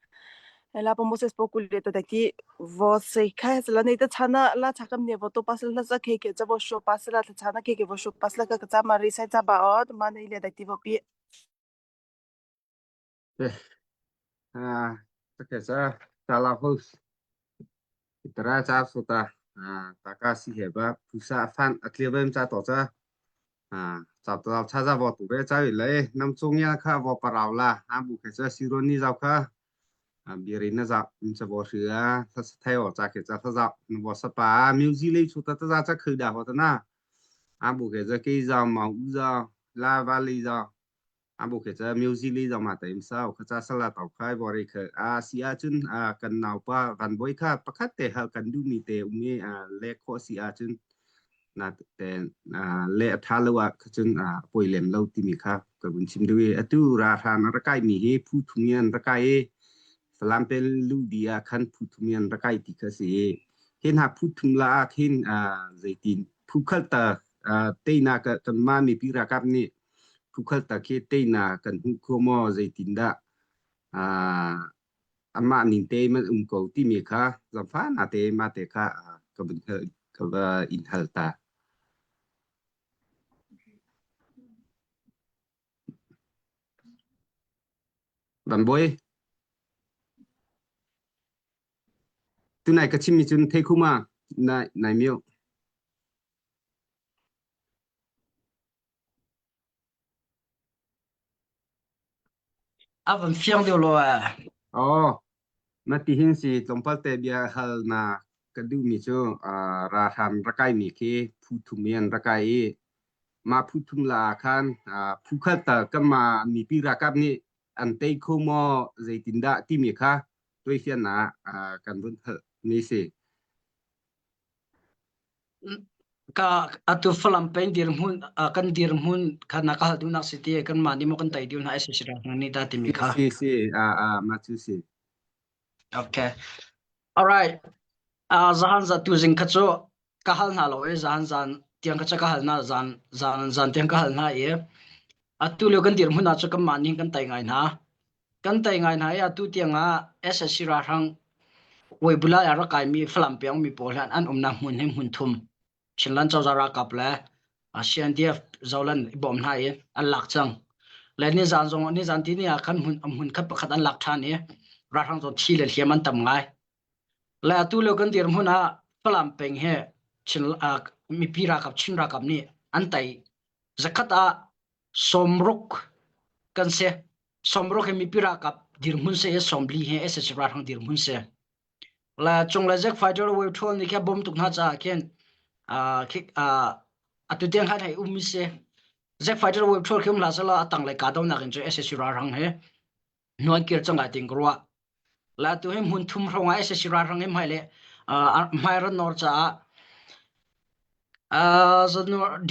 S3: la pa Moses po kul ta ki vo sei kha la nei ta chana la chakam ne vo to pasal la cha khe ke cha vo sho pasala ta chana khe ke vo sho pasala ka cha ma ri sai cha ba o ma nei le da ti vo pi.
S1: Ah, okay, sa sa la host tara cha sota ah taka si he ba phusa fan atliabem cha to cha à chào tao cha ra vào tủ bé cha lấy năm chung nha kha vào parau la ha bu khe cha sironi zau kha à birin na zau cha bo sửa sa thay ở cha khe cha sa zau bo sa pa music lấy chu ta ta ra cha khử đà ho ta na à bu khe cha cây zau màu u zau la valley zau à bu khe cha music lấy zau ma ta im sao kha cha sala tau khai bo ri khe a si a chun a kan nau pa van boi kha pakhat te ha kan du mi te umi a le kho si a chun na te le a tha lo ah cun a poi lem lo timi kha ka vun chim duh i atu ralhrang an rak kai mi hi phu thum in an rak kai i Falam pe lu di ah khan phu thum in an rak kai ti kha si. Hi hna phu thum la ah khin zeitin phu khat ta teinak kanmah mipi ralkap nih phu khat ta khi teinak kan hmuh kho maw zeitin dah amah ning te man um ko timi kha zaangfah na te mah te kha ka vun ka va in hal ta. Van Bawi. Tunai ka chimmi cun thei khu ma nai nai mio.
S7: A van fiang deuh lo eh.
S1: Oh, na ti hin si tlawmpal te bia hal na ka duhmi cu uh, ralhrang rakai mi khi phu thum in an rakai i mah phu thum la ah khan uh, phu khat tal kanmah mipi ralkap nih an tei kho maw zeitindah timi kha tuaifiannak ah kan vun hal mi si.
S7: Ka atu Falam peng dirhmun kan dirhmun kha na ka hal duhnak si ti kan mah nih maw kan tei dih hna SAC rak nih dah timi kha.
S1: Si si a a ma cu si.
S7: Okay. All right. Uh, zahan za tu zing kha cu ka hal hna lo i zan zan tiang kha cu ka hal hna zan zan zan tiang ka hal hna i atu lio kan dirhmun ah cu kanmah nih kan tei ngai hna. Kan tei ngai hna i atu tiang ah SSC ralhrang Weibula ah rak kaimi Falam peng mi pawl han an umnak hmun hi hmun thum Chinland cozah ralkap le CNDF Zoland i bawm hna i an lak cang. Le nizan zong nizan ti ni ah khan hmun hmun khat pakhat an lak ṭhan i ralhrang zong thi le hliam an tam ngai. Le atu lio kan dirhmun ah Falam peng hi Chin uh, mipi ralkap Chin ralkap nih an tei zakhat ah sawmruk kan si. Sawmruk hi mipi ralkap dirhmun si i sawmli hi SSC ralhrang dirhmun si. Le cung le zek fighter wave thol nih kha bom tuk hna caah khin uh, khi uh, atu tiang khan hei um si. Zek fighter wave thol khi um hlah selaw a tanglei kahdohnak in cu SSC ralhrang he nuan kir cang ai ting ka ruah. La tu hi hmun thum hrawng ah SSC ralhrang hi hmai le hmai ran nawr caah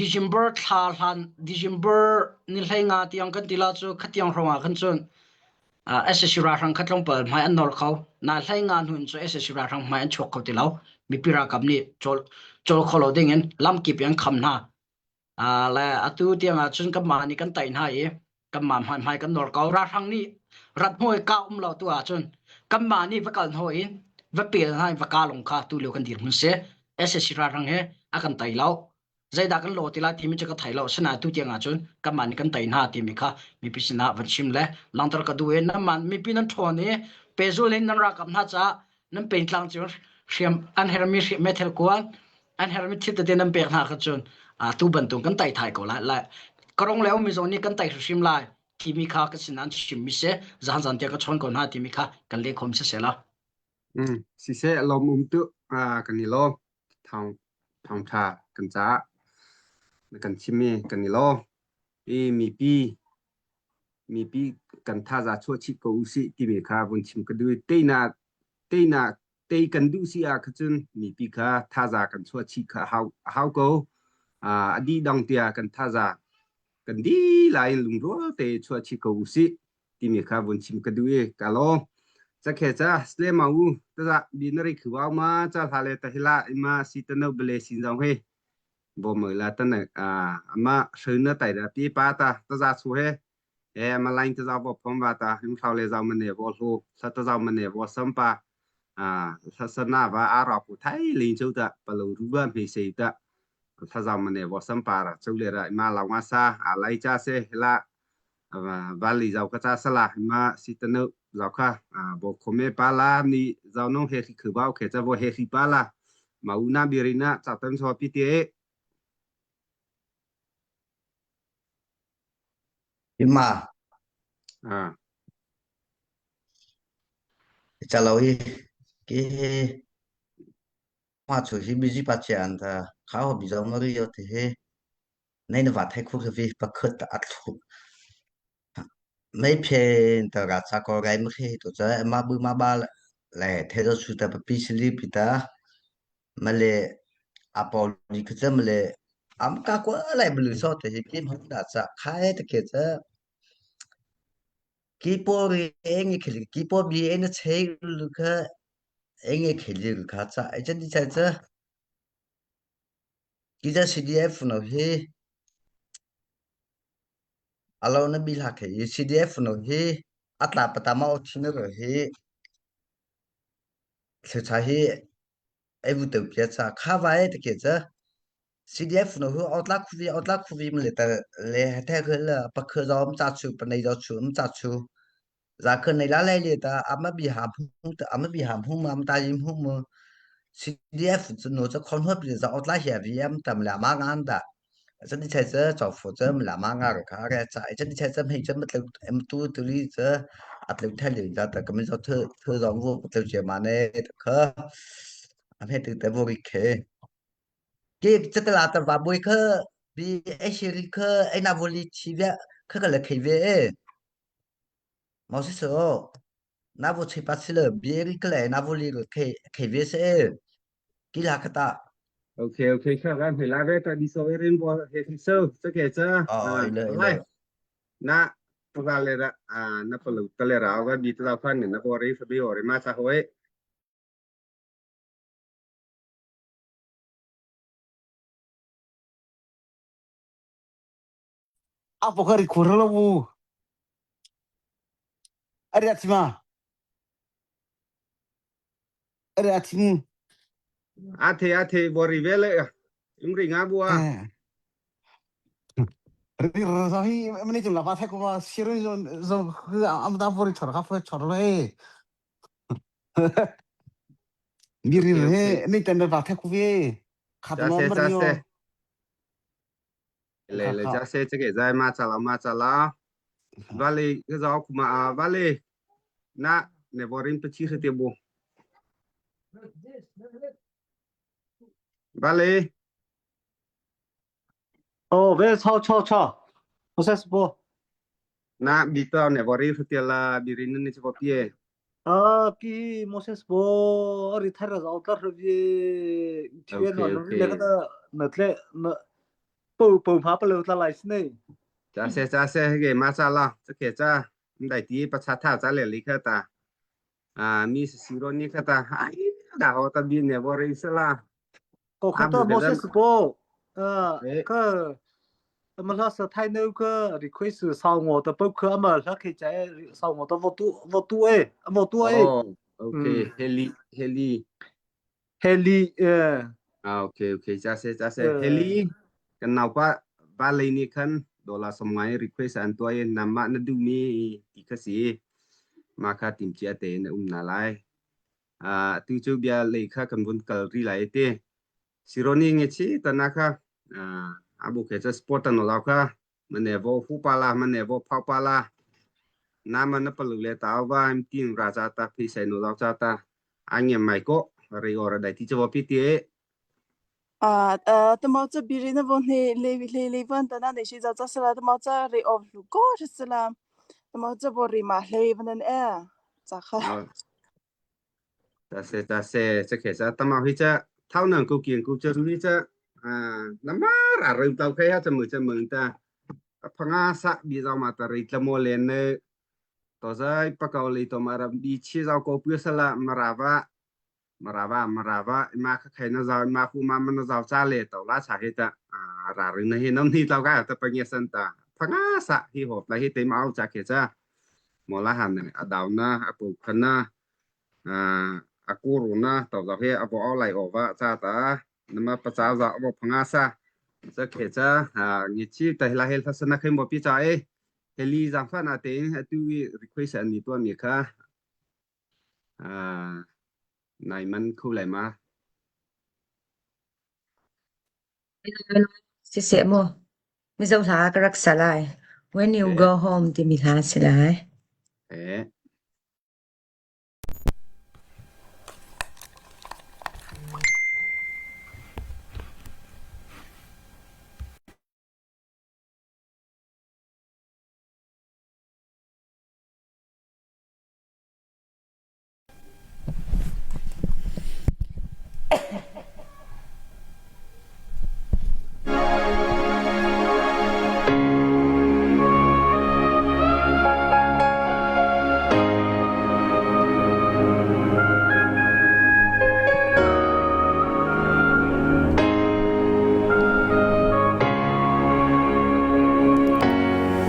S7: December thla hlan December ni hlei nga tiang kan ti la cu khatiang hrawng ah khan cun SSC ralhrang kha tlawmpal hmai an nawr kho. Na hlei nga hnu in cu SSC ralhrang hmai an chuak kho ti lo. Mipi ralkap nih cawl cawl kho lo ding in lamkip in an kham hna. Le atu tiang ah cun kanmah nih kan tei hna i kanmah hmaihmai kan nawr ko. Ralhrang nih rat hnu i kah um lo tu ahcun kanmah nih va kal hnu in va pel hna in va kah lung kha tu lio kan dirhmun si. SAC ralhrang he a kan tei lo. Zeidah kan law ti lai timi cu ka thei lo. Asinain tu tiang ahcun kanmah nih kan tei hna timi kha mipi sinah van chim le langhter ka duh i nanmah mipi nan ṭhawn i pehzul in nan ralkap hna caah nan pengtlang cu hriam an hermi meithal kuan an hermi thil tete nan pek hna kha cun tu bantuk kan tai thai ko lai lai karong le ummi zong nih kan tai hrimhrim lai timi kha ka sin an chimmi si zan zan tiang ka chawn ko hna timi kha kan leh khom si la
S1: Mm, siseh lawm um tu kan i lawm thawng thawng tha kan caah na kan chimmi kan i lawm i mipi mipi kan thaza chuah chih ko usih timi kha vun chim ka duh teinak teinak tei kan duh si ah kha cun mipi kha thaza kan chuah chih kha hau hau ko a dih dong tiah kan thaza kan di lai in lungrual te chuah chih ko usih timi kha vun chim ka duh i ka lawm cakhe cha slema u taza binari khuwau ma cha hla le tahila ima si tano bele sin zong he bo moi la tan a ama hreuna tai da pi pa ta ta za chu he e ma line ta za bo phom wa ta him thlau le zau mane bo hlu sa ta zau mane bo sam pa a sa sana wa a ra pu thai ling chu ta palo ru ba me sei ta tha zau mane bo sam pa ra chu le ra ma law nga sa a lai cha se la vali zau ka cha sala ma si tanu zau kha bo khome pa la ni zau nong he ri khu bao khe cha bo he ri pa la ma u na birina cha tan so pi te
S12: Ima
S1: a
S12: chalo hi ki ma chu hi busy pa che an ta kha ho bi zong ri yo te he Nei na va thei khu khi pakhat a thlu mei phen ta ra cha ko rai ma khi to cha ma bu ma ba le the zo su ta pi sili pi ta ma le a paw ni khu cha ma le am ka ko lai blu so te hi ki hmu da cha khai te ke cha ki po ri eng khili ki po bi en che lu kha. Enge kheli kha cha ai chan di chai cha ki CDF no hi alo na bi la khe CDF no hi atla pata ma thin ro hi thla hi ai bu te pia cha kha vai te ke cha CDF no hu otla khuvi otla khuvi mle ta le the khe la pakhe zo am cha chu panai zo chu am cha chu za khe nei la lai le ta ama bi ha phu ta ama bi ha phu ma am ta yim hu mo CDF chu no cha khon hop le za otla hia vi am tam la ma ngan da 真的才这找负责la ma nga ro kha re cha 真的才这没这么em tu tu li这อะtu the le za ta ka mi zo the the zo wo tu che ma ne kha am he tu te bo ri khe 给这个拉的话，不会去比那些去哎那屋里去的，去个来开会，没事说，那我七八次了，别个来那屋里开开会是，给他个打。
S1: Okay okay ခါကဖေလာပဲတဒီဆိုရင်ဘောဟေဆိုစကေချာ
S12: 哦，一了一
S1: လိုက်
S12: 了，
S1: နာပကလေရာအာနပလူတလေရာဝဘီတလာဖန်နဘောရီဖဘီဟောရီမာချာဟွေ
S11: A pokari kurala wu. Ari atima. Ari atimu.
S1: အထေအထေဘောရီဝဲလေအင်္ဂရိငါဘူအာ
S11: Eh. Ri rahi mani jum la patha ko ba shiru zo zo am da pori chor ka pori chor le. Miri
S1: Okay
S11: re
S1: okay
S11: ni tende patha ku ve.
S1: ဂျာ
S11: Khatma
S1: ဆေဂျာ
S11: mriyo.
S1: ဆေလေ
S11: Kha
S1: လေ
S11: kha.
S1: ဂျာဆေစကေဇိုင်မာချလာမာချလာဗာလေကဇောကူမာဗာလေနာနေဘောရင်ပချီခတေဘူဗာလေ
S13: 哦，别吵吵吵，我才是不，
S1: နာဘီတောနေဘောရီဖတေလာဘီရင်နေချပပြေ
S13: 啊，比莫塞斯不，阿里泰拉早到是比天
S1: Okay
S13: 哪，那
S1: okay
S13: 个的那那那不不怕不留他来是呢。
S1: ဂျာဆေဂျာဆေကေမာချလာစကေချာဒိုင်တီပချာသာချလေလိခတာအာမီစီရိုနီခတာအိုင်ဒါဟောတဘီနေဘောရီဆလာ
S13: 我
S1: အ
S13: 看 到
S1: ဘူကေ
S13: 莫塞斯不，呃，
S1: ဇ
S13: 个么那是太那个 request 上我的博客，么他可以在上我的我都我都哎，我都哎，
S1: Oh, okay.
S13: 嗯，
S1: Heli, Heli.
S13: 海里，呃，
S1: Ah, okay, okay. Jase, jase.
S13: 呃。
S1: Heli. Kenapa balai ni kan dola semai request antuai nama na du mi dikasi maka tim chia te na um na lai. Ah, tu chu bia lei kha kan bun kal ri lai te. Sironi nge chi tanaka. Ah, abu ke cha sport no lau kha. Mane vo hu pa la, mane vo phau pa la. Nama na palu le ta wa im tin raja ta phi sai no lau cha ta. Anh em mày có rồi rồi đại thì cho biết thế
S3: 啊呃，的毛这别人的问题，来来来问的那那些在这是啦，的毛这里哦，如果是啦，的毛这不里嘛来不能哎，咋个？
S1: ta se ta se sẽ kể ra tâm ao cha thao nàng câu kiện câu chơi đi cha à nắm ra rồi tao khai ha cho mừng ta phanga sa bi giao mà ta rồi tamo lên nè to sai pa kau li to mara bi chi giao ko pu sala marava marava marava ma kha khai na giao ma fu ma ma na giao cha le tao la cha he ta à ra rồi na he nam ni tao ga ta pa nge san ta phanga sa hi hop la hi te mau cha ke cha mo la han ne adaw na apu khana อ่าอากูรูนะต่อจากเฮอปอไหลออกว่าจ้าตานมาประจาจะอพงาซาจะเขจ้าอ่างิชีแต่ละเฮลทัศนะขึ้นบ่พี่จ้าเอเฮลีจางฟ้านาเต็งตุวี request อันนี้ตัวมีค่ะอ่านายมันคู่ไหลมา
S6: Siseh mu, Mizo hla ka rak sa lai. When you
S1: เอ๊
S6: go home timi hla si lai.
S1: เอ๊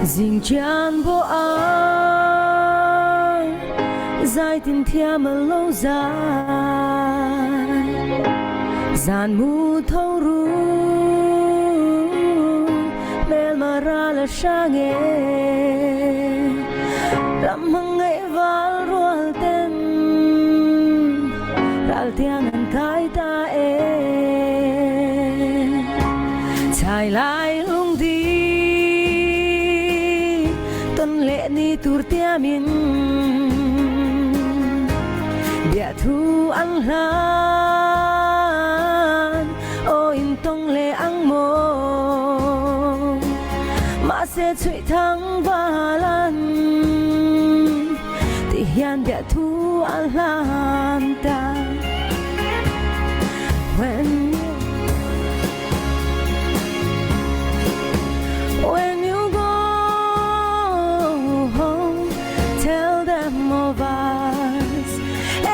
S5: Zingtian bo ai zaitin thiam lo zai zan mu tho ru mel mara la shange ram ngai val rual ten ral tiang an tai ta e chai lai lung di ton le ni tur tiamin bia thu an hlan o in tong le ang mo ma se chui thang valan ti hian bia thu an hlan ta when When you go home, tell them of us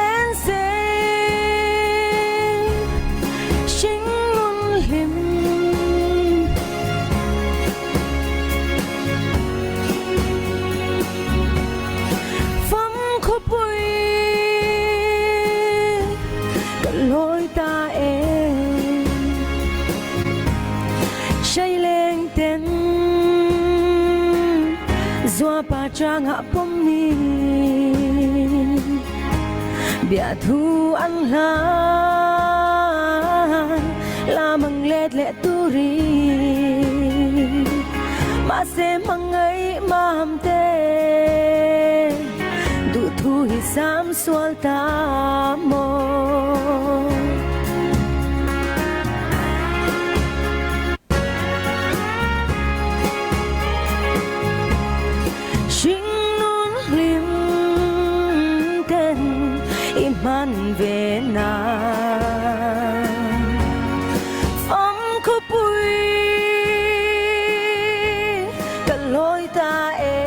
S5: and say, Xing nun lim Fam khopui ka loi ta e Shaileng ten zua pa chang ha pom ni bia thu an hlan la mang let le turi ma se mangai mam te du thu hi sam sual ta mo Xing nun lim ten i man ve na Fam khopui ka loi ta e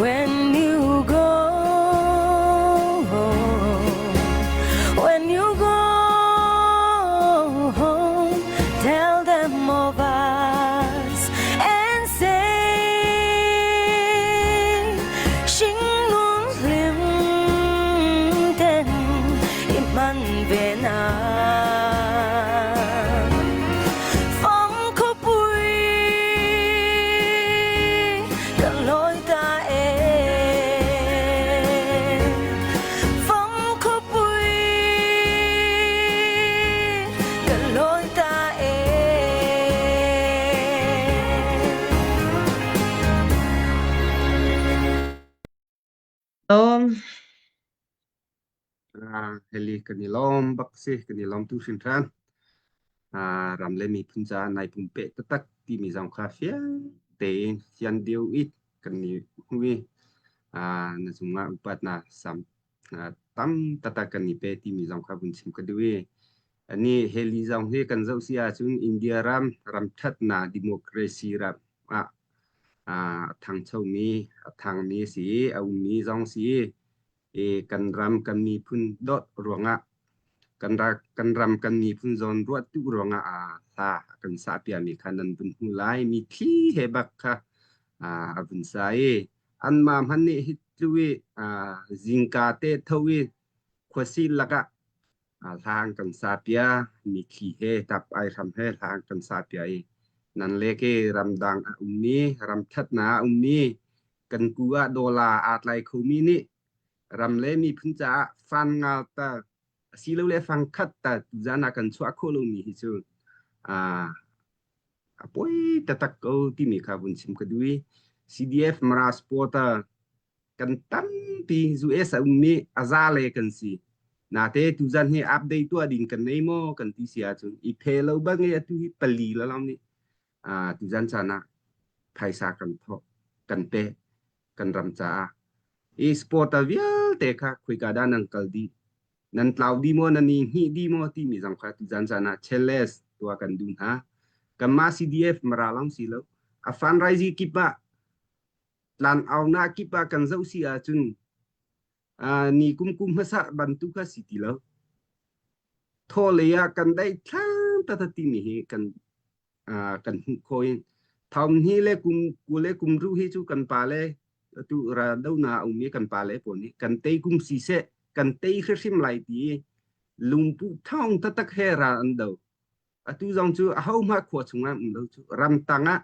S5: When you go When you go home tell them of us and say Xing nun lim ten i man ve na Fam khopui ka loi ta e Fam khopui ka loi ta e
S14: Lawm.
S1: Heli kan i lawm bak si kan i lawm tu hringhran. Ram le miphun caah nai pumpe taktak timi zong kha fiang tein fian deuh i kan i hmu i na cungah upatnak sam tam taktak kan i pe timi zong kha vun chim ka duh i ani heli zong hi kan zoh si ahcun India ram ram ṭhatnak democracy ram ah a thangchomi a thangmi a si i a ummi zong si i kan ram kan miphun dawt ruangah kan kan ram kan miphun zawn ruah tu ruangah a hla a kan sah piami kha nan vun hmu lai mitthli he bak kha a vun sa i anmah hmanh nih hi tlu i zingka te tho i khuasi lakah hlang kan sa pia mitthli he tap ai hram he hlang kan sa pia i nan le ke ramdang a ummi ram thatnak a ummi kan ku ah dawla aa tlai khomi nih ram le miphun caah fan ngal ta asilole fang khat ta tuzan ah kan chuah khawh lomi hi cu a poi taktak ko timi kha vun chim ka duh i CDF Mara supporter kan tampi US a ummi a za le kan si. Nate tuzan hi update tuah ding kan nei maw kan ti si ahcun i phe lo bang i atu hi pali la lam nih tuzan caan ah phaisa kan thawh kan pe kan ram caah i supporter vialte kha khoika dah nan kal dih nan tlau dih maw nan i hngih dih maw timi zong kha tuzan caan ah challenge tuah kan duh hna kanmah CDF Mara lawng si lo a fundraising kip ah tlan aunak kip ah kan zoh si ahcun ni kum kum hmasa bantuk kha si ti lo thaw lei ah kan daih thlang tata timi hi kan. kan hmuh khawh in thong hi le kum ku le kum ru hi cu kan pa le atu ra do na um i kan pa le pawl nih kan tei kum si seh kan tei hrimhrim lai ti lungpu thong taktak he ra an do atu zong cu aho hmah khua chungah um lo cu ramtang ah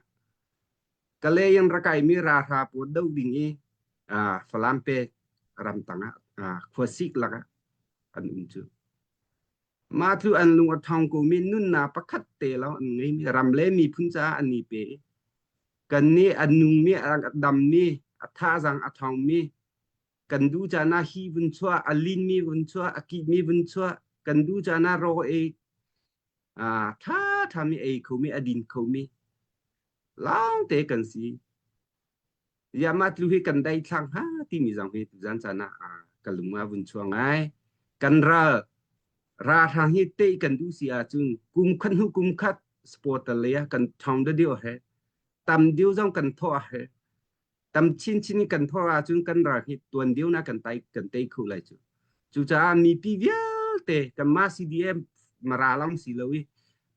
S1: Kalay in rak kaimi ralhra pawl doh ding i Falam pek ramtang ah khuasik lakah an um cu. Mah cu an lung a ṭhawng komi nunnak pakhat te lawng an ngeimi ram le miphun caah an i pe i kannih a nungmi, a dammi, a thazaang a ṭhawngmi, kan duh caan ah hi vun chuah, a linmi vun chuah, a kihmi vun chuah, kan duh caan ah rawl ei ṭha ṭhami ei khomi, a din khomi lawngte kan si. Ziah mah tlu hi kan daithlang hnga timi zong hi tuzan caan ah ka lung ah vun chuang ngai. Kan ral ralhrang hi tei kan duh si ahcun kum khat hnu kum khat supporter lei ah kan ṭhawng deuh he tam deuh zong kan thawh he tam chinchin in kan thawh ahcun kan ral hi tuan deuh na kan tai kan tei kho lai cu. Cucaah mipi vialte kanmah CDM Mara lawng si lo i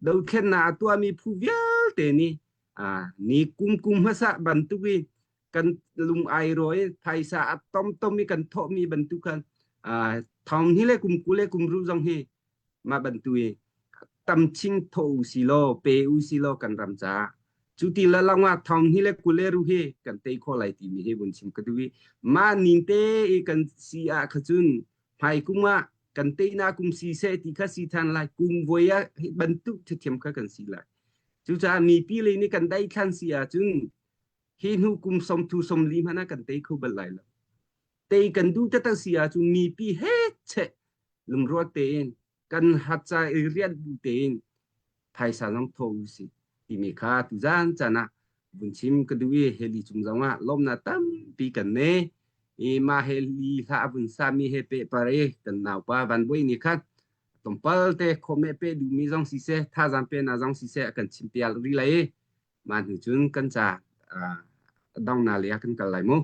S1: dothlennak a tuahmi phu vialte nih ni kum kum hmasa bantuk in kan lung ai ro i phaisa a tom tom i kan thawhmi bantuk khan thong hi le kum ku le kum ru zong hi mah bantuk i tam chin tho u si law pe u si law kan ram caah cu ti la lang ah thong hi le kule ru hi kan tei kho lai timi hi vun chim ka duh i mah ning te i kan si ah kha cun hmai kum ah kan teinak kum si seh ti kha si than lai kum voi ah bantuk thiam kha kan si lai cucaah mipi lei nih kan daithlan si ahcun hi hnu kum somthu somli hmanh ah kan tei kho bal lai lo tei kan duh taktak si ahcun mipi he cheh lungrual tein kan hatca i rian bu tein phaisa zong tho u si timi kha tuzan caan ah vun chim ka duh i heli cung zong ah lawmnak tampi kan nei i mah heli hla a vun sami he pe par i kan naupa Van Bawi nih khan tlawmpal te khawme pe duhmi zong siseh thazaang pe na zong siseh a kan chim pial rih lai i mah hnu cun kan ca dongna lei ah kan kal lai mu.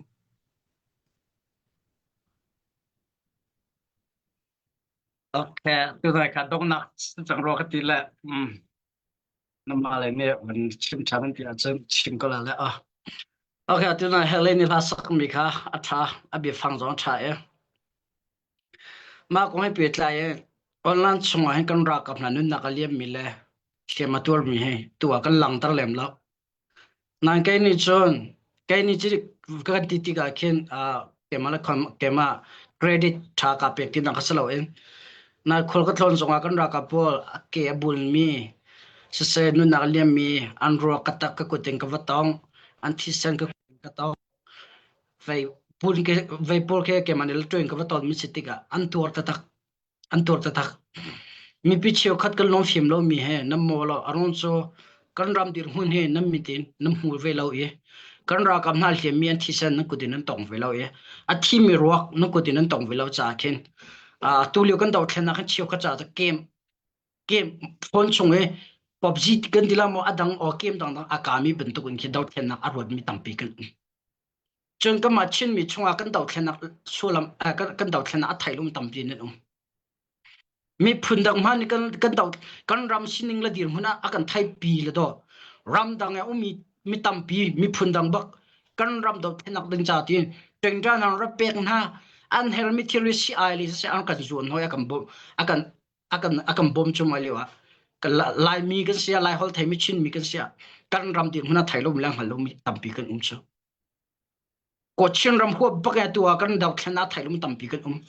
S7: Okay, tu dai kha dongnak cang ro ka ti le mm nama le ne van chim ṭhan ti ahcun chim ko la le ah. Okay, tu na Helen ni hla sak mi kha a ṭha a biafang zong a ṭha e. Mah kong he pehtlai in online chungah hin kan ralkap hna nunnak a liammi le hliam a tuarmi hi tu ah kan langhter lem lo. Nain kei nih cun kei nih cu kan ti tikah khin uh, keimah le keimah credit ṭha kaa pek tinak a si loin na khual ka tlawn zongah kan ralkap pawl a ke a bulmi siseh nunnak a liammi an ruak ka tak ka kut in ka va tong an thisen ka kut in ka tong vei pul ke vei pawl ke keimah nih latawin ka va ton mi si tikah an tuar taktak an tuar taktak mipi cheukhat kan lung fim lomi he nan maw lo aruang cu kan ram dirhmun hi nan mit in nan hmu ve lo i kan ralkap hna hliammi an thisen nan kut in nan tong ve lo i a thimi ruak nan kut in nan tong ve lo caah khin tu lio kan dothlennak hin cheukhat caah game game phone chung i PUBG kan ti la maw a dang or game dangdang a kami bantuk in khi dothlennak a ruatmi tampi kan um. Cun kanmah Chinmi chungah kan dothlennak sullam kan dothlennak a thailum tampi nan um. Miphun dang hmanh nih kan kan do kan ram sining le dirhmun ah a kan thaipi le do ram dang ah ummi mi tampi miphun dang bak kan ram dothlennak ding ca tiin ṭengṭan an rak pek hna an hermi thil hi si ai le siseh an kan zuan hoi a kan bawmh a kan a kan a kan bawm chung lio ah Laimi kan si ah Laiholh theimi Chinmi kan si ah kan ram dirhmun a thei lomi le hngal lomi tampi kan um cu. Ko Chin ram huap bak tu ah kan dothlennak a thei lomi tampi kan um.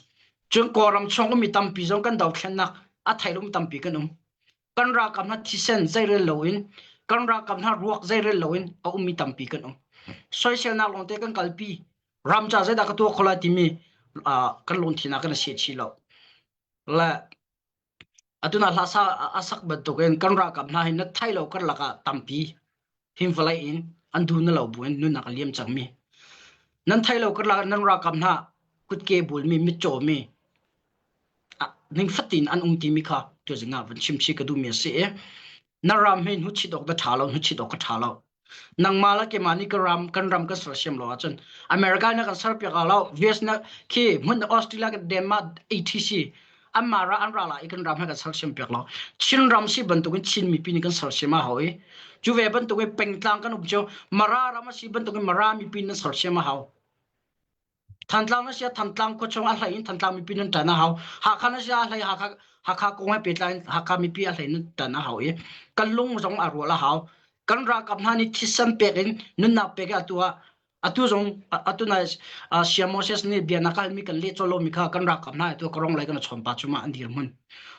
S7: Cun Kawlram chung ummi tampi zong kan dothlennak a thei lomi tampi kan um. Kan ralkap hna thisen zeirel loin kan ralkap hna ruak zeirel loin a ummi tampi kan um. Soiselnak lawngte kan kalpi ram ca zeidah ka tuah kho lai timi kan lungthin ah kan i seh chih lo. Le atu na hla sa a sak bantukin kan ralkap hna hi na thai lo karlak ah tampi him vawlei in an du na lo buin nunnak a liam cangmi nan thai lo karlak ah nan ralkap hna kutke bulmi mitcaw mi ning fatin an um timi kha tuzing ah van chim chih ka duhmi a si i na ram hi hnuchit awk na ṭha lo hnuchit awk ka ṭha lo nangmah le keimah nih ka ram kan ram kan sersiam lo ahcun America nih kan serpiak lo US na khi hmun Australia kan Denmark ATC anmah ra an ra la i kan ram he kan sersiam piak lo Chin ram si bantukin Chin mipi nih kan sersiam a hau i. Cu ve bantuk in pengtlang kan um cio. Mara ram a si bantuk in Mara mipi nan sersiam a hau. Thantlang na si ah Thantlang khua chung a hlei in Thantlang mipi nan ṭan a hau. Hakha na si ah a hlei Hakha Hakha kong he pehtlai in Hakha mipi a hlei nan ṭan a hau i kan lung zong a rual a hau. Kan ralkap hna nih thisen pek in nunnak pek in atu ah atu zong atu nai Siam Moses nih bia na kalmi kan leh cawllo mi kha kan ralkap hna atu ka rong lai kan chawn pa cuma an dir hmun.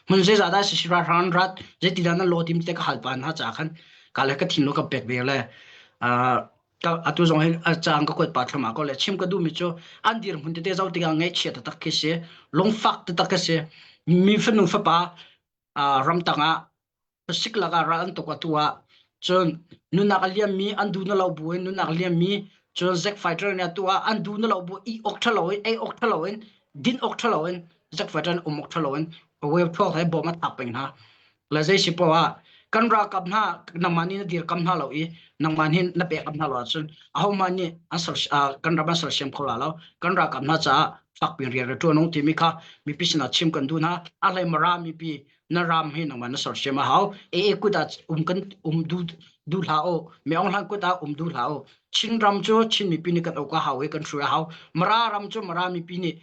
S7: Hmun zeizah dah sisi ralhrang rat zeitidah nan law tim te ka hal pa hna ca khan ka le ka thinlung ka pek ve le atu zong hi caang ka kuat pa thlam ah ko le chim ka duhmi cu an dirhmun tete zoh tikah ngaihchia taktak khi si lungfak taktak khi si mi fanu fapa ramtang ah sik lakah ral an tuk atu ah cun nunnak a liammi an duh na lo bu in nunnak a liammi cun Zack fighter nih atu ah an duh na lo bu i awk ṭha lo in ei awk ṭha lo in din awk ṭha lo in Zack fighter um awk ṭha lo in wave thuak he bom a thak peng hna Le zei si poah ah kan ralkap hna nangmah nih na dirkam hna lo i nangmah nih na pek hna lo ahcun ahohmah nih an ser, uh, kan ram an sersiam kho la lo. Kan ralkap hna caah fakpi rian re ṭuan ung timi kha mipi sinah chim kan duh hna. A hlei Mara mipi na ram hi nangmah na sersiam a hau. AA kut ah um kan um du du hlah u. Meong hlan kut ah um du hlah u. Chin ram cu Chin mipi nih kan uk a hau i kan hruai a hau. Mara ram cu Mara mipi nih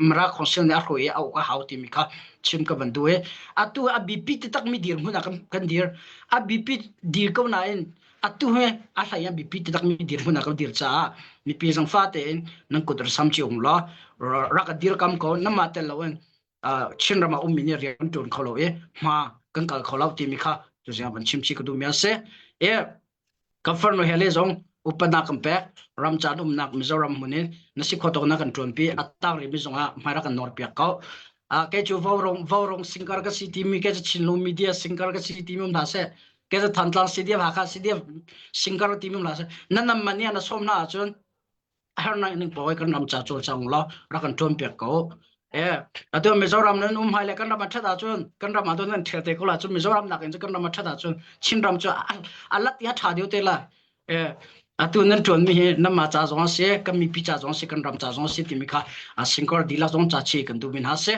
S7: Mara Council nih a hruai i a uk a hau timi kha chim ka van duh i atu a bipi takmi dirhmun ah kan dir. A bipi dir ko nain atu hi a hlei a bipi takmi dirhmun ah kan dir caah mipi zangfa tein nan kut rak sam cio ung law rak dirkam ko namah tel loin Chin ram ah ummi nih rian kan ṭuan kho lo i hma kan kal kho lo timi kha tuzing ah van chim chih ka duhmi a si. I Ka farnu hele zong upatnak kan pek. Ram caan umnak Mizoram hmun in na si khawh tawk na kan ṭuanpi. A tang rihmi zongah hmai rak kan nawr piak ko. Uh, kei cu Vaurawng Vaurawng singer ka si timi kei cu Chinlung media singer ka si timi um hna seh. Kei cu Thantlang CDF Hakha CDF singer timi um hna seh. Na nam man nih na sawm hna ahcun a hernak ning paoh kan ram ca cawlcang law rak kan ṭuan piak ko. Eh, atu Mizoram nan um hai le kan ram a ṭhat ahcun kan ram ah nan ṭhial te ko la cun Mizoram nakin cu kan ram a ṭhat ahcun Chin ram cu a lat i a ṭha deuh te la. Eh, atu nan ṭuan mi hi nanmah ca zong a si, kan mipi ca zong a si, kan ram ca zong a si timi kha a singkor dihlak zong ca chi kan duh mi hna si.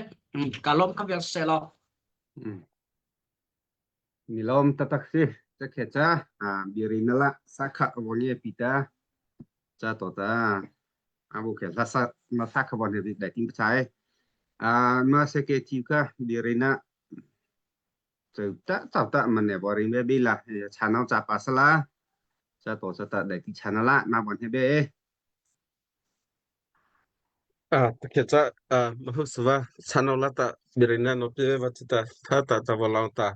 S7: Ka lawm ka vial seh law.
S1: Nilawm taktak si. Cakhe ca birina la sakha wonge pita cha to ta abu ke la sa ma sakha bon he dai ting chai a ma se ke thi ka birina chau ta chau ta man ne bori me bi la chanau cha pa sala cha to cha ta dai ti chana la ma bon he be
S4: Ah, takhe cha ah mahuswa chano la ta birina no pe va chita tha ta ta walang ta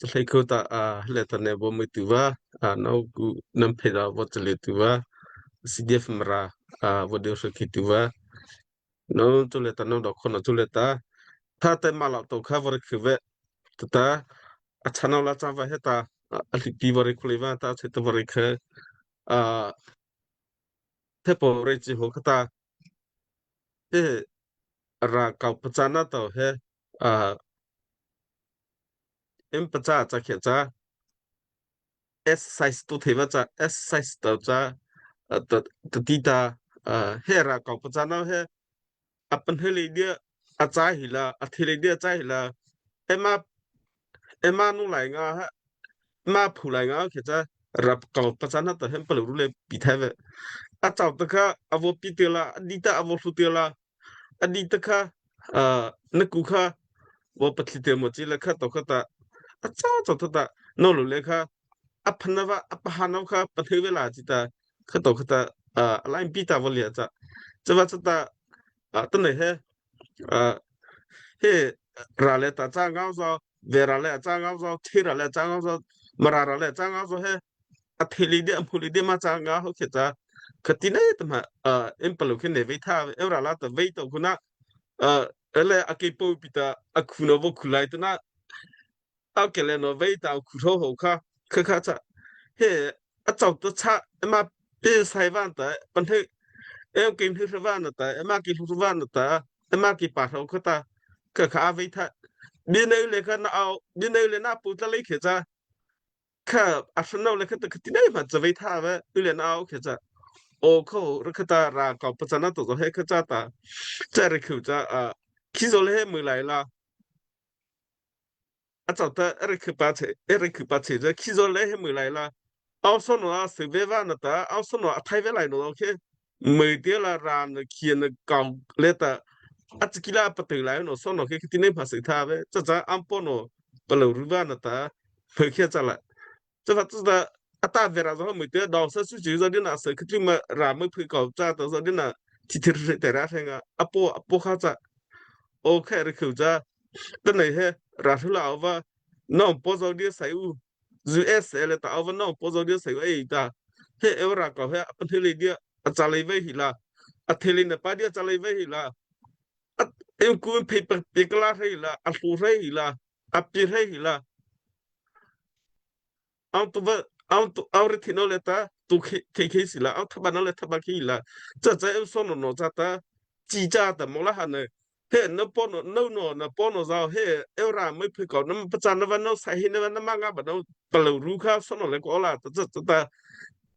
S4: hlei kho ta a le ta ne bo mui tu wa a no ku nam phe da wo chale tu wa CDF mara a wo de sho khi tu wa no chu le ta no do khono chu le ta tha te ma la to kha vor khu ve ta ta a chano la cha va he ta a hli pi vor khule wa ta che ta vor khe a the po re chi ho khata he ra kau pachana to he a M pacha cha khia cha S size tu thei cha S size to cha ta ti ta he ra kau pacha na he apan hele dia a cha hi la a thele dia cha hi la ema ema nu lai nga ha ma phu lai nga khe cha rap kau pacha na ta hem palu le pi thai ve a chau ta kha avo pi te la di ta avo hlu te la a di ta kha na ku kha wo pathli te mo chi la kha to kha ta a cha chaw ta ta no lu le kha a phanava a pahanaw kha pathei ve la chi ta kha to kha ta a line pi ta volia cha chawa cha ta ta nei he he ra le ta cha ngau zo ve ra le cha ngau zo thi ra le cha ngau zo mara ra le cha ngau zo he a theli de muli de ma cha nga ho khe cha khati nei ta ma em palu khe ne vei tha em ra la ta vei to khuna ele a ke po pi ta a khu no vo khu lai ta na a ke le no vei ta khu tho ho kha kha kha cha he a chau ta cha ma pe sai van ta pan he em ke hnu van na ta ma ki hnu van na ta ma ki pa tho kha ta kha kha vei tha bi nei le kha na au bi nei le na pu ta le khe cha kha a hran lo le kha ta khati nei ma cha vei tha ve tu le na au khe cha o kho ra kha ta ra ka pa cha na to zo he kha cha ta cha re khu cha a khi zo le he mu lai la. 啊找他二里去八车，二里去八车这去咗咧没来啦。奥索诺啊，随便话那得，奥索诺啊，太别来了，OK，没得了，让那去那搞来的，啊，这个啦不得来喏，索诺去今天怕谁他呗，这咱安波诺不留路吧那得，赔钱咋了？这法这个啊大别了，然后没得，老实说就是你那谁去就么让没赔搞咋，到时候你那天天是在那听啊，阿波阿波哈咋，OK 的口咋，等那些让出来吧，那波着的谁有？US le ta ava no po zo dia sei ei ta he eura ko he pan thili dia a chalei ve hi la a thili na pa dia chalei ve hi la a em ku phe pa pe kala hei la a hlu hei hi la a pi hei hi la ang tu va ang tu ang ri thino le ta tu khi khi khi si la ang thaba no le thaba khi la cha cha em so no no cha ta chi cha ta mo la ha ne he no po no no no na po no zao he eu ra mai phi ko na pa chan na va no sai hi na va na ma nga ba no pa lo ru kha so no le ko la ta ta ta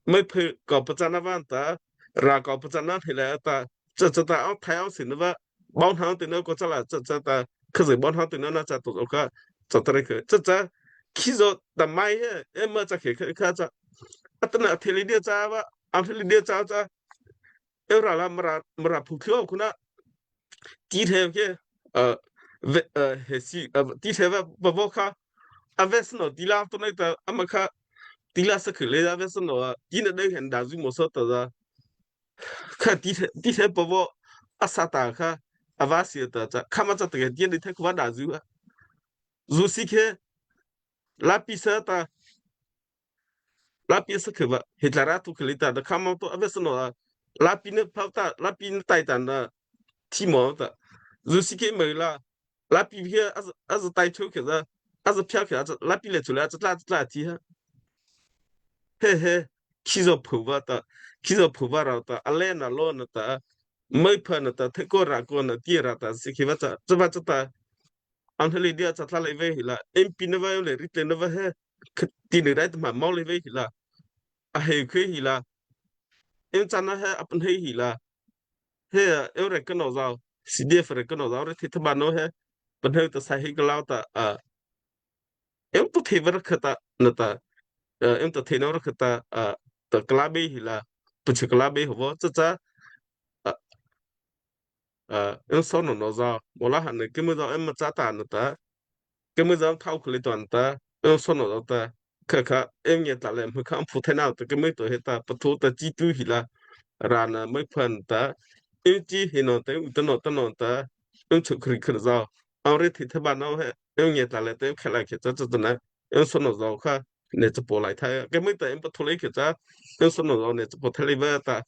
S4: mai phi ko pa chan na va ta ra ko pa chan na thì la ta cha cha ta ao thai ao sin na va bao thang ti na ko cha la cha cha ta khá gì bao thang ti na na cha tu ka cha ta re ke cha cha khi zo ta mai he em ma cha khe khe kha cha atna theli dia cha va a theli dia cha cha eu ra la mra mra phu khio khuna ti the ke ờ he si ti the va ba bo kha a ves no ti la to nei ta ama kha ti la sa khle la ves no ti na dei hen da zu mo so ta za kha ti the ti the bo bo a sa ta kha a va si ta cha kha ma cha te ti ni the kwa da zu zu si khe la pi sa ta la pi sa khva he tla ra tu khli ta da kha ma to a ves no la pi ne pha ta la pi ne tai ta na 剃毛的，如是给没了，那比片还是还是带抽开的，还是飘开，还是那比来出来，这拉这拉提哈，嘿嘿，其实普巴的，其实普巴了的，阿来那老那的，没怕那的，太过那个那第二的，是去把这这把这的，安特里迪亚这他来维了，MP 那边来，里那边嘿，第二来的嘛毛来维了，啊嘿可以了，因为咱那还阿本嘿了。He eu re kano zao CDF re kano zao re thit ba no he pan he ta sai hi lao ta a em tu the ver khata na ta em ta the no re khata a ta kla be hi la pu che kla be ho cha cha a em so no no zao mo la han ne ke mo zao em ma cha ta na ta 根本上套可里短的，嗯，说了的，可可，em nghe ta lem khăm phụ thế nào thì cái mấy tuổi ta bắt thú ta chi tu hi la ra na mấy phần ta em chi hi nó tới u nó ta nó ta em chụp khri khri zao ông ấy thì thế bạn nó he em nghe ta lại em khai lại cái cho cho này em说nó zao kha nè cho bỏ lại thay cái mấy tuổi em bắt thú lấy cái cha em说nó zao nè cho bỏ thay lấy ta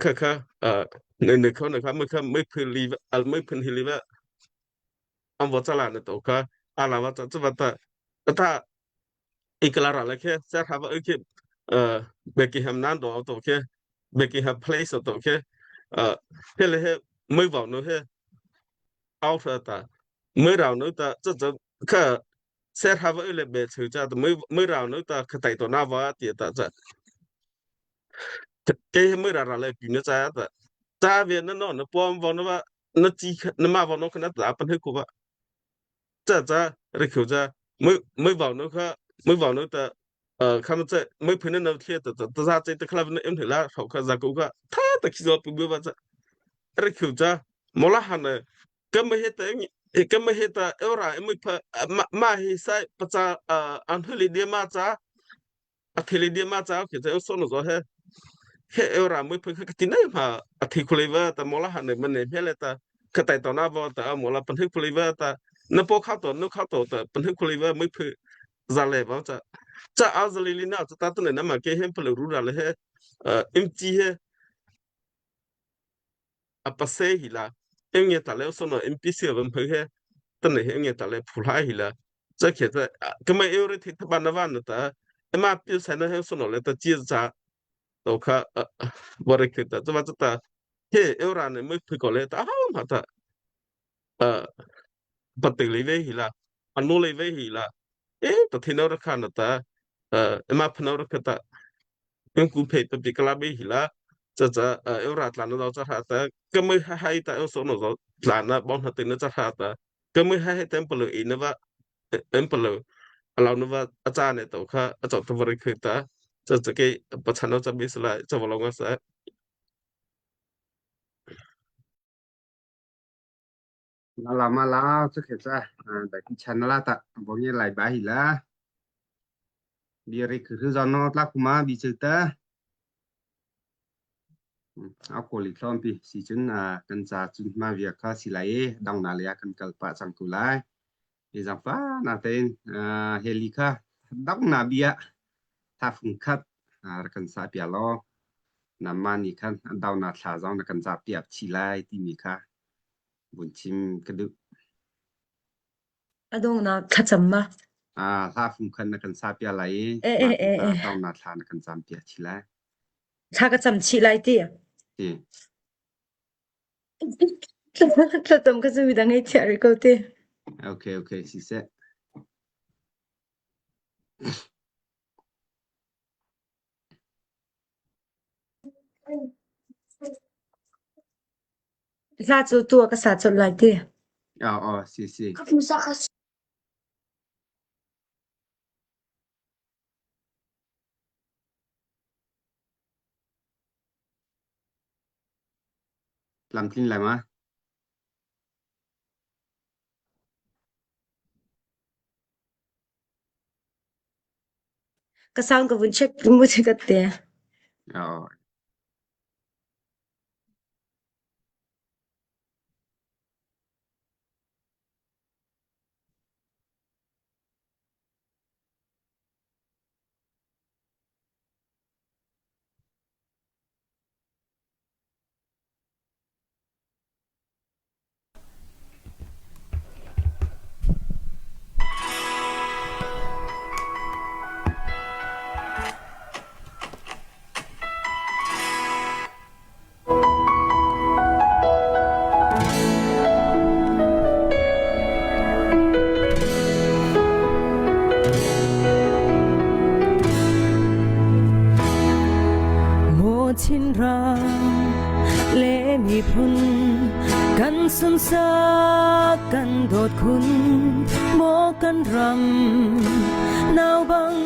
S4: khá khá ờ nè nè không nè khá mấy khá mấy phần li à mấy phần hi li อันวจลา呢都可阿拉瓦这这么的，他一个拉拉来去，在他们去呃，别给他们难度都去，别给他 place 都去，呃，迄个迄没往那迄 out 的，没让那的这这可。sẽ他们来别出家的没没让那的可带到那瓦的的这，cái mới ra ra lại比那咋的，咋边那那那帮帮那吧，那几那嘛帮那可那咋不太过吧？ 这这你口这没没往那个没往那的，呃，他们在没陪那那天的的，这啥这这看来那 M 头啦，好看啥个个，他的其实不没把这，你口这没啦哈呢，根本还得你，根本还得要让没拍嘛嘛还塞不咋呃，按头里的嘛咋，啊头里的嘛咋，其实要说了说嘿。he era mới phải cái tin này mà à thì flavor ta mola han ne mình ne ta cái tai to na bo ta mola pan thức flavor ta nó po khao to nó khao to ta pan thức flavor mới phải ra lệ bao cha cha ao za li li na ta ta ne na ma ke hem phle ru ra le he em chi he a pa se hi la em nghe ta le so no MPC vẫn phải he ta ne he nghe ta le phu lai hi la cha ke ta cái mà yêu thì ta ban na van ta em mà pi sa na he so no le ta chi cha 都可呃，我的去的，这把这的，嘿，有人呢没配过来，但好嘛的，呃，不对哩位去啦，啊努力位去啦，诶，都听到了看了的，呃，妈碰到了去的，用股票都比个拉位去啦，这这呃，有人赚到这哈的，根本还还的有说那个赚了，帮他对那这哈的，根本还还等不了伊那个。En palo alaw na va acha ne to kha acho to vari khoi ta cha cha ke pachano cha mi sala cha walo nga sa.
S1: Mala mala chu khe cha da ki chan la ta bo nge lai ba hi la bi ri khu khu no tla kuma bi chu ta a ko li thlom pi si chun kan cha chun ma via kha si lai e dang na le kan kal pa chang tu lai e jang pa na ten heli kha dang na bia tha phung khat kan sa pia lo na ma ni khan daw na thla zong na kan za piak chi lai ti mi kha vun chim ka duh.
S6: A donghnak thlacam ma?
S1: Hla fung khan na kan sa pia lai i
S6: E e
S1: mah
S6: e
S1: kha
S6: e.
S1: dong na thla na kan cam pia chi lai.
S6: Thla ka cam chih lai ti.
S1: Ti.
S6: Thlacam ka cu midang ei thiah rih ko ti.
S1: Okay, okay, siseh.
S6: Hla cu tu ah ka sa colh lai ti.
S1: Aw, aw, si, si. Tlamtlin lai ma?
S6: Ka sound ka vun check mu ka te.
S1: Aw.
S5: Maw Chinram le miphun kan sunsak kan dawt khun maw kan ram nau bang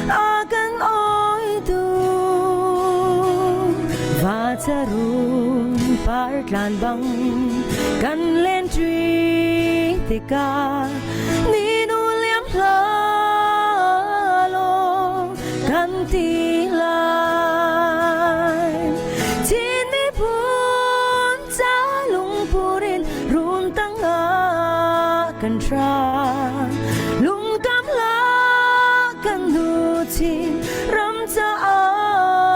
S5: a kan oi tu va charun par tlan bang kan len truy tikah ni nu liam hla lo kan ti lai Chin miphun ca lungput in run tang ah kan tra lungkam la kan nu chin ram caah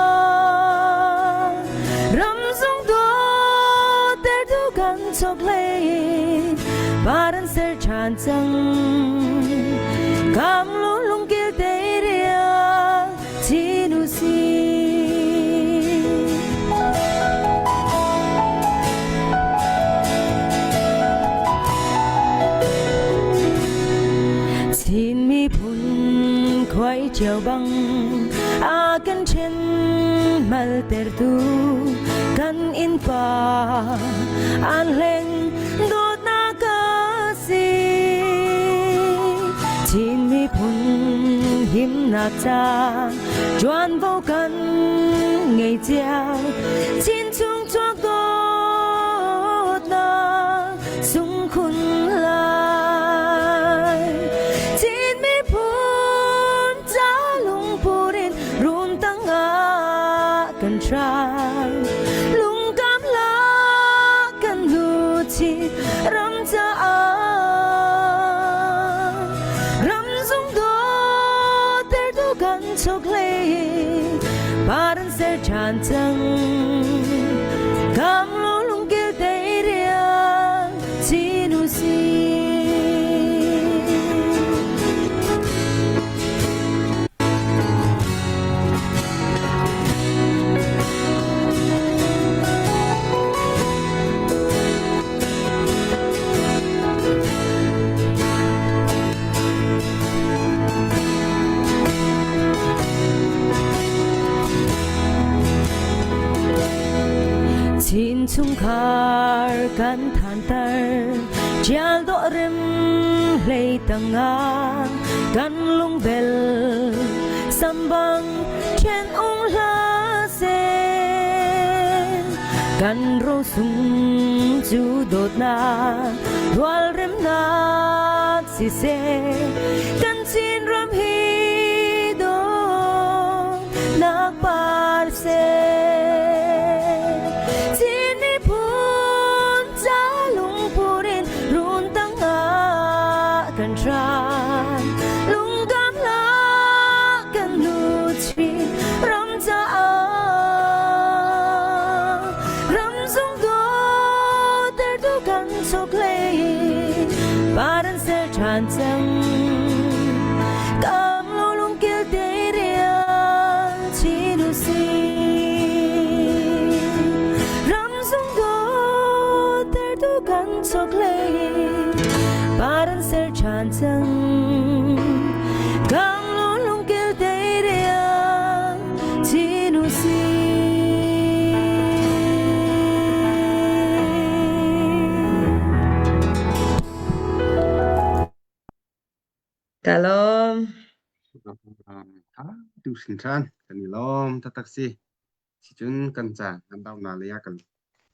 S5: ram zung ter tu kan chok lei paran ser chan cang kam lu lungkil te ria chinu si. Chin miphun khuai cio bang a kan ṭhen maltertu kan innpa an hleng dawtnak ka si. Chin miphun himnak ca ṭuanvo kan ngei cia. Chin chung chuak dawtnak sungkhun lai. Chin miphun ca lungput in run tangah kan hrang. Lungkam la kan luchin ram caah ram zung dawter tu kan chok hlei paran ser ṭhan cang kam lo lungkil te riang chinu si. Chin chungkhar kan thantar. Ṭial dawh rem hlei tangah kan lungbel sambang ṭhen ung hlah seh. Kan rosung cu dawtnak rualremnak siseh kan Chinram hi dawtnak par seh. Chin miphun ca lungput in run tangah kan hran. Lungdam hlah kan luchin ram caah. Ram zung dawtertu kan chokhlei paran ser ṭhan cang. Kam lo lungkil te rian chin u sih. Ram zung dawtertu kan chokhlei paran ser ṭhan cang. Kam lo lungkil te rian chin u sih.
S6: Ka lawm.
S1: Tu hrinhran kan i lawm taktak si. Sicun kan ca kan dau na le kan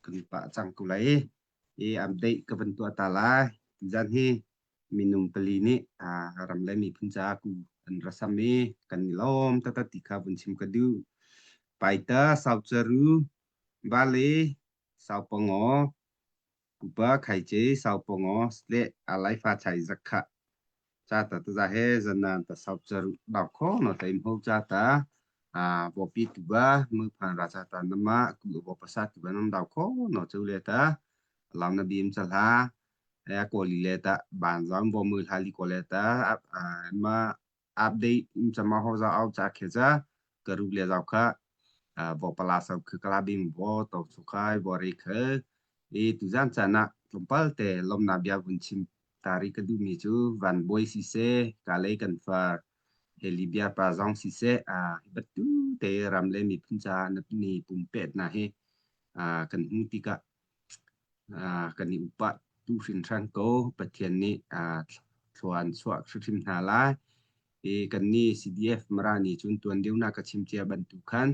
S1: kan pah cang ko lai i update ka van tuah ta lai. Tuzan hi minung pali nih ram le miphun caah ku an ra sam i kan i lawm taktak ti kha vun chim ka duh. Paita, Saucaru, Vale, Saupangaw, Pupa Khaice, Saupangaw, le Alaifa Chai Zakha ca ta taza he zanan ta Saucaru dau kho no tlai mho ca ta bawpi tuba mu phan ra ca ta nama ku bo pasa tuba nam dau kho no chu le ta lam na bim chala kawli le ta ban zong bo mu hla li ko le ta ma update chama ho za au cha khe cha karu le zau kha bo pala sau khu kala bing bo to chu khai bo ri khe i tu zan cha na tlawmpal te lomna bia vun chim tari ka du mi chu van boi si se ka lei kan far heli bia pa zong si se a batu te ram le mi phun cha na ni pum pet na hi kan hmu tikah Kan i upat tu hringhran ko. Pathian nih thlua an chuah hrimhrim hna lai. I kannih CDF Mara nih cun tuan deuh na ka chim cia bantuk khan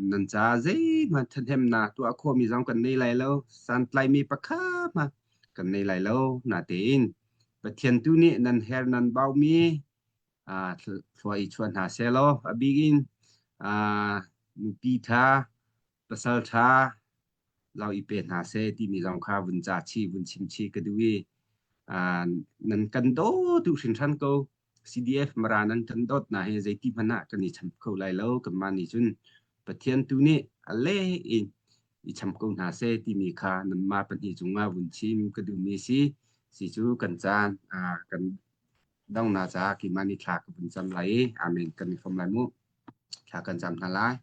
S1: nan caah zeihmanh ṭhahnemnak tuah khawhmi zong kan nei lai lo. Santlaimi pakhat hmanh kan nei lai lo. Natein Pathian tu nih nan her nan baumi thlua i chuah hna sehlaw a bik in nupi ṭha pasal ṭha lo i pe hna seh timi zong kha vun ca chih vun chim chih ka duh i nan kan daw duh hringhran ko. CDF Mara nan kan dawt na hi zeiti hmanh ah kan i cham kho lai lo kanmah nih cun Pathian tu nih a le in i cham ko hna seh timi kha nanmah pahnih cungah vun chim ka duhmi si si cu kan caan kan dongnak caah keimah nih thla ka vun cam lai i amen kan i hrawm lai mu thla kan cam hna lai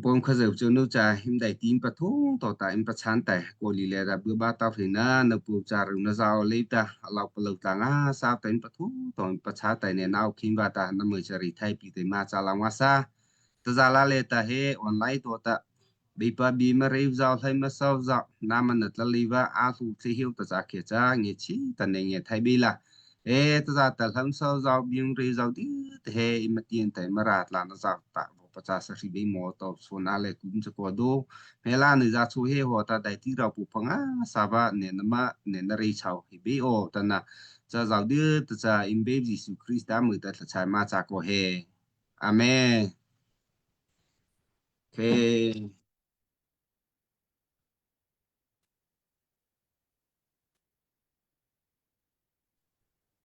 S1: Pawm khuazeu cu nu ca himdai tim pathum to ta in pachan tai kawli le ra bu ba ta hina na pu cha ru na zau le ta lau palo tla nga sa ta in pathum to in pacha tai ne nau khin ba ta na mui chari thai pi te ma cha la nga sa ta za la le ta he online to ta Bipa bi ma reu zau hlei ma sau zau na man na tla liva a hlu thli hiu ta cha khe cha nge chi ta ne nge thai bi la e ta za ta hlam sau zau biung re zau di te he ima tien tai ma rat la na zau ta bo pa cha sa hri be mo to so na le kum cha ko do me la ni za chu he ho ta dai ti rau pu panga sa ba ne na ma ne na re chau hi be o ta na cha zau di ta cha im be Jesu Christ da mu ta thla chai ma cha ko he amen Okay.